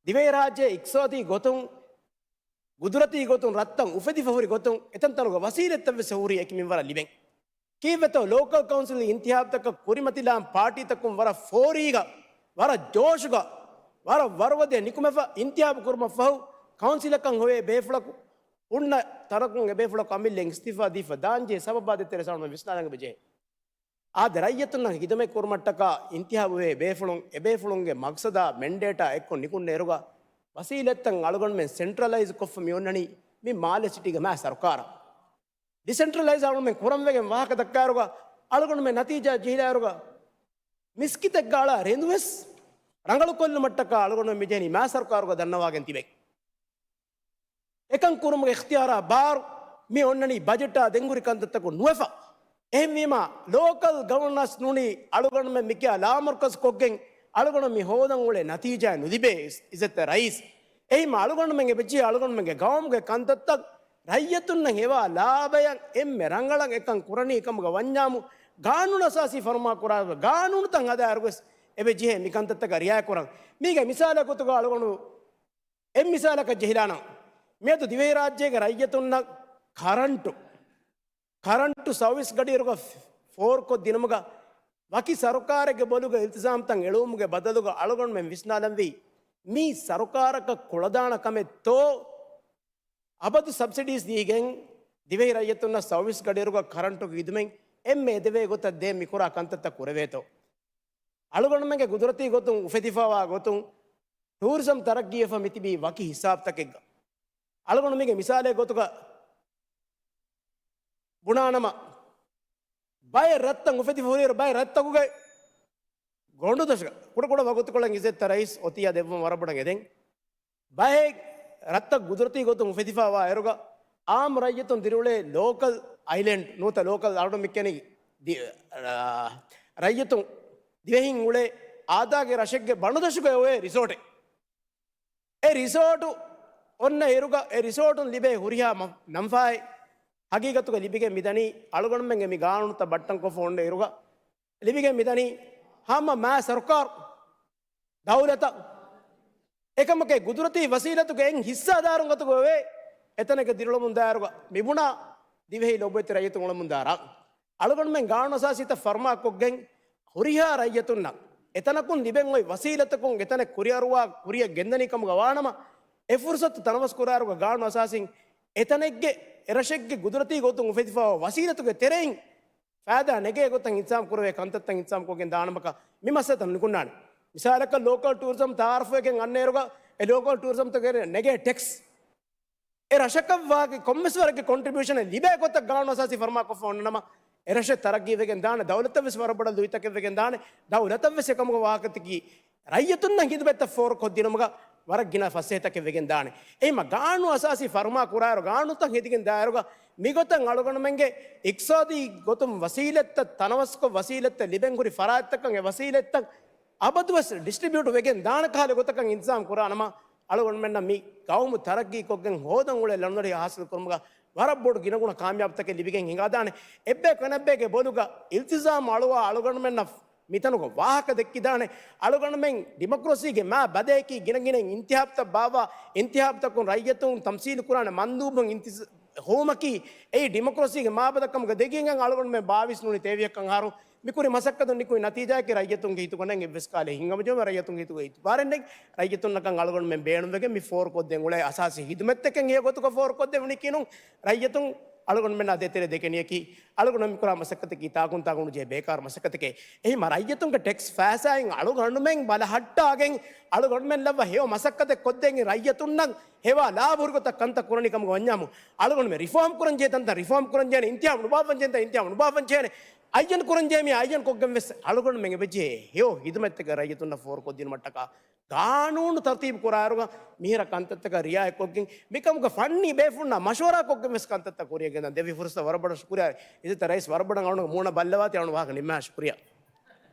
ދިވެހިރާއްޖެ އިޤްތިޞާދީ ގޮތުން، ގުދުރަތީ ގޮތުން ރަށްތައް އުފެދިފަ ހުރި ގޮތުން، އެތަންތަނުގަ ވަސީލަތްތައްވެސް ހުރީ އެކި މިންވަރަށް ލިބެން. ކީއްވެތޯ، ލޯކަލް ކައުންސިލް އިންތިހާބްތަކަށް ކުރިމަތިލާން ޕާޓީތަކުން ވަރަށް ފޯރީގަ، ވަރަށް ޖޯޝުގަ، ވަރަށް ވަރުގަދަޔަށް ނިކުމެފަ އިންތިހާބު ކުރުމަށްފަހު، ކައުންސިލަކަށް ހޮވޭ ބޭފުޅަކު ހުންނަ ތަނަކުން އެބޭފުޅަކު އަމިއްލައިން އިސްތިއުފާ ދީފަ ދާންޖެހޭ ސަބަބާ ދޭތެރޭ ސާނު ވިސްނާލަން އެބަޖެހޭ. އާދެ، ރައްޔިތުންނަށް ހިދުމަތް ކުރުމަށްޓަކާ އިންތިހާބުވޭ ބޭފުޅުން، އެބޭފުޅުންގެ މަގްސަދާ މެންޑޭޓާ އެއްކޮށް ނިކުންނަ އިރުގަ، ވަސީލަތްތައް އަޅުގަނޑުމެން ސެންޓްރަލައިޒް ކޮށްފަ މި އޮންނަނީ މި މާލެ ސިޓީގެ މާ ސަރުކާރަށް. ޑިސެންޓްރަލައިޒް އަޅުގަނޑުމެން ކުރަން ވެގެން ވާހަކަ ދައްކާއިރުގަ، އަޅުގަނޑުމެން ނަތީޖާ ޖެހިލާއިރުގަ، މިސްކިތެއްގަ އަޅާ ރެނދުވެސް ރަނގަޅުކޮށްލުމަށްޓަކާ އަޅުގަނޑުމެން މިޖެހެނީ މާ ސަރުކާރުގަ ދަންނަވާގެން ތިބެން. އެކަން ކުރުމުގެ އިޚްތިޔާރާ ބާރު މި އޮންނަނީ ބަޖެޓާ ދެންހުރި ކަންތައްތަކުން ނުވެފަ. އެހެންވީމާ، ލޯކަލް ގަވަނަންސް ނޫނީ އަޅުގަނޑުމެން މިކިޔާ ލާމަރުކަޒު ކޮށްގެން އަޅުގަނޑު މި ހޯދަން އުޅޭ ނަތީޖާ ނުލިބޭ އިއްޒަތްތެރި ރައީސް. އެހީމާ، އަޅުގަނޑުމެން އެބަޖެހޭ އަޅުގަނޑުމެންގެ ގައުމުގެ ކަންތައްތައް ރައްޔިތުންނަށް ހެވާ ލާބަޔަށް އެންމެ ރަނގަޅަށް އެކަން ކުރަނީ ކަމުގަ ވަންޏާމު، ގާނޫނު އަސާސީ ފަރުމާ ކުރާ ގާނޫނުތައް ހަދާއިރުވެސް އެބަޖެހޭ މި ކަންތައްތަކަށް ރިއާޔަތް ކުރަން. މީގެ މިސާލެއް ގޮތުގަ އަޅުގަނޑު އެއް މިސާލަކަށް ޖެހިލާނަން، މިއަދު ދިވެހިރާއްޖޭގެ ރައްޔިތުންނަށް ކަރަންޓު، ކަރަންޓު ސަރވިސް ގަޑިއިރުގަ ފޯރުކޮށްދިނުމުގަ ވަކި ސަރުކާރެއްގެ ބޮލުގަ އިލްތިޒާމްތައް އެޅުވުމުގެ ބަދަލުގަ އަޅުގަނޑުމެން ވިސްނާލަންވީ، މީ ސަރުކާރަކަށް ކުޅަދާނަ ކަމެއްތޯ؟ އަބަދު ސަބްސިޑީސް ދީގެން ދިވެހި ރައްޔިތުންނަށް ސަރވިސް ގަޑިއިރުގަ ކަރަންޓުގެ ހިދުމަތް އެންމެ އެދެވޭ ގޮތަށް ދޭން މިކުރާ ކަންތައްތައް ކުރެވޭތޯ؟ އަޅުގަނޑުމެންގެ ގުދުރަތީ ގޮތުން އުފެދިފައިވާ ގޮތުން ޓޫރިޒަމް ތަރައްގީވެފަ މިތިބީ ވަކި ހިސާބުތަކެއްގަ. އަޅުގަނޑު މީގެ މިސާލެއް ގޮތުގަ ބުނާނަމަ، ބައެއް ރަށްތައް އުފެދިފަ ހުރިއިރު ބައެއް ރަށްތަކުގައި ގޮނޑުދޮށުގަ ކުޑަކުޑަ ވަގުތުކޮޅެއް އިއްޒަތްތެރި ރައީސް އޮތިއްޔާ ދެއްވަން ވަރަށް ބޮޑަށް އެދެން. ބައެއް ރަށްތައް ގުދުރަތީ ގޮތުން އުފެދިފައިވާ އިރުގަ އާއްމު ރައްޔިތުން ދިރިއުޅޭ ލޯކަލް އައިލެންޑް ނުވަތަ ލޯކަލް އަޅުގަނޑު މި ކިޔަނީ ދި-، އާ، ރައްޔިތުން ދިވެހިން އުޅޭ އާދާގެ ރަށެއްގެ ބަނޑުދޮށުގައި އޮވޭ ރިސޯޓެއް. އެ ރިސޯޓު އޮންނަ އިރުގަ އެ ރިސޯޓުން ލިބޭ ހުރިހާ މަ-، މަންފާއެއް ހަގީގަތުގަ ލިބިގެން މިދަނީ އަޅުގަނޑުމެންގެ މި ގާނޫނުތައް ބައްޓަންކޮށްފަ އޮންނަ އިރުގަ ލިބިގެން މިދަނީ ހަމަ މާ ސަރުކާރު ދައުލަތަށް. އެކަމަކޭ ގުދުރަތީ ވަސީލަތުގެ އެއް ހިއްސާދާރުން ގޮތުގައި އެތަނެއްގަ ދިރިއުޅެމުންދާއިރުގަ މިބުނާ ދިވެހި ލޮބުވެތި ރައްޔިތުން އުޅެމުންދާ ރަށް. އަޅުގަނޑުމެން ގާނޫނު އަސާސީތައް ފަރުމާ ކޮށްގެން ހުރިހާ ރައްޔިތުންނަށް އެތަނަކުން ލިބެން އޮތް ވަސީލަތަކުން އެތަނެއް ކުރިއަރުވާ ކުރިއަށް ގެންދަނީ ކަމުގަ ވާނަމަ، އެ ފުރުސަތު ތަނަވަސް ކުރާއިރުގަ ގާނޫނު އަސާސީން އެތަނެއްގެ އެރަށެއްގެ ގުދުރަތީ ގޮތުން އުފެދިފައިވާ ވަސީލަތުގެ ތެރެއިން ފައިދާ ނެގޭ ގޮތަށް އިންތިޒާމް ކުރެވޭ ކަންތައްތައް އިންތިޒާމް ކޮށްގެން ދާނަމަކަށް މި މައްސަލަތައް ނުކުންނާނެ. މިސާލަކަށް ލޯކަލް ޓޫރިޒަމް ތައާރަފްވެގެން އަންނައިރުގަ އެ ލޯކަލް ޓޫރިޒަމްތަކުގެ ނެގޭ ޓެކްސް އެ ރަށަކަށް ވާގި ކޮންމެސް ވަރެއްގެ ކޮންޓްރިބިއުޝަނެއް ލިބޭ ގޮތަށް ގާނޫނު އަސާސީ ފަރުމާ ކޮށްފަ އޮންނަނަމަ، އެ ރަށެއް ތަރައްގީ ވެގެން ދާނެ، ދައުލަތަށް ވެސް ވަރަށް ބޮޑަށް ލުއިތަކެއް ވެގެން ދާނެ، ދައުލަތަށް ވެސް އެކަމުގަ ވާހަކަތަކީ ރައްޔިތުންނަށް ހިދުމަތްތައް ފޯރުކޮށްދިނުމުގަ ވަރަށް ގިނަ ފަސޭހަތަކެއް ވެގެން ދާނެ. އެހިމަ ގާނޫނު އަސާސީ ފަރުމާ ކުރާއިރު، ގާނޫނުތައް ހެދިގެން ދާއިރުގަ މިގޮތަށް އަޅުގަނޑުމެންގެ އިޤްތިޞާދީ ގޮތުން ވަސީލަތްތައް ތަނަވަސްކޮށް، ވަސީލަތްތައް ލިބެން ހުރި ފަރާތްތަކަށް އެ ވަސީލަތްތައް އަބަދުވެސް ޑިސްޓްރިބިއުޓް ވެގެން ދާނެ ކަހަލަ ގޮތަކަށް އިންތިޒާމް ކުރާނަމަ، އަޅުގަނޑުމެންނަށް މި ގައުމު ތަރައްގީ ކޮށްގެން ހޯދަން އުޅޭ ލަނޑުދަރި ހާސިލް ކުރުމުގަ ވަރަށް ބޮޑު ގިނަގުނަ ކާމިޔާބުތަކެއް ލިބިގެން ހިނގާދާނެ. އެއްބަޔަކު އަނެއްބައެއްގެ ބޮލުގަ އިލްތިޒާމް އަޅުވާ އަޅުގަނޑުމެންނަށް މިތަނުގަ ވާހަކަ ދެއްކިދާނެ. އަޅުގަނޑުމެން ޑިމޮކްރަސީގެ މާ ބަދަޔަކީ ގިނަގިނައިން އިންތިހާބުތައް ބާއްވާ، އިންތިހާބުތަކުން ރައްޔިތުން ތަމްސީލު ކުރާނެ މަންދޫބުން އިންތިސ-، ހޮވުމަކީ. އެއީ ޑިމޮކްރަސީގެ މާބަދަކަމުގަ ދެގިން އަޅުގަނޑުމެން ބާވީސް ނޫނީ ތޭވިހަކަށް އަހަރު މިކުރި މަސައްކަތުން ނިކުތް ނަތީޖާއަކީ ރައްޔިތުންގެ ހިތުގަ ނެތް އެއްވެސް ކާލެއް ހިނގަމަޖުމަށް ރައްޔިތުންގެ ހިތުގަ އިތުބާރެއް ނެތް. ރައްޔިތުންނަކަށް އަޅުގަނޑުމެން ބޭނުންވެގެން މި ފޯރުކޮށްދޭން އުޅޭ އަސާސީ ހިދުމަތްތަކެއް ހެޔޮ ގޮތުގަ ފޯރުކޮށްދެވުނީކީ ނޫން. ރައްޔިތުން އަޅުގަނޑުމެންނާ ދޭތެރޭ ދެކެނިއަކީ އަޅުގަނޑު މިކުރާ މަސައްކަތަކީ ތާކުން ތާކުން ނުޖެހޭ ބޭކާރު މަސައްކަތެކޭ. އެހިމަ ރައްޔިތުންގެ ޓެކްސް ފައިސާއިން އަޅުގަނޑުމެން ބަލަހައްޓާގެން އަޅުގަނޑުމެން ލައްވާ ހެޔޮ މަސައްކަތެއް ކޮށްދޭން ރައްޔިތުންނަށް ހެވާ ލާބުހުރި ގޮތަށް ކަންތައް ކުރަނީ ކަމުގަ ވަންޏާމު، އަޅުގަނޑުމެން ރިފޯމް ކުރަން ޖެހޭ ތަންތަން ރިފޯމް ކުރަން ޖެހޭނެ، އިންތިހާބު ނުބާއްވަން ޖެހޭ ތަން އިންތިހާބު ނުބާއްވަން ޖެހޭނެ، އައްޔަން ކުރަން ޖެހޭ މީހާ އައްޔަން ކޮށްގެން ވެސް އަޅުގަނޑުމެން އެބަޖެހޭ ހެޔޮ ހިދުމަތްތަކެއް ރައްޔިތުންނަށް ފޯރުކޮށްދިނުމަށްޓަކާ ގާނޫނު ތަރުތީބު ކުރާއިރުގަ މިހިރަ ކަންތައްތަކަށް ރިއާޔަތްކޮށްގެން މިކަމުގަ ފަންނީ ބޭފުޅުންނާ މަޝްވަރާ ކޮށްގެން ވެސް ކަންތައްތައް ކުރިޔަށް ގެންދަން ދެއްވި ފުރުސަތަށް ވަރަށް ބޮޑަށް ޝުކުރިޔާ. އިއްޒަތްތެރި ރައީސް ވަރަށް ބޮޑަށް އަޅުގަނޑު މޫނަށް ބައްލަވާތީ އަޅުގަނޑު ވާހަކަ ނިންމާ ޝުކުރިޔާ.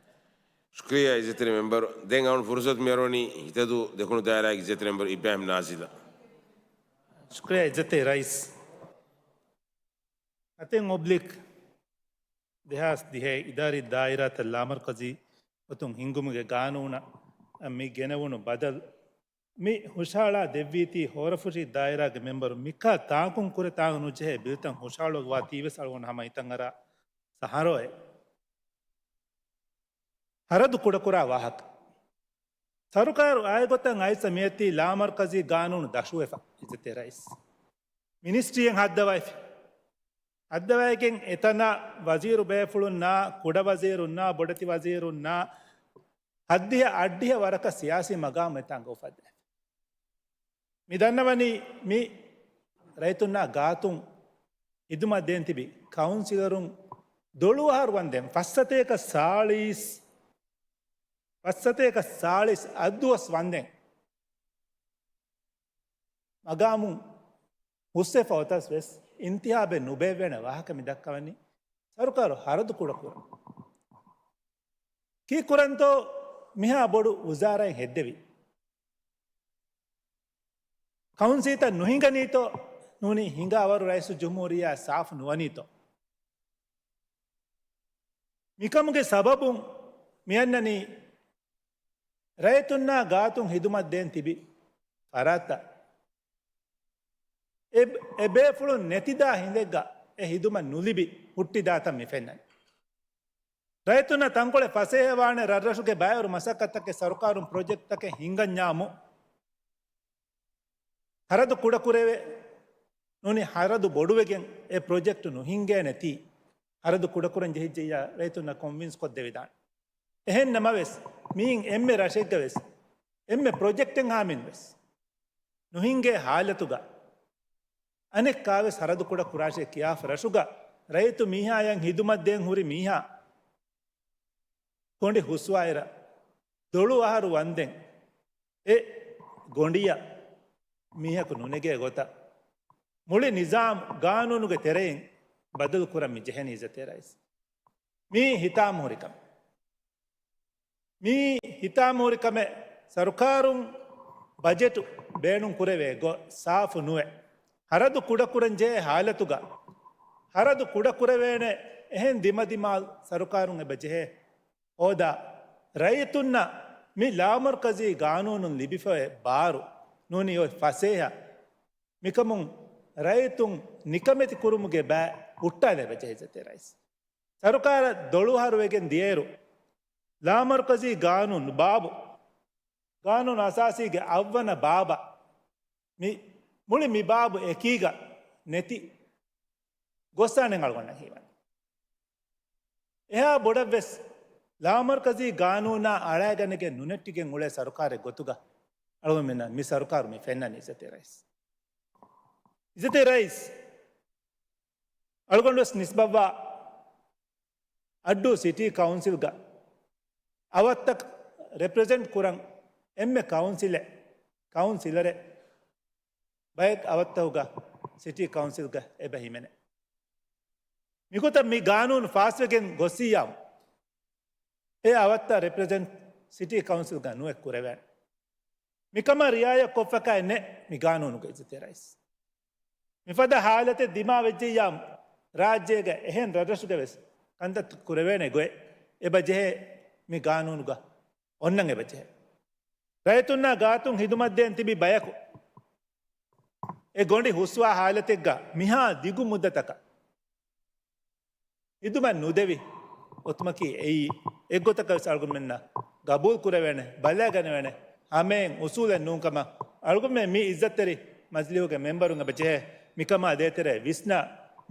ޝުކުރިޔާ އިއްޒަތްތެރި މެމްބަރު. ދެން އަޅުގަނޑު ފުރުސަތު މިއަރުވަނީ ހިތަދޫ ދެކުނު ދާއިރާގެ އިއްޒަތްތެރި މެމްބަރު އިބްރާހިމް ނާޒިލަށް. ޝުކުރިޔާ އިއްޒަތްތެރި ރައީސް. އަތެއް އޮބްލިކް ދެހާސް ދިހައި އިދާރީ ދާއިރާތައް ލާމަރުކަޒީ ގޮތުން ހިންގުމުގެ ގާނޫނަށް މި ގެނެވުނު ބަދަލު މި ހުށަހަޅާ ދެއްވީތީ ހޯރަފުށި ދާއިރާގެ މެމްބަރު މިކާ ތާކުން ކުރެ ތާކު ނުޖެހޭ ބިލްތައް ހުށަހަޅުއްވާތީވެސް އަޅުގަނޑު ހަމަ ހިތަށް އަރާ ސަހަރޯއެ. ހަރަދު ކުޑަކުރާ ވާހަކަ. ސަރުކާރު އާއި ގޮތަށް އައިސް މިއޮތީ ލާމަރުކަޒީ ގާނޫނު ދަށުވެފަ އިއްޒަތްތެރި ރައީސް. މިނިސްޓްރީއެއް ހައްދަވައިފި. ހައްދަވައިގެން އެތަނަށް ވަޒީރު ބޭފުޅުންނާ، ކުޑަ ވަޒީރުންނާ، ބޮޑެތި ވަޒީރުންނާ، ހައްދިހަ އައްޑިހަ ވަރަކަށް ސިޔާސީ މަގާމު އެތާނގަ އުފައްދައިފި. މި ދަންނަވަނީ މި ރައްޔިތުންނާ ގާތުން ހިދުމަތް ދޭން ތިބި ކައުންސިލަރުން ދޮޅު އަހަރު ވަންދެން ފަސްސަތޭކަ ސާޅީސް، ފަސްސަތޭކަ ސާޅީސް އަށްދުވަސް ވަންދެން މަގާމުން ހުސްވެފަ އޮތަސް ވެސް އިންތިހާބެއް ނުބޭއްވޭނެ ވާހަކަ މި ދައްކަވަނީ ސަރުކާރު ހަރަދު ކުޑަކުރަން. ކީއްކުރަންތޯ މިހާ ބޮޑު ވުޒާރާއެއް ހެއްދެވީ؟ ކައުންސިލްތައް ނުހިނގަނީތޯ؟ ނޫނީ ހިނގާ ވަރު ރައީސުލްޖުމްހޫރިއްޔާ ސާފު ނުވަނީތޯ؟ މިކަމުގެ ސަބަބުން މިއަންނަނީ ރައްޔިތުންނާ ގާތުން ހިދުމަތް ދޭން ތިބި ފަރާތްތައް އެ، އެ ބޭފުޅުން ނެތިދާ ހިނދެއްގަ އެ ހިދުމަތް ނުލިބި ހުއްޓިދާތަން މި ފެންނަނީ. ރައްޔިތުންނަށް ތަންކޮޅެއް ފަސޭހަވާނެ ރަށްރަށުގެ ބައިވަރު މަސައްކަތްތަކެއް ސަރުކާރުން ޕްރޮޖެކްޓްތަކެއް ހިންގަންޏާމު، ހަރަދު ކުޑަކުރެވޭ ނޫނީ ހަރަދު ބޮޑުވެގެން އެ ޕްރޮޖެކްޓް ނުހިންގޭނެތީ، ހަރަދު ކުޑަކުރަން ޖެހިއްޖެއްޔާ ރައްޔިތުންނަށް ކޮންވިންސް ކޮށްދެވިދާނެ. އެހެން ނަމަވެސް، މިއިން އެންމެ ރަށެއްގަ ވެސް، އެންމެ ޕްރޮޖެކްޓެއްހާމިން ވެސް ނުހިންގޭ ހާލަތުގަ، އަނެއްކާވެސް ހަރަދު ކުޑަ ކުރާށޭ ކިޔާފަ ރަށުގަ ރައްޔިތު މީހާޔަށް ހިދުމަތް ދޭން ހުރި މީހާ ގޮނޑި ހުސްވާއިރަށް ދޮޅު އަހަރު ވަންދެން އެ ގޮނޑިއަށް މީހަކު ނުނެގޭ ގޮތަށް މުޅި ނިޒާމް ގާނޫނުގެ ތެރެއިން ބަދަލު ކުރަން މި ޖެހެނީ އިއްޒަތްތެރި ރައީސް. މީ ހިތާމަހުރި ކަމެއް. މީ ހިތާމަހުރި ކަމެއް. ސަރުކާރުން ބަޖެޓު ބޭނުން ކުރެވޭ ގޮތް ސާފު ނުވެ. ހަރަދު ކުޑަކުރަން ޖެހޭ ހާލަތުގަ ހަރަދު ކުޑަކުރެވޭނެ އެހެން ދިމަދިމާލް ސަރުކާރުން އެބަ ޖެހޭ ހޯދާ، ރައްޔިތުންނަށް މި ލާމަރުކަޒީ ގާނޫނުން ލިބިފައި ބާރު ނޫނީ އޮތް ފަސޭހަ. މިކަމުން ރައްޔިތުން ނިކަމެތި ކުރުމުގެ ބައި ހުއްޓާލެވެ ޖެހިއްޖެ ރައީސް. ސަރުކާރަށް ދޮޅު އަހަރު ވެގެން ދިޔައިރު، ލާމަރުކަޒީ ގާނޫނު ބާބު، ގާނޫނު އަސާސީގެ އަށްވަނަ ބާބަށް މި، މުޅި މި ބާބު އެކީގަ ނެތި ގޮއްސާނެ އަޅުގަނޑަށް ހީވަނީ. އެހާ ބޮޑަށްވެސް ލާމަރުކަޒީ ގާނޫނާ އަޅާގަނެގެން ނުނެއްޓިގެން އުޅޭ ސަރުކާރެއް ގޮތުގަ އަޅުގަނޑުމެންނަށް މި ސަރުކާރު މި ފެންނަނީ އިއްޒަތްތެރި ރައީސް. އިއްޒަތްތެރި ރައީސް، އަޅުގަނޑުވެސް ނިސްބަތްވާ އައްޑޫ ސިޓީ ކައުންސިލްގަ އަވަށްތައް ރެޕްރެޒެންޓް ކުރަން އެންމެ ކައުންސިލެއް، ކައުންސިލަރެއް ބައެއް އަވަށްތަކުގަ ސިޓީ ކައުންސިލްގަ އެބަ ހިމެނޭ. މިގޮތަށް މި ގާނޫނު ފާސްވެގެން ގޮއްސިއްޔާމު، އެ އަވަށްތައް ރެޕްރެޒެންޓް ސިޓީ ކައުންސިލްގަ ނުއެއް ކުރެވޭނެ. މިކަމަށް ރިއާޔަތް ކޮށްފަކާއެއް ނެތް މި ގާނޫނުގަ އިއްޒަތްތެރި ރައީސް. މިފަދަ ހާލަތެއް ދިމާވެއްޖެއްޔާމު، ރާއްޖޭގަ އެހެން ރަށްރަށުގަވެސް ކަންތައްތައް ކުރެވޭނެ ގޮތް އެބަ ޖެހޭ. މި ގާނޫނުގަ އޮންނަން އެބަޖެހޭ. ރައްޔިތުންނާ ގާތުން ހިދުމަތްދޭން ތިބި ބަޔަކު އެ ގޮނޑި ހުސްވާ ހާލަތެއްގަ މިހާ ދިގު މުއްދަތަކަށް ހިދުމަތް ނުދެވި އޮތުމަކީ އެއީ އެއްގޮތަކަށް ވެސް އަޅުގަނޑުމެންނަށް ގަބޫލު ކުރެވޭނެ، ބަލާގަނެވޭނެ ހަމައެއް އުސޫލެއް ނޫން ކަމަށް އަޅުގަނޑުމެން މި އިއްޒަތްތެރި މަޖިލީހުގެ މެމްބަރުން އެބަ ޖެހޭ. މިކަމާ ދޭތެރޭ ވިސްނާ،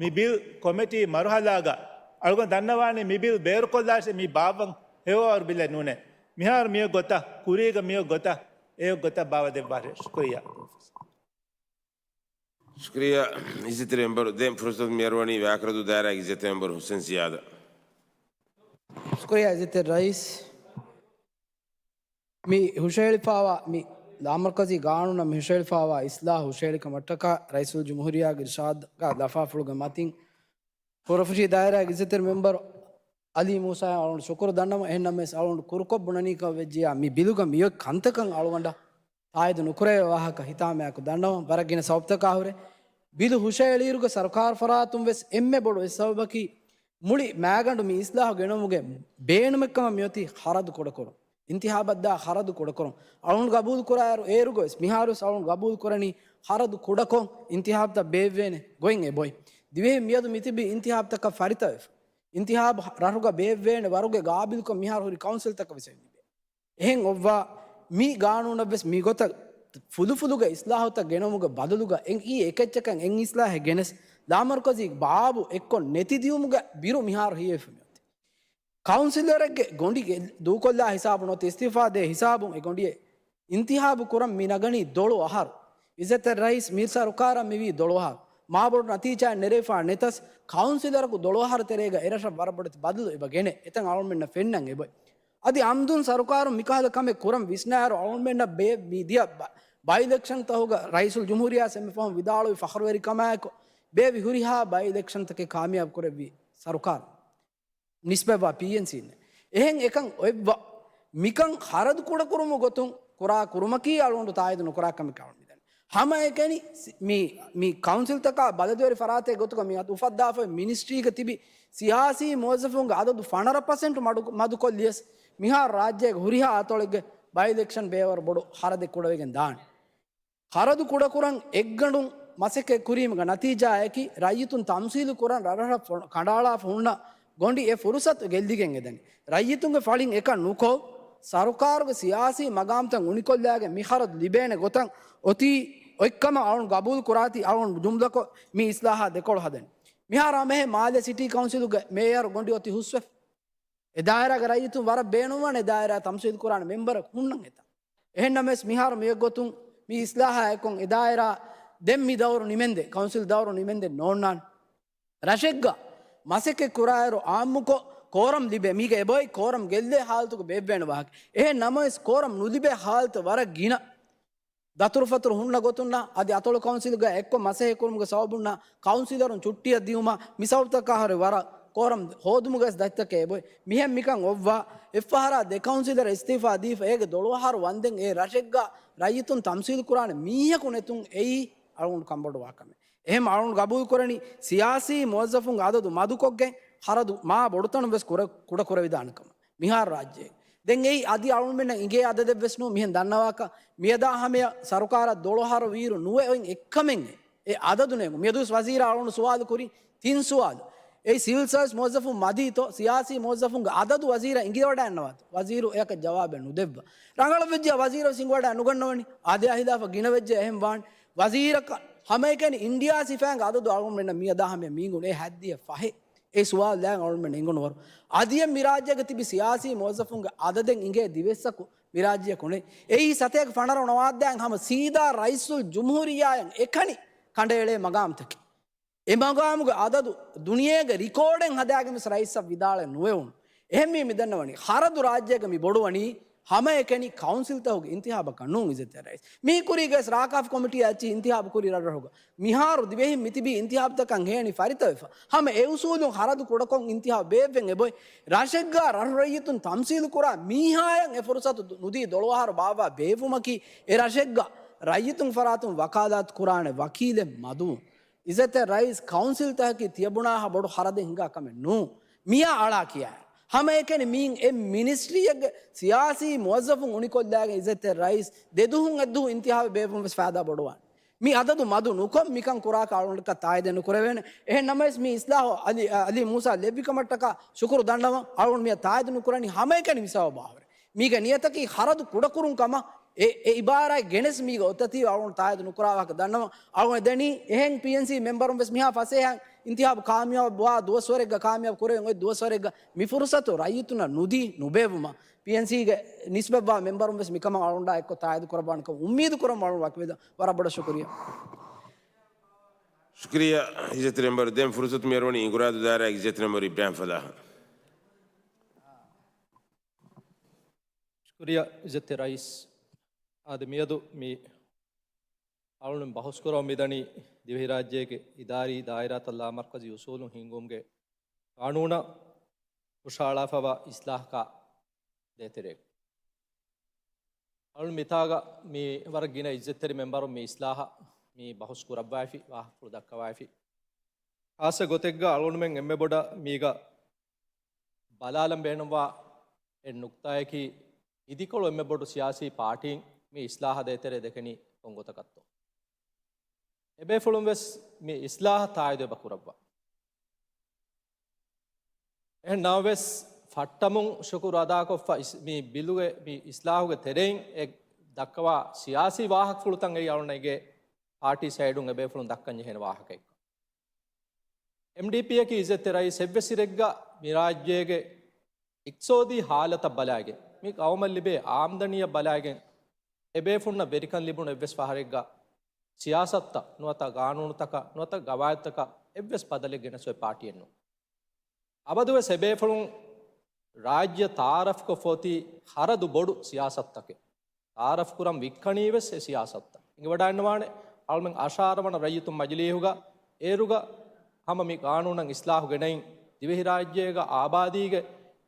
މި ބިލް ކޮމިޓީ މަރުހަލާގަ އަޅުގަނޑު ދަންނަވާނީ މި ބިލް ބޭރުކޮށްލާށޭ މި ބާއްވަން ހެޔޮވާވަރު ބިލެއް ނޫނޭ. މިހާރު މިއޮތް ގޮތަށް، ކުރީގަ މިއޮތް ގޮތަށް، އެއޮތް ގޮތަށް ބާވައިދެއްވާށޭ. ޝުކުރިއްޔާ. ޝުކުރިއްޔާ އިއްޒަތްތެރި މެމްބަރު. ދެން ފުރުސަތު މިއަރުވަނީ ވާކަރަދޫ ދާއިރާގެ އިއްޒަތްތެރި މެމްބަރު ހުސެން ޒިޔާދަށް. ޝުކުރިއްޔާ އިއްޒަތްތެރި ރައީސް. މި ހުށަހެޅިފާވާ މި ލާމަރުކަޒީ ގާނޫނަށް މި ހުށަހެޅިފާވާ އިސްލާހު ހުށަހެޅިކަމަށްޓަކާ ރައީސުލްޖުމްހޫރިއްޔާގެ އިރުޝާދުގަ ލަފާފުޅުގެ މަތިން ހުރަފުށީ ދާއިރާގެ އިއްޒަތްތެރި މެމްބަރު އަލީ މޫސާއަށް އަޅުގަނޑު ޝުކުރު ދަންނަވަން. އެހެންނަމަވެސް އަޅުގަނޑު ކުރުކޮށް ބުނަނީ ކަމަށް ވެއްޖިއްޔާ މި ބިލުގަ މިއޮތް ކަންތަކަށް އަޅުގަނޑަށް ތާއީދު ނުކުރެވޭ ވާހަކަ ހިތާމަޔާއެކު ދަންނަވަން. ވަރަށް ގިނަ ސަބަބުތަކާ ހުރެ ބިލު ހުށައެޅިއިރުގަ ސަރުކާރު ފަރާތުން ވެސް އެންމެ ބޮޑު އެއް ސަބަބަކީ މުޅި މާގަނޑު މި އިސްލާހު ގެނައުމުގެ ބޭނުމެއްކަމަށް މިއޮތީ ޚަރަދު ކުޑަކުރުން. އިންތިހާބަށްދާ ޚަރަދު ކުޑަކުރުން. އަޅުގަނޑު ގަބޫލު ކުރާއިރު އޭރުގަވެސް މިހާރުވެސް އަޅުގަނޑު ގަބޫލު ކުރަނީ ޚަރަދު ކުޑަކޮށް އިންތިހާބުތައް ބޭއްވޭނެ ގޮތް އެބޮތް. ދިވެހިން މިއަދު މިތިބީ އިންތިހާބުތަކަށް ފަރިތަވެފަ. އިންތިހާބު ރަށުގަ ބޭއްވޭނެ ވަރުގެ ގާބިލްކަން މިހާރު ހުރި ކައުންސިލްތަކަށް ވެސް ލިބޭ. އެހެން އޮއްވާ މި ގާނޫނަށްވެސް މިގޮތަށް ފުލުފުލުގެ އިސްލާހުތައް ގެނައުމުގެ ބަދަލުގަ އެ-، އީ އެކައްޗަކަށް އެއް އިސްލާހެއް ގެނެސް، ލާމަރުކަޒީ ބާބު އެއްކޮށް ނެތިދިއުމުގެ ބިރު މިހާރު ހިޔެފަ މިއޮތީ. ކައުންސިލަރެއްގެ ގޮނޑި ދޫކޮށްލާ ހިސާބު ނުވަތަ އިސްތިއުފާ ދޭ ހިސާބުން އެ ގޮނޑިއެއް އިންތިހާބު ކުރަން މި ނަގަނީ ދޮޅު އަހަރު. އިއްޒަތްތެރި ރައީސް މި ސަރުކާރަށް މިވީ ދޮޅު އަހަރު. މާބޮޑު ނަތީޖާއެއް ނެރެފާ ނެތަސް، ކައުންސިލަރަކު ދޮޅު އަހަރު ތެރޭގަ އެރަށަށް ވަރަށް ބޮޑެތި ބަދަލު އެބަ ގެނެ އެތަން އަޅުމެންނަށް ފެންނަން އެބޮތް. އަދި އަމްދުން ސަރުކާރުން މިކަހަލަ ކަމެއް ކުރަން ވިސްނާއިރު އަޅުމެންނަށް ބޭ-، މި ދިޔަ ބަ-، ބައި އިލެކްޝަންތަހުގަ ރައީސުލްޖުމްހޫރިއްޔާ އެންމެ ފަހުން ވިދާޅުވި ފަޚުރުވެރިކަމާއެކު ބޭއްވި ހުރިހާ ބައި އިލެކްޝަންތަކެއް ކާމިޔާބު ކުރެއްވި ސަރުކާރު. ނިސްބަތްވާ ޕީއެންސީން. އެހެން އެކަން އޮތްވަ މިކަން ޚަރަދު ކުޑަކުރުމުގެ ގޮތުން ކުރާ ކުރުމަކީ އަޅުގަނޑު ތާއީދު ނުކުރާ ކަމެއް އަޅުގަނޑު މިދަނީ. ހަމައެކަނި ސި-، މި، މި ކައުންސިލްތަކާ ބަލަދުވެރި ފަރާތެއް ގޮތުގަ މި އަދު އުފައްދާފައި މިނިސްޓްރީގަ ތިބި ސިޔާސީ މުވައްޒަފުންގެ އަދަދު ފަނަރަ ޕަސެންޓް މަޑު-، މަދުކޮށްލިޔަސް މިހާރު ރާއްޖޭގެ ހުރިހާ އަތޮޅެއްގެ ބައި އިލެކްޝަން ބޭއްވަރު ބޮޑު ޚަރަދެއް ކުޑަވެގެން ދާނެ. ޚަރަދު ކުޑަކުރަން އެއްގަނޑުން މަސައްކަތް ކުރީމުގެ ނަތީޖާއަކީ، ރައްޔިތުން ތަމްސީލު ކުރަން ރަށްރަށަށް ފޮ-، ކަނޑައަޅާފަ ހުންނަ ގޮނޑި އެ ފުރުސަތު ގެއްލިގެން އެދެނީ. ރައްޔިތުންގެ ފަޅިން އެކަން ނުކޮށް، ސަރުކާރުގެ ސިޔާސީ މަގާމްތައް އުނިކޮށްލާގެން މި ޚަރަދު ލިބޭނެ ގޮތަށް އޮތީ އޮތްކަމަށް އަޅުން ގަބޫލު ކުރާތީ އަޅުން ޖުމްލަކޮށް މި އިސްލާހާ ދެކޮޅު ހަދަނީ. މިހާރު ހަމައެހެން މާލެ ސިޓީ ކައުންސިލުގެ މޭޔަރު ގޮނޑި އޮތީ ހުސްވެފަ. އެ ދާއިރާގެ ރައްޔިތުން ވަރަށް ބޭނުންވާނެ އެ ދާއިރާ ތަމްސީލް ކުރާނެ މެމްބަރަކު ހުންނަން އެތާ. އެހެންނަމަވެސް މިހާރު މިއޮތް ގޮތުން މި އިސްލާހާ އެކު އެ ދާއިރާ ދެން މި ދައުރު ނިމެންދެ، ކައުންސިލް ދައުރު ނިމެންދެ ނޯންނާނެ. ރަށެއްގަ މަސައްކަތް ކުރާއިރު އާއްމުކޮށް ކޯރަމް ލިބޭ، މީގަ އެބައޮތް ކޯރަމް ގެއްލޭ ހާލަތުގަ ބޭއްވޭނެ ވާހަކަ. އެހެން ނަމަވެސް ކޯރަމް ނުލިބޭ ހާލަތު ވަރަށް ގިނަ. ދަތުރުފަތުރު ހުންނަ ގޮތުންނާ އަދި އަތޮޅު ކައުންސިލްގަ އެއްކޮށް މަސައްކަތް ކުރުމުގެ ސަބަބުންނާ ކައުންސިލަރުން ޗުއްޓިއަށް ދިއުމާ މި ސަބަބުތަކާ ހުރެ ވަރަށް ކޯރަމް ހޯދުމުގަވެސް ދަތިތަކެއް އެބޮތް. މިހެން މިކަން އޮއްވާ އެއްފަހަރާ ދެ ކައުންސިލަރ އިސްތިއުފާ ދީފަ އޭގެ ދޮޅުއަހަރު ވަންދެން އެ ރަށެއްގަ ރައްޔިތުން ތަމްސީލް ކުރާނެ މީހަކު ނެތުން އެއީ އަޅުގަނޑު ކަންބޮޑުވާ ކަމެއް. އެހެން އަޅުގަނޑު ގަބޫލު ކުރަނީ ސިޔާސީ މުވައްޒަފުންގެ އަދަދު މަދުކޮށްގެން ޚަރަދު މާ ބޮޑުތަނުން ވެސް ކުޑަ-، ކުޑަކުރެވިދާނެ ކަމަށް. މިހާރު ރާއްޖޭގެ. ދެން އެއީ އަދި އަޅުގަނޑުމެންނަށް އިނގޭ އަދަދެއް ވެސް ނޫން. މިހެން ދަންނަވާކަށް މިއަދާ ހަމަޔަށް ސަރުކާރަށް ދޮޅުއަހަރު ވީއިރު ނުވެ އޮތް އެއްކަމެއް އެ އަދަދު ނޭނގު. މިއަދުވެސް ވަޒީރާ އަޅުގަނޑު ސުވާލު ކުރީ ތިން ސުވާލު. އެއީ ސިވިލް ސާވިސް މުވައްޒަފުން މަދީތޯ، ސިޔާސީ މުވައްޒަފުންގެ އަދަދު ވަޒީރަށް އިނގިވަޑައިގަންނަވާތޯ؟ ވަޒީރު އެއަކަށް ޖަވާބެއް ނުދެއްވާ. ރަނގަޅަށް ވެއްޖެ ވަޒީރަށް ވެސް އިނގިވަޑައި ނުގަންނަވަނީ. އާދެ އާ ހިލާފަށް ގިނަ ވެއްޖެ އެހެން ވާން. ވަޒީރަކަށް ހަމައެކަނި އިންޑިއާ ސިފައިންގެ އަދަދު އަޅުގަނޑުމެންނަށް މިއަދާ ހަމަޔަށް މީނގުން އެ ހައްދިޔަ ފަހެއް. އެ ސުވާލު ދާން އަޅުމެން އެނގުނު ވަރު. އަދިއެއް މި ރާއްޖޭގަ ތިބި ސިޔާސީ މުވައްޒަފުންގެ އަދަދެއް އިނގޭ ދިވެއްސަކު މި ރާއްޖެއަކު ނެތް. އެއީ ސަތޭކަ ފަނަރަ ނަވާދާން ހަމަ ސީދާ ރައީސުލް ޖުމްހޫރިއްޔާއަށް އެކަނި ކަނޑައެޅޭ މަގާމްތަކެއް. އެ މަގާމުގެ އަދަދު ދުނިޔޭގެ ރިކޯޑެއް ހަދާގެން ވެސް ރައީސަށް ވިދާޅެއް ނުވެވުނު. އެހެންވީ މި ދަންނަވަނީ ޚަރަދު ރާއްޖޭގަ މި ބޮޑުވަނީ ހަމައެކަނި ކައުންސިލްތަހުގެ އިންތިހާބަކަށް ނޫން އިއްޒަތްތެރި ރައީސް. މީ ކުރީގަވެސް ރާކާފް ކޮމިޓީއާ އެއްޗިހި އިންތިހާބު ކުރި ރަށްރަށުގަ. މިހާރު ދިވެހިން މިތިބީ އިންތިހާބުތަކަށް ހޭނި ފަރިތަވެފަ. ހަމަ އެ އުސޫލުން ޚަރަދު ކުޑަކޮށް އިންތިހާބު ބޭއްވެން އެބޮތް. ރަށެއްގަ ރަށު ރައްޔިތުން ތަމްސީލު ކުރާ މީހާޔަށް އެ ފުރުސަތު ދު-، ނުދީ ދޮޅުއަހަރު ބާއްވާ ބޭއްވުމަކީ އެ ރަށެއްގަ ރައްޔިތުން ފަރާތުން ވަކާލާތު ކުރާނެ ވަކީލެއް މަދުވުން. އިއްޒަތްތެރި ރައީސް ކައުންސިލްތަކަކީ ތިޔަބުނާހާ ބޮޑު ޚަރަދެއް ހިނގާ ކަމެއް ނޫން. މިއާ އަޅާ ކިޔާ. ހަމައެކަނި މީން އެ މިނިސްޓްރީއެއްގެ ސިޔާސީ މުވައްޒަފުން އުނިކޮށްލާގެން އިއްޒަތްތެރި ރައީސް ދެ ދުހުން އެއްދުހު އިންތިހާބެއް ބޭއްވުން ވެސް ފައިދާ ބޮޑުވާނެ. މި އަދަދު މަދު ނުކޮށް މިކަން ކުރާކަށް އަޅުގަނޑަކަށް ތާއީދެއް ނުކުރެވޭނެ. އެހެން ނަމަވެސް މި އިސްލާހު އަލީ، އަލީ މޫސާ ލެއްވި ކަމަށްޓަކާ ޝުކުރު ދަންނަވަން. އަޅުގަނޑު މިއަށް ތާއީދު ނުކުރަނީ ހަމައެކަނި މި ސަބަބާ ހުރެ. މީގެ ނިޔަތަކީ ޚަރަދު ކުޑަކުރުން ކަމަށް އެ، އެ އިބާރާތް ގެނެސް މީގެ އޮތަތީ އަޅުގަނޑު ތާއީދު ނުކުރާ ވާހަކަ ދަންނަވަން. އަޅުގަނޑު ދެނީ އެހެން ޕީއެންސީ މެމްބަރުން ވެސް މިހާ ފަސޭހައިން އިންތިހާބު ކާމިޔާބު ވާ ދުވަސްވަރެއްގަ ކާމިޔާބު ކުރެވެން އޮތް ދުވަސްވަރެއްގަ މި ފުރުސަތު ރައްޔިތުންނަށް ނުދީ ނުބޭއްވުމަށް ޕީއެންސީގެ ނިސްބަތްވާ މެމްބަރުން ވެސް މިކަމަށް އަޅުގަނޑާ އެއްކޮށް ތާއީދު ކުރައްވާނެކަން އުއްމީދު ކުރަމުން އަޅުގަނޑު ވަކިވެލަ ވަރަށް ބޮޑަށް ޝުކުރިއްޔާ. ޝުކުރިއްޔާ އިއްޒަތްތެރި މެމްބަރު. ދެން ފުރުސަތު މި އަރުވަނީ އިނގުރާދޫ ދާއިރާގެ އިއްޒަތްތެރި މެމްބަރު އިބްރާހިމް ފަލާހަށް. ޝުކުރިއްޔާ އިއްޒަތްތެރި ރައީސް. އާދެ، މިއަދު މި އަޅުގަނޑު ބަހުސްކުރަމުން މިދަނީ ދިވެހިރާއްޖޭގެ އިދާރީ ދާއިރާތައް ލާމަރްކަޒީ އުސޫލުން ހިންގުމުގެ ގާނޫނަށް ހުށަހަޅާފައިވާ އިސްލާހަކާ ދޭތެރޭގަ. އަޅުގަނޑު މިތާގަ މި ވަރަށް ގިނަ އިއްޒަތްތެރި މެމްބަރުން މި އިސްލާހަށް މި ބަހުސް ކުރައްވައިފި، ވާހަކަފުޅު ދައްކަވައިފި. ޚާއްޞަ ގޮތެއްގަ އަޅުގަނޑުމެން އެންމެ ބޮޑަށް މީގަ ބަލާލަން ބޭނުންވާ އެއް ނުކްތާއަކީ، އިދިކޮޅު އެންމެ ބޮޑު ސިޔާސީ ޕާޓީން މި އިސްލާހަށް ދޭތެރޭ ދެކެނީ ކޮން ގޮތަކަށްތޯ؟ އެބޭފުޅުން ވެސް މި އިސްލާހަށް ތާއީދު އެބަ ކުރައްވާ. އެހެން ނަމަވެސް، ފައްޓަމުން ޝުކުރު އަދާކޮށްފަ އިސް-، މި ބިލުގެ މި އިސްލާހުގެ ތެރެއިން އެ ދައްކަވާ ސިޔާސީ ވާހަކަފުޅުތައް އެއީ އަޅުގަނޑުގެ ޕާޓީ ސައިޑުން އެބޭފުޅުން ދައްކަން ޖެހޭނެ ވާހަކައެއްކަން. އެމްޑީޕީއަކީ އިއްޒަތްތެރި ރައީސް އެއްވެސް އިރެއްގަ މި ރާއްޖޭގެ އިޤްތިޞާދީ ހާލަތަށް ބަލައިގެން، މި ޤައުމަށް ލިބޭ އާމްދަނީއަށް ބަލައިގެން، އެބޭފުޅުންނަށް ވެރިކަން ލިބުނު އެއްވެސް ފަހަރެއްގަ ސިޔާސަތުތައް ނުވަތަ ގާނޫނުތަކަށް ނުވަތަ ގަވާއިދުތަކަށް އެއްވެސް ބަދަލެއް ގެނެސް އޮތް ޕާޓީއެއް ނޫން. އަބަދުވެސް އެބޭފުޅުން ރާއްޖެ ތައާރަފްކޮށްފަ އޮތީ ޚަރަދު ބޮޑު ސިޔާސަތުތަކެއް. ތައާރަފް ކުރަން ވިއްކަނީ ވެސް އެ ސިޔާސަތުތައް. އިނގިވަޑައިންނަވާނެ، އަޅުމެން އަށާރަ ވަނަ ރައްޔިތުން މަޖިލީހުގަ އޭރުގަ ހަމަ މި ގާނޫނަށް އިސްލާހު ގެނައިން، ދިވެހިރާއްޖޭގަ އާބާދީގެ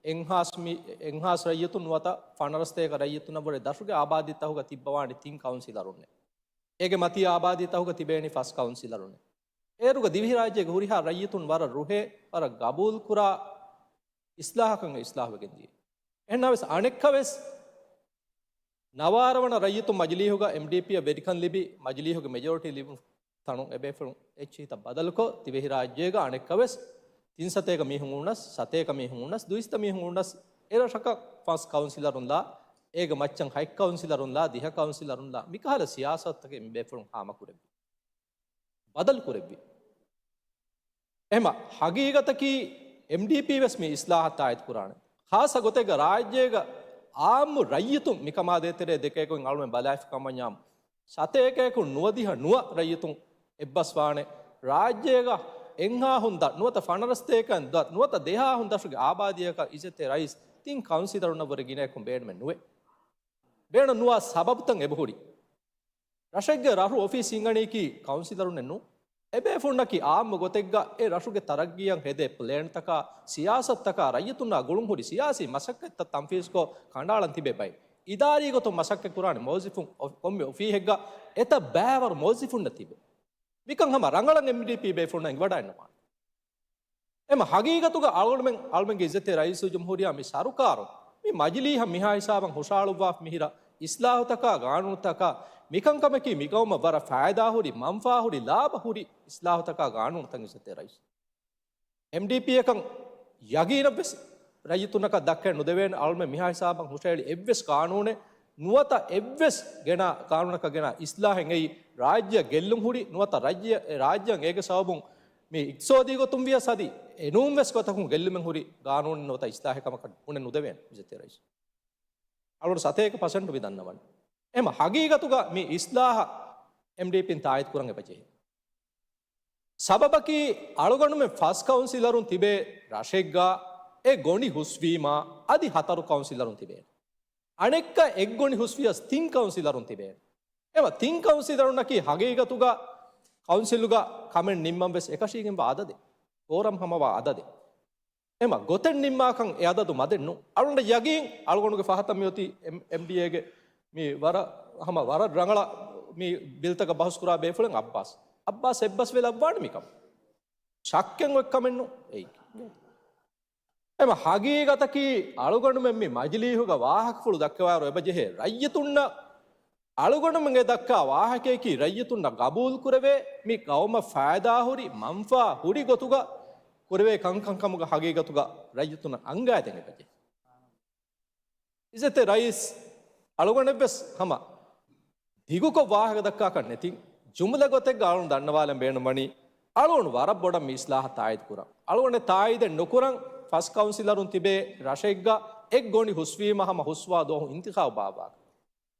އެއްހާސް މި-، އެއްހާސް ރައްޔިތުން ނުވަތަ ފަނަރަސް ތޭކަ ރައްޔިތުންނަށްވުރެ ދަށުގެ އާބާދީތަކުގަ ތިއްބަވާނީ ތިން ކައުންސިލަރުންނޭ. އޭގެ މަތީ އާބާދީތަކުގަ ތިބޭނީ ފަސް ކައުންސިލަރުންނޭ. އޭރުގަ ދިވެހިރާއްޖޭގެ ހުރިހާ ރައްޔިތުން ވަރަށް ރުހޭ، ވަރަށް ގަބޫލުކުރާ އިސްލާހަކަށް އިސްލާހުވެގެން ދިޔަ. އެހެންނަމަވެސް އަނެއްކާވެސް ނަވާރަ ވަނަ ރައްޔިތުން މަޖިލީހުގަ އެމްޑީޕީއަށް ވެރިކަން ލިބި، މަޖިލީހުގެ މެޖޯރިޓީ ލިބުނު ތަނުން އެބޭފުޅުން އެއްޗިހިތައް ބަދަލުކޮށް، ދިވެހިރާއްޖޭގަ އަނެއްކާވެސް ތިން ސަތޭކަ މީހުން އުޅުނަސް، ސަތޭކަ މީހުން އުޅުނަސް، ދުއިސައްތަ މީހުން އުޅުނަސް، އެ ރަށަކަށް ފަސް ކައުންސިލަރުންލާ، އޭގެ މައްޗަށް ހަތް ކައުންސިލަރުންލާ، ދިހަ ކައުންސިލަރުންލާ، މިކަހަލަ ސިޔާސަތުތަކެއް މި ބޭފުޅުން ހާމަކުރެއްވި. ބަދަލު ކުރެއްވި. އެހެމަ ހަގީގަތަކީ އެމްޑީޕީ ވެސް މި އިސްލާހަށް ތާއީދު ކުރާނެ. ޚާއްޞަ ގޮތެއްގަ ރާއްޖޭގަ އާއްމު ރައްޔިތުން މިކަމާ ދޭތެރޭ ދެކޭގޮތް އަޅުމެން ބަލާފި ކަމަށް ވަންޏާ، ސަތޭކައަކުން ނުވަދިހަ ނުވަ ރައްޔިތުން އެއްބަސްވާނެ. ރާއްޖޭގަ އެއްހާހުން ދަށް ނުވަތަ ފަނަރަސް ތޭކައިން ދަށް ނުވަތަ ދެހާހުން ދަށުގެ އާބާދީއަކަށް އިއްޒަތްތެރި ރައީސް ތިން ކައުންސިލަރުންނަށްވުރެ ގިނައަކުން ބޭނުމެއް ނުވޭ. ބޭނުން ނުވާ ސަބަބުތައް އެބަހުރި. ރަށެއްގެ ރަށު އޮފީސް ހިންގަނީކީ ކައުންސިލަރުންނެއް ނޫން. އެބޭފުޅުންނަކީ އާއްމު ގޮތެއްގަ އެ ރަށުގެ ތަރައްގީއަށް ހެދޭ ޕްލޭންތަކާ، ސިޔާސަތުތަކާ ރައްޔިތުންނާ ގުޅުން ހުރި ސިޔާސީ މަސައްކަތްތައް ތަންފީޒުކޮށް ކަނޑައަޅަން ތިބޭ ބައެއް. އިދާރީ ގޮތުން މަސައްކަތް ކުރާނެ މުވައްޒަފުން އޮ-، ކޮންމެ އޮފީހެއްގަ އެތައް ބައިވަރު މުވައްޒަފުންނެއް ތިބޭ. މިކަން ހަމަ ރަނގަޅަށް އެމްޑީޕީ ބޭފުޅުންނަށް އިނގިވަޑައިންނަވާނެ. އެމަ ހަގީގަތުގަ އަޅުގަނޑުމެން، އަޅުމެންގެ އިއްޒަތްތެރި ރައީސުލްޖުމްހޫރިއްޔާ މި ސަރުކާރުން މި މަޖިލީހަށް މިހާ ހިސާބަށް ހުށަހަޅުއްވާފަ މިހިރަ އިސްލާހުތަކާ ގާނޫނުތަކާ މިކަންކަމަކީ މިގައުމަށް ވަރަށް ފައިދާހުރި، މަންފާހުރި، ލާބަހުރި އިސްލާހުތަކާ ގާނޫނުތައް އިއްޒަތްތެރި ރައީސް. އެމްޑީޕީއަކަށް ޔަގީނަށްވެސް ރައްޔިތުންނަކަށް ދައްކައެއް ނުދެވޭނެ. އަޅުމެން މިހާ ހިސާބަށް ހުށަހެޅި އެއްވެސް ގާނޫނެއް ނުވަތަ އެއްވެސް ގެނާ ގާނޫނަކަށް ގެނާ އިސްލާހެއް އެއީ ރާއްޖެއަށް ގެއްލުން ހުރި ނުވަތަ ރާއްޖެ-، ރާއްޖެއަށް އޭގެ ސަބަބުން މި އިޤްތިޞާދީ ގޮތުން ވިޔަސް އަދި އެނޫން ވެސް ގޮތަކުން ގެއްލުމެއް ހުރި ގާނޫނެއް ނުވަތަ އިސްލާހެއް ކަމަކަށް ބުނެ ނުދެވޭނެ އިއްޒަތްތެރި ރައީސް. އަޅުގަނޑު ސަތޭކަ ޕަސެންޓު މި ދަންނަވަނީ. އެހެމަ ހަގީގަތުގަ މި އިސްލާހަށް އެމްޑީޕީން ތާއީދު ކުރަން އެބަޖެހޭ. ސަބަބަކީ އަޅުގަނޑުމެން ފަސް ކައުންސިލަރުން ތިބޭ ރަށެއްގަ އެ ގޮނޑި ހުސްވީމާ އަދި ހަތަރު ކައުންސިލަރުން ތިބޭނެ. އަނެއްކާ އެއްގޮނޑި ހުސްވިޔަސް ތިން ކައުންސިލަރުން ތިބޭނެ. އެމަ ތިން ކައުންސިލަރުންނަކީ ހަގީގަތުގަ ކައުންސިލުގަ ކަމެއް ނިންމަން ވެސް އެކަށީގެންވާ އަދަދެއް. ކޯރަމް ހަމަވާ އަދަދެއް. އެމަ ގޮތެއް ނިންމާކަން އެ އަދަދު މަދެއް ނޫން. އަޅުގަނޑަށް ޔަގީން އަޅުގަނޑުގެ ފަހަތަށް މިއޮތީ އެމް-، އެމްޑީއޭގެ މި ވަރަށް ހަމަ ވަރަށް ރަނގަޅަށް މި ބިލްތަކަށް ބަހުސް ކުރާ ބޭފުޅެއް އައްބާސް. އައްބާސް އެއްބަސްވެލައްވާނެ މިކަމަށް. ޝައްކެއް އޮތް ކަމެއް ނޫން އެއީ. އެމަ ހަގީގަތަކީ އަޅުގަނޑުމެން މި މަޖިލީހުގަ ވާހަކަފުޅު ދައްކަވާއިރު އެބަޖެހޭ ރައްޔިތުންނަށް އަޅުގަނޑުމެން އެ ދައްކާ ވާހަކަޔަކީ ރައްޔިތުންނަށް ގަބޫލު ކުރެވޭ މި ގައުމަށް ފައިދާ ހުރި މަންފާ ހުރި ގޮތުގަ ކުރެވޭ ކަންކަން ކަމުގަ ހަގީގަތުގަ ރައްޔިތުންނަށް އަންގާދޭން އެބަޖެހޭ. އިއްޒަތްތެރި ރައީސް، އަޅުގަނޑެއްވެސް ހަމަ ދިގުކޮށް ވާހަކަ ދައްކާކަށް ނެތިން، ޖުމުލަ ގޮތެއްގަ އަޅުން ދަންނަވާލަން ބޭނުންވަނީ، އަޅުން ވަރަށް ބޮޑަށް މި އިސްލާހަށް ތާއީދު ކުރަން. އަޅުގަނޑެއް ތާއީދެއް ނުކުރަން، ފަސް ކައުންސިލަރުން ތިބޭ ރަށެއްގަ އެއްގޮނޑި ހުސްވީމަ ހަމަ ހުސްވާ ދުވަހު އިންތިޚާބު ބާއްވާކަށް.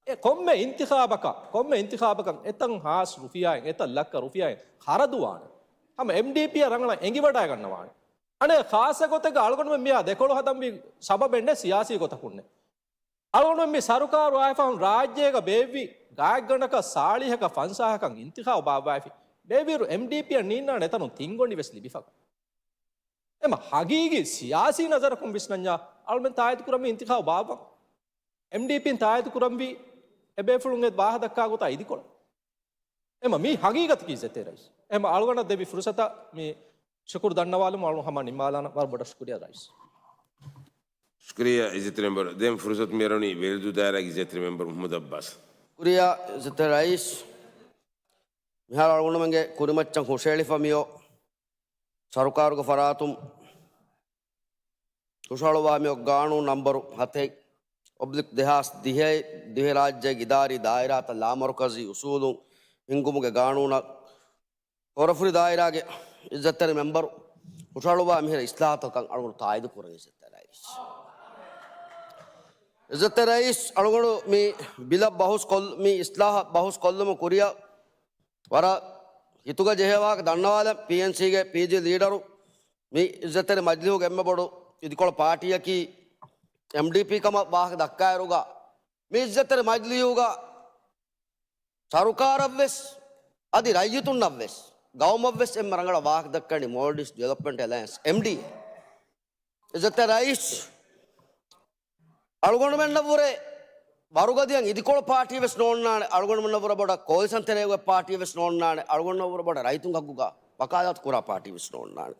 އެ ކޮންމެ އިންތިޚާބަކަށް، ކޮންމެ އިންތިޚާބަކަށް އެތަން ހާސް ރުފިޔާއިން، އެތަން ލައްކަ ރުފިޔާއިން ޚަރަދުވާނެ. ހަމަ އެމްޑީޕީއަށް ރަނގަޅަށް އެނގިވަޑައިގަންނަވާނެ. އަނެއް ޚާއްޞަ ގޮތެއްގަ އަޅުގަނޑުމެން މިއާ ދެކޮޅު ހަދަންވީ ސަބަބެއް ނެތް ސިޔާސީ ގޮތަކުންނެއް. އަޅުގަނޑުމެން މި ސަރުކާރު އައިފަހުން ރާއްޖޭގަ ބޭއްވި ގާތްގަނޑަކަށް ސާޅީހަކަށް ފަންސާހަކަށް އިންތިޚާބު ބާއްވައިފި. ބޭއްވިއިރު އެމްޑީޕީއަށް ނީންނާނެ އެތަނުން ތިންގޮނޑި ވެސް ލިބިފަ. އެމަ ހަގީގީ ސިޔާސީ ނަޒަރަކުން ވިސްނަންޏާ އަޅުމެން ތާއީދު ކުރަންވީ އިންތިޚާބު ބާއްވަން. އެމްޑީޕީން ތާއީދު ކުރަންވީ އެބޭފުޅުން އެ ވާހަ ދައްކާ ގޮތާ އިދިކޮޅަށް. އެމަ މީ ހަގީގަތަކީ އިއްޒަތްތެރި ރައީސް. އެމަ އަޅުގަނޑަށް ދެއްވި ފުރުސަތަށް މި ޝުކުރު ދަންނަވާލަމުން އަޅު ހަމަ ނިންމާލާނަ. ވަރަށް ބޮޑަށް ޝުކުރިއްޔާ ރައީސް. ޝުކުރިއްޔާ އިއްޒަތްތެރި މެމްބަރު. ދެން ފުރުސަތު މިއަރުނީ ވެލިދޫ ދާއިރާގެ އިއްޒަތްތެރި މެމްބަރު މުހައްމަދު އައްބާސް. ޝުކުރިއްޔާ އިއްޒަތްތެރި ރައީސް. މިހާރު އަޅުގަނޑުމެންގެ ކުރިމައްޗަށް ހުށައެޅިފަ މިއޮ ސަރުކާރުގެ ފަރާތުން ހުށަހަޅުވާ މިއޮ ގާނޫނު ނަންބަރު ހަތެއް އޮބްލިކް ދެހާސް ދިހައެއް، ދިވެހިރާއްޖޭގެ އިދާރީ ދާއިރާތައް ލާމަރުކަޒީ އުސޫލުން ހިންގުމުގެ ގާނޫނަށް ކޮރަފުރި ދާއިރާގެ އިއްޒަތްތެރި މެމްބަރު ހުށަހަޅުވާ މިހިރަ އިސްލާހަތަކަށް އަޅުގަނޑު ތާއީދު ކުރަން އިއްޒަތްތެރި ރައީސް. އިއްޒަތްތެރި ރައީސް، އަޅުގަނޑު މި ބިލަށް ބަހުސް ކޮށް-، މި އިސްލާހަށް ބަހުސް ކޮށްލުމު ކުރިއަށް ވަރަށް ހިތުގަ ޖެހޭ ވާހަކަ ދަންނަވާލަން. ޕީއެންސީގެ ޕީޖީ ލީޑަރު މި އިއްޒަތްތެރި މަޖިލީހުގެ އެންމެ ބޮޑު އިދިކޮޅު ޕާޓީއަކީ އެމްޑީޕީ ކަމަށް ވާހަކަ ދައްކާއިރުގަ، މި އިއްޒަތްތެރި މަޖިލީހުގަ ސަރުކާރަށްވެސް އަދި ރައްޔިތުންނަށްވެސް ގައުމަށްވެސް އެންމެ ރަނގަޅަށް ވާހަކަ ދައްކަނީ މޯލްޑިވްސް ޑިވެލޮޕްމަންޓް އެލައިންސް، އެމްޑީއޭ. އިއްޒަތްތެރި ރައީސް، އަޅުގަނޑުމެންނަށްވުރެ ވަރުގަދަޔަށް އިދިކޮޅު ޕާޓީ ވެސް ނޯންނާނެ، އަޅުގަނޑުމެންނަށްވުރެ ބޮޑަށް ކޯލިޝަން ތެރޭގެ ޕާޓީ ވެސް ނޯންނާނެ، އަޅުގަނޑުމެންނަށްވުރެ ބޮޑަށް ރައްޔިތުންގެ ހައްގުގަ ވަކާލާތު ކުރާ ޕާޓީ ވެސް ނޯންނާނެ.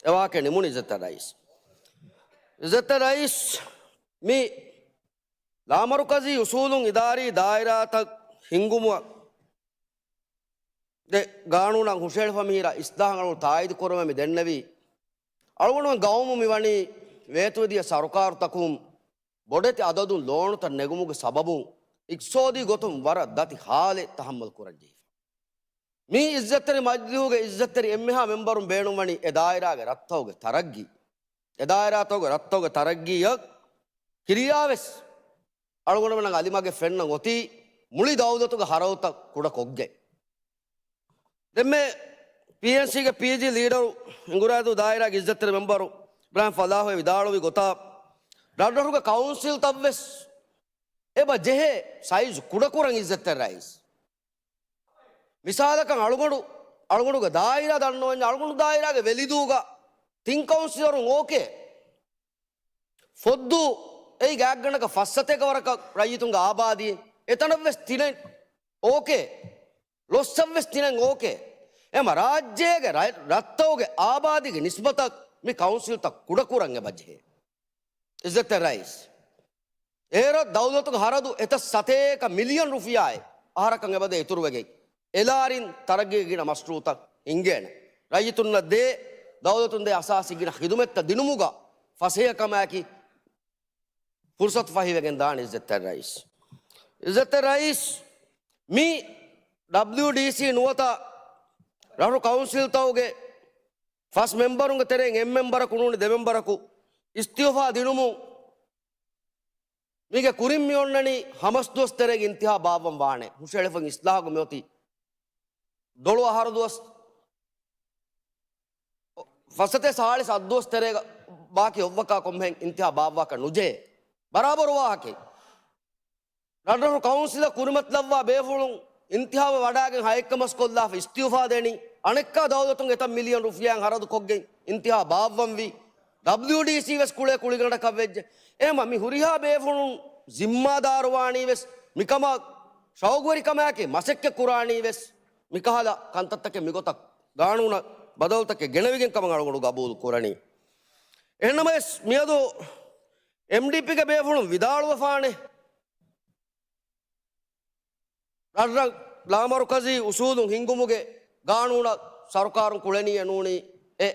އެވާހަކަ ނިމުނީ އިއްޒަތްތެރި ރައީސް. އިއްޒަތްތެރި ރައީސް، މި ލާމަރުކަޒީ އުސޫލުން އިދާރީ ދާއިރާތައް ހިންގުމަށް ދެ ގާނޫނަށް ހުށައެޅިފަ މިހިރަ އިސްލާހަށް އަޅުގަނޑު ތާއީދު ކުރުމެއް މި ދެންނެވީ. އަޅުގަނޑުމެން ގައުމު މި ވަނީ ވޭތުވެދިޔަ ސަރުކާރުތަކުން ބޮޑެތި އަދަދުން ލޯނުތައް ނެގުމުގެ ސަބަބުން އިޤްތިޞާދީ ގޮތުން ވަރަށް ދަތި ހާލެއް ތަޙައްމަލް ކުރަން ޖެހިފަ. މި އިއްޒަތްތެރި މަޖިލީހުގެ އިއްޒަތްތެރި އެންމެހާ މެމްބަރުން ބޭނުންވަނީ އެ ދާއިރާގެ ރަށްތަކުގެ ތަރައްގީ، އެ ދާއިރާތަކުގެ ރަށްތަކުގެ ތަރައްގީއަށް ކިރިޔާވެސް އަޅުގަނޑުމެންނަށް އަލިމަގެ ފެންނަން އޮތީ މުޅި ދައުލަތުގެ ހަރަދުތައް ކުޑަކޮށްގެން. ދެންމެ ޕީއެންސީގެ ޕީޖީ ލީޑަރު ހިނގުރާދޫ ދާއިރާގެ އިއްޒަތްތެރި މެމްބަރު އިބްރާހިމް ފަލާހު ވިދާޅުވި ގޮތާ، ރަށްރަށުގެ ކައުންސިލްތައްވެސް އެބަ ޖެހޭ ސައިޒު ކުޑަކުރަން އިއްޒަތްތެރި ރައީސް. މިސާލަކަށް އަޅުގަނޑު، އަޅުގަނޑުގެ ދާއިރާ ދަންނަވަންޏާ އަޅުގަނޑު ދާއިރާގެ ވެލިދޫގަ ތިން ކައުންސިލަރުން އޯކޭ. ފޮއްދޫ އެއީ ގާތްގަނޑަކަށް ފައްސަތޭކަ ވަރަކަށް ރައްޔިތުންގެ އާބާދީ، އެތަނަށްވެސް ތިނެއް އޯކޭ. ލޮއްސަށްވެސް ތިނެއް އޯކޭ. އެމަ ރާއްޖޭގެ ރަ-، ރަށްތަކުގެ އާބާދީގެ ނިސްބަތަށް މި ކައުންސިލްތައް ކުޑަކުރަން އެބަޖެހޭ. އިއްޒަތްތެރި ރައީސް، އޭރަށް ދައުލަތުގެ ހަރަދު އެތައް ސަތޭކަ މިލިއަން ރުފިޔާއެއް އަހަރަކަށް އެބަދޭ އިތުރުވެގެން، އެލާރިން ތަރައްގީގެ ގިނަ މަޝްރޫއުތައް ހިންގޭނެ. ރައްޔިތުންނަށް ދޭ، ދައުލަތުން ދޭ އަސާސީ ގިނަ ޚިދުމަތްތައް ދިނުމުގަ ފަސޭހަކަމާއެކީ ފުރުސަތު ފަހިވެގެން ދާނެ އިއްޒަތްތެރި ރައީސް. އިއްޒަތްތެރި ރައީސް، މި ޑަބްލިޔުޑީސީ ނުވަތަ ރަށު ކައުންސިލްތަކުގެ ފަސް މެމްބަރުންގެ ތެރެއިން އެއް މެމްބަރަކު ނޫނީ ދެ މެމްބަރަކު އިސްތިއުފާ ދިނުމުން މީގެ ކުރިން މި އޮންނަނީ ހަމަސް ދުވަސް ތެރޭގެ އިންތިހާ ބާއްވަން ވާނެ. ހުށައެޅިފަ އިސްލާހުގެ މިއޮތީ ދޮޅު އަހަރު ދުވަސް، ފަސްސަތޭކަ ސާޅީސް އަށް ދުވަސް ތެރޭގަ ބާކީ އޮއްވަކާ ކޮންމެހެން އިންތިހާ ބާއްވާކަށް ނުޖެހޭ. ބަރާބަރު ވާހަކައެއް. ރަށްރަށު ކައުންސިލަށް ކުރިމަތިލައްވާ ބޭފުޅުން އިންތިހާބަށް ވަޑާގެން ހައެއްކަ މަސްކޮށްލާފަ އިސްތިއުފާ ދެނީ، އަނެއްކާ ދައުލަތުން އެތައް މިލިއަން ރުފިޔާއިން ހަރަދު ކޮށްގެން އިންތިހާ ބާއްވަންވީ. ޑަބްލިޔުޑީސީ ވެސް ކުޅޭ ކުޅިގަނޑަކަށް ވެއްޖެ. އެހެމަ މި ހުރިހާ ބޭފުޅުން ޒިންމާދާރުވާނީ ވެސް މިކަމަށް ޝައުގުވެރިކަމާއެކީ މަސައްކަތް ކުރާނީ ވެސް މިކަހަލަ ކަންތައްތަކެއް މިގޮތަށް ގާނޫނަށް ބަދަލުތަކެއް ގެނެވިގެން ކަމަށް އަޅުގަނޑު ގަބޫލު ކުރަނީ. އެހެންނަމަވެސް މިއަދު އެމްޑީޕީގެ ބޭފުޅުން ވިދާޅުވެފާނެ، ރަށްރަށް ލާމަރުކަޒީ އުސޫލުން ހިންގުމުގެ ގާނޫނަށް ސަރުކާރުން ކުޅެނީއޭ ނޫނީ އެ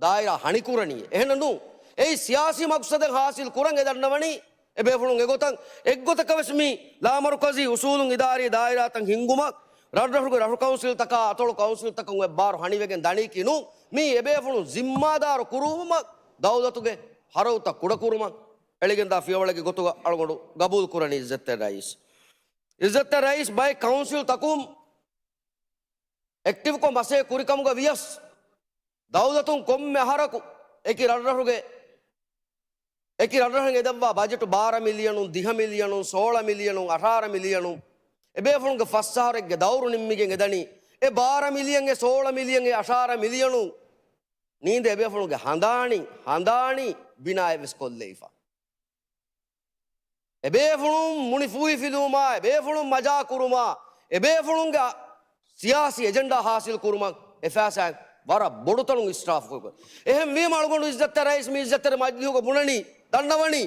ދާއިރާ ހަނިކުރަނީ. އެހެން ނޫން. އެއީ ސިޔާސީ މަގްސަދެއް ހާސިލް ކުރަން އެ ދަންނަވަނީ އެބޭފުޅުން އެގޮތަށް އެއްގޮތަކަށް ވެސް މި ލާމަރުކަޒީ އުސޫލުން އިދާރީ ދާއިރާތައް ހިންގުމަށް ރަށްރަށުގެ ރަށު ކައުންސިލްތަކާ އަތޮޅު ކައުންސިލްތަކުން އެއްބާރު ހަނިވެގެން ދަނީކީ ނޫން. މީ އެބޭފުޅުން ޒިންމާދާރު ކުރުވުމަށް ދައުލަތުގެ ހަރަދުތައް ކުޑަކުރުމަށް އެޅިގެންދާ ފިޔަވަޅެއްގެ ގޮތުގަ އަޅުގަނޑު ގަބޫލު ކުރަނީ އިއްޒަތްތެރި ރައީސް. އިއްޒަތްތެރި ރައީސް ބައެއް ކައުންސިލްތަކުން އެކްޓިވްކޮށް މަސޭ ކުރިކަމުގަ ވިޔަސް، ދައުލަތުން ކޮންމެ އަހަރަކު އެކި ރަށްރަށުގެ، އެކި ރަށްރަށުން އެދައްވާ ބަޖެޓު ބާރަ މިލިޔަނުން، ދިހަ މިލިޔަނުން، ސޯޅަ މިލިޔަނުން، އަށާރަ މިލިޔަނުން، އެބޭފުޅުންގެ ފަސް އަހަރެއްގެ ދައުރު ނިންމިގެން އެދަނީ އެ ބާރަ މިލިޔަން، އެ ސޯޅަ މިލިޔަން، އެ އަށާރަ މިލިޔަނުން ނީނދެ އެބޭފުޅުންގެ ހަނދާނީ، ހަނދާނީ ބިނާއެއް ވެސް ކޮށްލެވިފަ. އެބޭފުޅުން މުނިފޫހިފިލުވުމާ، އެބޭފުޅުން މަޖާކުރުމާ، އެބޭފުޅުންގެ ސިޔާސީ އެޖެންޑާ ހާސިލް ކުރުމަށް އެ ފައިސާއިން ވަރަށް ބޮޑުތަނުން އިސްރާފު ކުރި. އެހެންވީމަ އަޅުގަނޑު އިއްޒަތްތެރި ރައީސް މި އިއްޒަތްތެރި މަޖިލީހުގަ ބުނަނީ، ދަންނަވަނީ،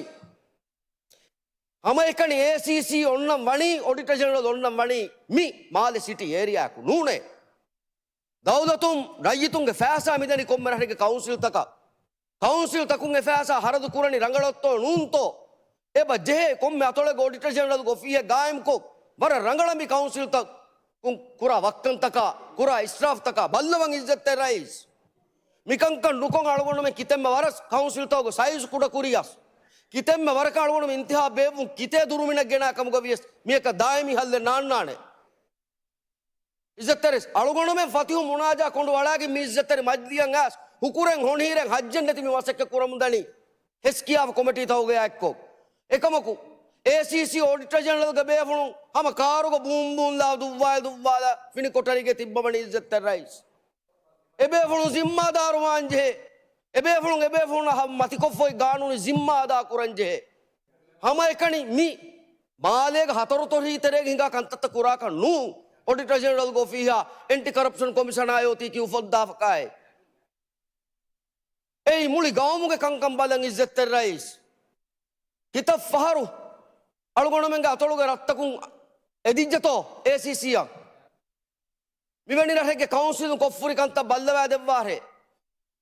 ހަމައެކަނި އޭސީސީ އޮންނަން ވަނީ، އޮޑިޓަރ ޖެނެރަލް އޮންނަން ވަނީ މި މާލެ ސިޓީ އޭރިއާއަކު ނޫނޭ. ދައުލަތުން ރައްޔިތުންގެ ފައިސާ މިދަނީ ކޮންމެ ރަށެއްގެ ކައުންސިލްތަކަށް. ކައުންސިލްތަކުން އެ ފައިސާ ހަރަދު ކުރަނީ ރަނގަޅަށްތޯ ނޫންތޯ؟ އެބަ ޖެހޭ ކޮންމެ އަތޮޅެއްގެ އޮޑިޓަރ ޖެނެރަލްގެ އޮފީހެއް ގާއިމްކޮށް، ވަރަށް ރަނގަޅަށް މި ކައުންސިލްތަކުން ކުރާ ވައްކަންތަކާ، ކުރާ އިސްރާފްތަކާ ބައްލަވަން އިއްޒަތްތެރި ރައީސް. މިކަންކަން ނުކޮށް އަޅުގަނޑުމެން ކިތަންމެ ވަރަށް ކައުންސިލްތަކުގެ ސައިޒް ކުޑަކުރިޔަސް، ކިތަންމެ ވަރަކަށް އަޅުގަނޑުމެން އިންތިހާބް ބޭއްވުން ކިތޭ ދުރުމިނެއް ގެނާ ކަމުގަ ވިޔަސް މިއަކަށް ދާއިމީ ހައްލެއް ނާންނާނެ. އިއްޒަތްތެރި ރައީސް، އަޅުގަނޑުމެން ފަތިހު މުނާޖާ ކޮނޑު އަޅާގެން މި އިއްޒަތްތެރި މަޖިލީހަށް އައިސް ހުކުރެން ހޮނިހިރެން ހައްޖެއް ނެތި މި މަސައްކަތް ކުރަމުން ދަނީ ހެސްކިޔާފަ ކޮމިޓީތަކުގައި އެއްކޮށް. އެކަމަކު، އޭސީސީ އޮޑިޓަރ ޖެނެރަލްގެ ބޭފުޅުން ހަމަ ކާރުގަ ބޫން ބޫންލާ ދުއްވާލަ ދުއްވާލަ ފިނިކޮޓަރީގަ ތިއްބަވަނީ އިއްޒަތްތެރި ރައީސް. އެބޭފުޅުން ޒިންމާދާރުވާން ޖެހޭ. އެބޭފުޅުން އެބޭފުޅުންނަށް ހަ-، މަތިކޮށްފައި ގާނޫނީ ޒިންމާ އަދާ ކުރަން ޖެހޭ. ހަމައެކަނި މި މާލޭގެ ހަތަރު ތޮށީ ތެރޭގަ ހިނގާ ކަންތައްތައް ކުރާކަށް ނޫން، އޮޑިޓަރ ޖެނެރަލްގެ އޮފީހާ އެންޓި ކަރަޕްޝަން ކޮމިޝަނާ އޮތީކީ އުފައްދާފަކާއެއް. އެއީ މުޅި ގައުމުގެ ކަންކަން ބަލަން އިއްޒަތްތެރި ރައީސް. ކިތައް ފަހަރު އަޅުގަނޑުމެންގެ އަތޮޅުގެ ރަށްތަކުން އެދިއްޖެތޯ އޭސީސީއަށް؟ މިވެނި ރަށެއްގެ ކައުންސިލުން ކޮށްފުރި ކަންތައް ބައްލަވާ ދެއްވާށޭ.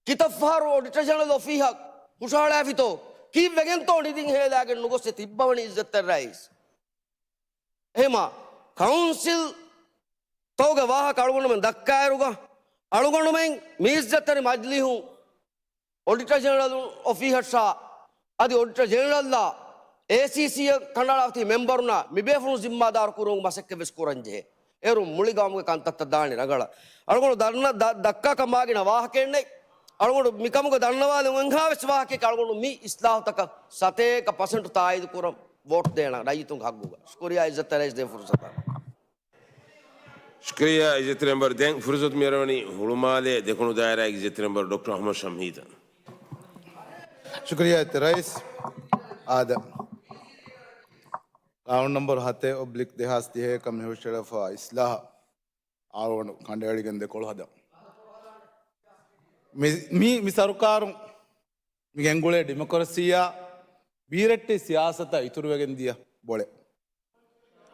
ކިތައް ފަހަރު އޮޑިޓަރ ޖެނެރަލް އޮފީހަށް ހުށަހަޅާފިތޯ؟ ކީއްވެގެންތޯ ނިދިން ހޭލާގެން ނުގޮސް އެ ތިއްބަވަނީ އިއްޒަތްތެރި ރައީސް؟ އެހެމާ ކައުންސިލް ތަކުގެ ވާހަކަ އަޅުގަނޑުމެން ދައްކާއިރުގަ، އަޅުގަނޑުމެން މި އިއްޒަތްތެރި މަޖިލީހުން އޮޑިޓަރ ޖެނެރަލް އޮފީހަށާ އަދި އޮޑިޓަރ ޖެނެރަލްއާ އޭސީސީއަށް ކަނޑައަޅާފަތި މެމްބަރުންނާ މިބޭފުޅުން ޒިންމާދާރު ކުރުމުގެ މަސައްކަތް ވެސް ކުރަންޖެހޭ. އޭރުން މުޅި ގައުމުގެ ކަންތައްތައް ދާނީ ރަނގަޅަށް. އަޅުގަނޑު ދަންނަ-، ދަ-، ދައްކާކަށް މާގިނަ ވާހަކައެއް ނެތް. އަޅުގަނޑު މިކަމުގެ ދަންނަވާލެވުން އެހާވެސް ވާހަކައެއް އަޅުގަނޑު މި އިސްލާހުތަކަށް ސަތޭކަ ޕަސެންޓް ތާއީދު ކުރަން ވޯޓް ދޭނަން ރައްޔިތުންގެ ހައްގުގަ. ޝުކުރިޔާ އިއްޒަތްތެރި ރައީސް ދޭ ފުރުސަތަށް. ޝުކުރިޔާ އިއްޒަތްތެރި މެމްބަރު. ދެން ފުރުސަތު މިއަރަވަނީ ހުޅުމާލޭ ދެކުނު ދާއިރާގެ އިއްޒަތްތެރި މެމްބަރު ޑޮކްޓަރ އަޙްމަދު ޝަމްހީދަށް. ޝުކުރިޔާ އިއްޒަތްތެރި ރައީސް. އާދަ، ގާނޫނު ނަންބަރު ހަތެއް އޮބްލިކް ދެހާސް ތިހައެއް ކަމި ހުށައެޅިފަ އިސްލާހަށް އަޅުގަނޑު ކަނޑައެޅިގެން ދެކޮޅު ހަދަން. މި، މި، މި ސަރުކާރުން މި ގެންގުޅޭ ޑިމޮކްރަސީއާ ބީރައްޓެހި ސިޔާސަތަށް އިތުރުވެގެން ދިޔަ ބޮޅެއް.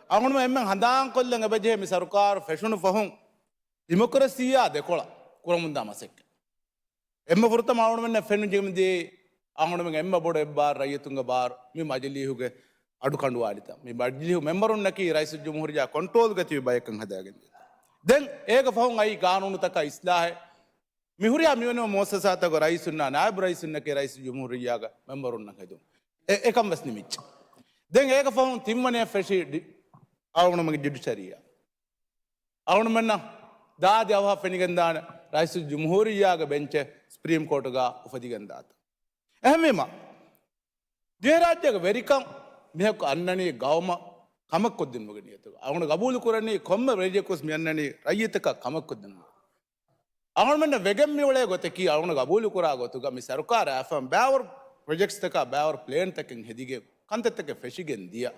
އަޅުގަނޑުމެން އެންމެން ހަނދާންކޮށްލަން އެބަޖެހޭ މި ސަރުކާރު ފެށުނު ފަހުން ޑިމޮކްރަސީއާ ދެކޮޅަށް ކުރަމުންދާ މަސައްކަތް. އެންމެ ފުރަތަމަ އަޅުގަނޑުމެންނަށް ފެނުން ޖެހެމުންދިޔައީ އަޅުގަނޑުމެން އެންމެ ބޮޑު އެއްބާރު ރައްޔިތުންގެ ބާރު މި މަޖިލީހުގެ އަޑު ކަނޑުވާލިތަން. މި މަޖިލީހު މެމްބަރުންނަކީ ރައީސުލްޖުމްހޫރިއްޔާ ކޮންޓްރޯލްގަ ތިބި ބަޔަކަށް ހަދާގެން ދިޔަ. ދެން އޭގެ ފަހުން އައި ގާނޫނުތަކަށް އިސްލާހެއް މިހުރިހާ މިވެނިވަން މުއައްސަސާތަކުގެ ރައީސުންނާ ނާއިބު ރައީސުންނަކީ ރައީސުލްޖުމްހޫރިއްޔާގެ މެމްބަރުންނަށް ހެދުން. އެ-، އެކަން ވެސް ނިމިއްޖެ. ދެން އޭގެ ފަހުން ތިންވަނައަށް ފެށީ ޑި-، އަޅުގަނޑުމެންގެ ޖުޑިޝަރީއާ. އަޅުގަނޑުމެންނަށް ދާދި އަވަހަށް ފެނިގެންދާނެ ރައީސުލްޖުމްހޫރިއްޔާގެ ބެންޗެއް ސުޕްރީމް ކޯޓުގަ އުފެދިގެންދާތަން. އެހެންވީމަ، ދިވެހިރާއްޖޭގެ ވެރިކަން މިހަކު އަންނަނީ ގައުމަށް ކަމަކު ކޮށްދިނުމުގެ ނިޔަތުގަ. އަޅުގަނޑު ގަބޫލު ކުރަނީ ކޮންމެ ވެރިއަކުވެސް މި އަންނަނީ ރައްޔިތަކަށް ކަމަކު ކޮށްދިނުމުގެ. އަޅުގަނޑުމެންނަށް ވެގެން މިއުޅޭ ގޮތަކީ އަޅުގަނޑު ގަބޫލު ކުރާ ގޮތުގަ މި ސަރުކާރާ އެފްއެމް ބައިވަރު ޕްރޮޖެކްޓްސްތަކާ ބައިވަރު ޕްލޭންތަކެއް ހެދިގެން ކަންތައްތަކެއް ފެށިގެން ދިޔަ.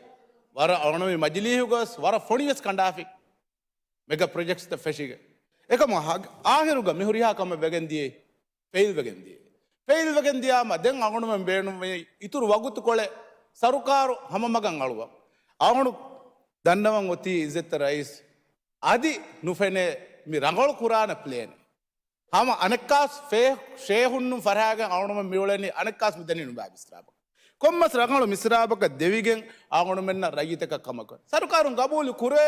ވަރަށް އަޅުގަނޑު މި މަޖިލީހުގަ ވެސް ވަރަށް ފޮނިވެސް ކަނޑާފި. މެގަ ޕްރޮޖެކްޓްސްތައް ފެށިގެން. އެކަމު ހަ-، އާހިރުގަ މި ހުރިހާ ކަމެއް ވެގެން ދިޔައީ، ފެއިލް ވެގެން ދިޔައީ. ފެއިލްވެގެން ދިޔާމަ، ދެން އަޅުގަނޑުމެން ބޭނުންވީ އިތުރު ވަގުތުކޮޅެއް ސަރުކާރު ހަމަމަގަށް އަޅުވަން. އަޅުގަނޑު ދަންނަވަން އޮތީ އިއްޒަތްތެރި ރައީސް އަދި ނުފެނޭ މި ރަނގަޅު ކުރާނެ ޕްލޭނެއް. ހަމަ އަނެއްކާސް ފޭ-، ޝޭހުންނު ފަރާގެން އަޅުގަނޑުމެން މިއުޅެނީ އަނެއްކާސް މިދަނީ ނުބާ މިސްރާބަކަށް. ކޮންމެސް ރަނގަޅު މިސްރާބަކަށް ދެވިގެން އަޅުގަނޑުމެންނަށް ރައްޔިތަކަށް ކަމަކަށް. ސަރުކާރުން ގަބޫލު ކުރޭ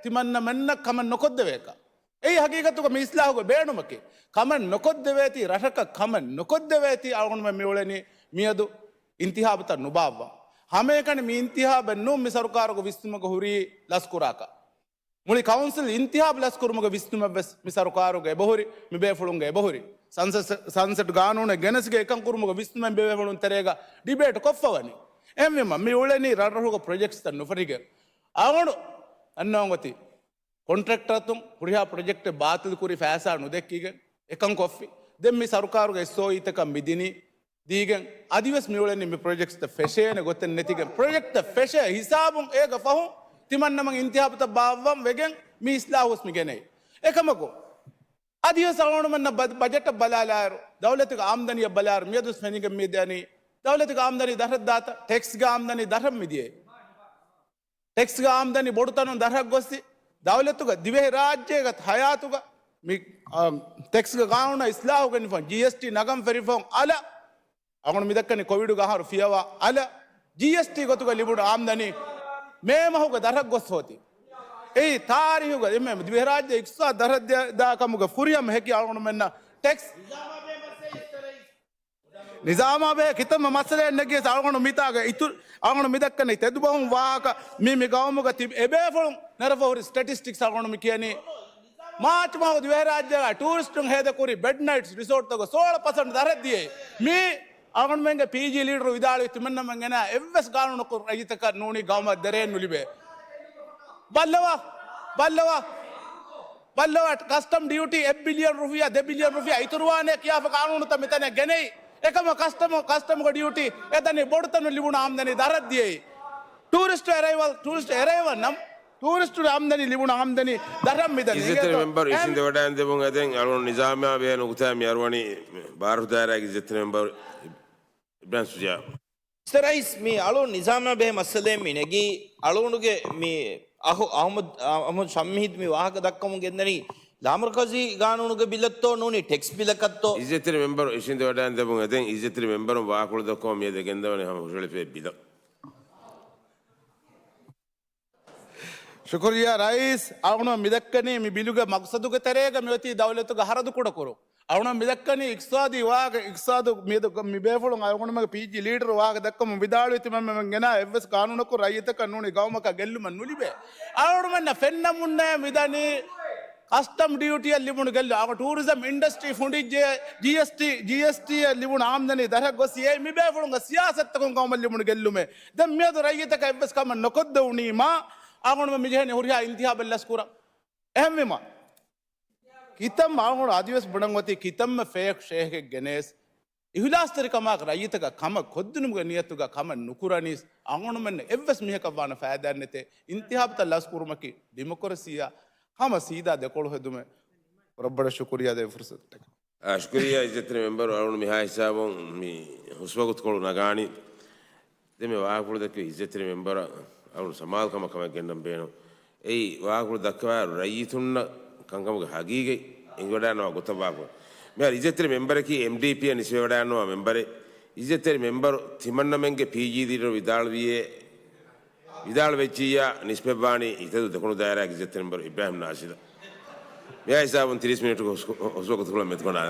ތިމަންނަމެންނަށް ކަމެއް ނުކޮށްދެވޭކަށް. އެއީ ހަގީގަތުގަ މި އިސްލާހުގެ ބޭނުމަކީ. ކަމެއް ނުކޮށްދެވޭތީ، ރަށަކަށް ކަމެއް ނުކޮށްދެވޭތީ އަޅުގަނޑުމެން މިއުޅެނީ މިއަދު އިންތިހާބުތައް ނުބާއްވާ. ހަމައެކަނި މި އިންތިހާބެއް ނޫން މި ސަރުކާރުގެ ވިސްނުމުގަ ހުރީ ލަސްކުރާކަށް. މުޅި ކައުންސިލް އިންތިހާބު ލަސްކުރުމުގެ ވިސްނުމެއްވެސް މި ސަރުކާރުގެ އެބަހުރި، މި ބޭފުޅުންގެ އެބަހުރި. ސަންސެޓް، ސަންސެޓް ގާނޫނެއް ގެނެސްގެ އެކަން ކުރުމުގެ ވިސްނުމެއް މި ބޭފުޅުން ތެރޭގަ ޑިބޭޓް ކޮށްފަވަނީ. އެހެންވީމަ، މި އުޅެނީ ރަށްރަށުގެ ޕްރޮޖެކްޓްސްތައް ނުފެށިގެން. އަޅުގަނޑު އަންނަވަން އޮތީ ކޮންޓްރެކްޓަރުން ހުރިހާ ޕްރޮޖެކްޓެއް ބާތިލް ކުރި ފައިސާ ނުދެއްކިގެން އެކަން ކޮށްފި. ދެން މި ސަރުކާރުގެ އެސްއޯއީތަކަށް މިދިނީ ދީގެން އަދިވެސް މިއުޅެނީ މި ޕްރޮޖެކްޓްސްތައް ފެށޭނެ ގޮތެއް ނެތިގެން، ޕްރޮޖެކްޓްތައް ފެށޭ ހިސާބުން އޭގަ ފަހުން ތިމަންނަމަން އިންތިހާބުތައް ބާއްވަން ވެގެން މި އިސްލާހުވެސް މި ގެނައީ. އެކަމަކު، އަދިވެސް އަޅުގަނޑުމެންނަށް ބަ-، ބަޖެޓަށް ބަލާލާއިރު، ދައުލަތުގެ އާމްދަނީއަށް ބަލާއިރު، މިއަދުވެސް ފެނިގެން މި ދަނީ، ދައުލަތުގެ އާމްދަނީ ދަށަށް ދާތަ، ޓެކްސްގެ އާމްދަނީ ދަށަށް މިދިޔައީ. ޓެކްސްގެ އާމްދަނީ ބޮޑުތަނުން ދަށަށް ގޮއްސި، ދައުލަތުގެ ދިވެހިރާއްޖޭގެ ހަޔާތުގަ މި، އާ، ޓެކްސްގެ ގާނޫނަށް އިސްލާހު ގެންފަ، ޖީއެސްޓީ ނަގަން ފެށިފަހުން އަލަށް، އަޅުގަނޑު މިދައްކަނީ ކޮވިޑުގެ އަހަރު ފިޔަވާ އަލަށް، ޖީއެސްޓީ ގޮތުގަ ލިބުނު އާމްދަނީ މޭ މަހުގަ ދަށަށް ގޮސް ހޯތީ. އެއީ ތާރީހުގަ އެންމެ ދިވެހިރާއްޖެ އިޤްތިޞާދު ދަށަށް ދިޔަ-، ދާ ކަމުގެ ފުރިހަމަ ހެކި އަޅުގަނޑުމެންނަށް ޓެކްސް ނިޒާމާ ބެހޭ ކިތަންމެ މައްސަލައެއް ނެގިޔަސް އަޅުގަނޑު މިތާގަ އިތުރު، އަޅުގަނޑު މިދައްކަނީ ތެދުބަހުން ވާހަކަ މި، މި ގައުމުގަ ތިބި އެބޭފުޅުން ނެރެފަ ހުރި ސްޓެޓިސްޓިކްސް އަޅުގަނޑު މި ކިޔަނީ. މާޗް މަހު ދިވެހިރާއްޖޭގަ ޓޫރިސްޓުން ހޭދަކުރި ބެޑް ނައިޓްސް ރިސޯޓްތަކުގަ ސޯޅަ ޕަސެންޓް ދަށަށް ދިޔައީ. މި އަޅުގަނޑުމެންގެ ޕީޖީ ލީޑަރު ވިދާޅުވި ތިމަންނަމެން ގެނާ އެއްވެސް ގާނޫނަކުން ރައްޔިތަކަށް ނޫނީ ގައުމަށް ދެރައެއް ނުލިބޭ. ބައްލަވާ، ބައްލަވާ، ބައްލަވާ، ކަސްޓަމް ޑިއުޓީ އެއް ބިލިއަން ރުފިޔާ، ދެ ބިލިއަން ރުފިޔާ އިތުރުވާނޭ ކިޔާފަ ގާނޫނުތައް މިތަނަށް ގެނައީ. އެކަމަ ކަސްޓަމު، ކަސްޓަމުގެ ޑިއުޓީ އެދަނީ ބޮޑުތަނުން ލިބުނު އާމްދަނީ ދަށަށް ދިޔައީ. ޓޫރިސްޓު އެރައިވަލް، ޓޫރިސްޓު އެރައިވަލް ނަމް، ޓޫރިސްޓު އާމްދަނީ ލިބުނު އާމްދަނީ ދަށަށް މިދަނީ. އިއްޒަތްތެރި މެމްބަރު އިށީނދެވަޑައިގެން ދެމުން އެދެން އަޅުގަނޑު ނިޒާމާ ބެހޭ ނުކުތާ މި އަރުވަނީ ބާރު ދާއިރާގެ އިއްޒަތްތެރި މެމްބަރު އިބްރާހިމް ޝުޖާ. މިސްޓަރ ރައީސް، މި އަޅު ނިޒާމާ ބެހޭ މައްސަލައެއް މި ނެގީ، އަޅުގަނޑުގެ މި އަހު-، އަހުމަދު، އަ-، އަހުމަދު ޝަމީދު މި ވާހަކަ ދައްކަމުން ގެންދަނީ ލާމަރުކަޒީ ގާނޫނުގެ ބިލަށްތޯ ނޫނީ ޓެކްސް ބިލަކަށްތޯ؟ އިއްޒަތްތެރި މެމްބަރު އިށީނދެވަޑައިގެން ދެމުން އެދެން އިއްޒަތްތެރި މެމްބަރުން ވާހަކަ ދައްކަމުން މިއަދު ގެންދަވަނީ ހަމަ ހުށަހެޅިފައި ބިލަށް. ޝުކުރިއްޔާ ރައީސް، އަޅުގަނޑު މިދައްކަނީ މި ބިލުގެ މަގްސަދުގެ ތެރޭގަ މިއޮތީ ދައުލަތުގެ ހަރަދު ކުޑަކުރުން. އަޅުގަނޑު މިދައްކަނީ އިޤްތިޞާދީ ވާހަކަ، އިޤްތިޞާދު މިއަދު މި ބޭފުޅުން އަޅުގަނޑުމެންގެ ޕީޖީ ލީޑަރު ވާހަކަ ދައްކަމުން ވިދާޅުވި ތިމަންމެން ގެނާ އެއްވެސް ގާނޫނަކުން ރައްޔިތަކަށް ނޫނީ ގައުމަކަށް ގެއްލުމެއް ނުލިބޭ. އަޅުގަނޑުމެންނަށް ފެންނަމުންނޭ މިދަނީ ކަސްޓަމް ޑިއުޓީއަށް ލިބުނު ގެއްލު، އަޅުގަނޑު ޓޫރިޒަމް އިންޑަސްޓްރީ ފުނޑިއްޖެ، ޖީއެސްޓީ، ޖީއެސްޓީއަށް ލިބުނު އާމްދަނީ ދަށަށް ގޮސް އެ މި ބޭފުޅުންގެ ސިޔާސަތުތަކުން ގައުމަށް ލިބުނު ގެއްލުމެއް. ދެން މިއަދު ރައްޔިތަކަށް އެއްވެސް ކަމެއް ނުކޮށްދެވުނީމާ، އަޅުގަނޑުމެން މިޖެހެނީ ހުރިހާ އިންތިހާބެއް ލަސްކުރަން. އެހެންވީމަ، ކިތަންމެ އަޅުގަނޑު އަދިވެސް ބުނަން އޮތީ، ކިތަންމެ ފޭކް ޝޭހެއް ގެނެސް، އިހުލާސްތެރިކަމާއެކު ރައްޔިތަކަށް ކަމެއް ކޮށްދިނުމުގެ ނިޔަތުގަ ކަމެއް ނުކުރަނީސް، އަޅުގަނޑުމެންނަށް އެއްވެސް މީހަކަށް ވާނެ ފައިދާއެއް ނެތޭ. އިންތިހާބުތައް ލަސްކުރުމަކީ ޑިމޮކްރަސީއާ ހަމަ ސީދާ ދެކޮޅު ހެދުމެއް. ރައްބަނަށް ޝުކުރިއްޔާ ދޭ ފުރުސަތު. އާ، ޝުކުރިއްޔާ އިއްޒަތްތެރި މެމްބަރު، އަޅުގަނޑު މިހާ ހިސާބުން މި ހުސްވަގުތުކޮޅު ނަގާނީ. ދެން މި ވާހަކަފުޅު ދެއްކި އިއްޒަތްތެރި މެމްބަރަށް އަޅުގަނޑު ސަމާލުކަމަށް ކަމެއް ގެންނަން ބޭނުން. އެއީ ވާހަކަފުޅު ދައްކަވާ ރައްޔިތުންނަށް ކަންކަމުގެ ހަގީގަތް އެނގިވަޑައިގަންނަވާ ގޮތަށް ވާހަކަފުޅު. މިހާރު އިއްޒަތްތެރި މެމްބަރަކީ އެމްޑީޕީއަށް ނިސްބަތްވެވަޑައިގަންނަވާ މެމްބަރެއް. އިއްޒަތްތެރި މެމްބަރު ތިމަންނަމެންގެ ޕީޖީ ލީޑަރު ވިދާޅުވިއޭ، ވިދާޅުވެއްޖިއްޔާ ނިސްބަތްވާނީ އިތަދު ދެކުނު ދާއިރާގެ އިއްޒަތްތެރި މެމްބަރު އިބްރާހިމް ނާޝިދަށް. މިހާ ހިސާބުން ތިރީސް މިނިޓުގެ ހުސް-، ހުސްވަގުތުކޮޅެއް މެދުކޮނޑާ.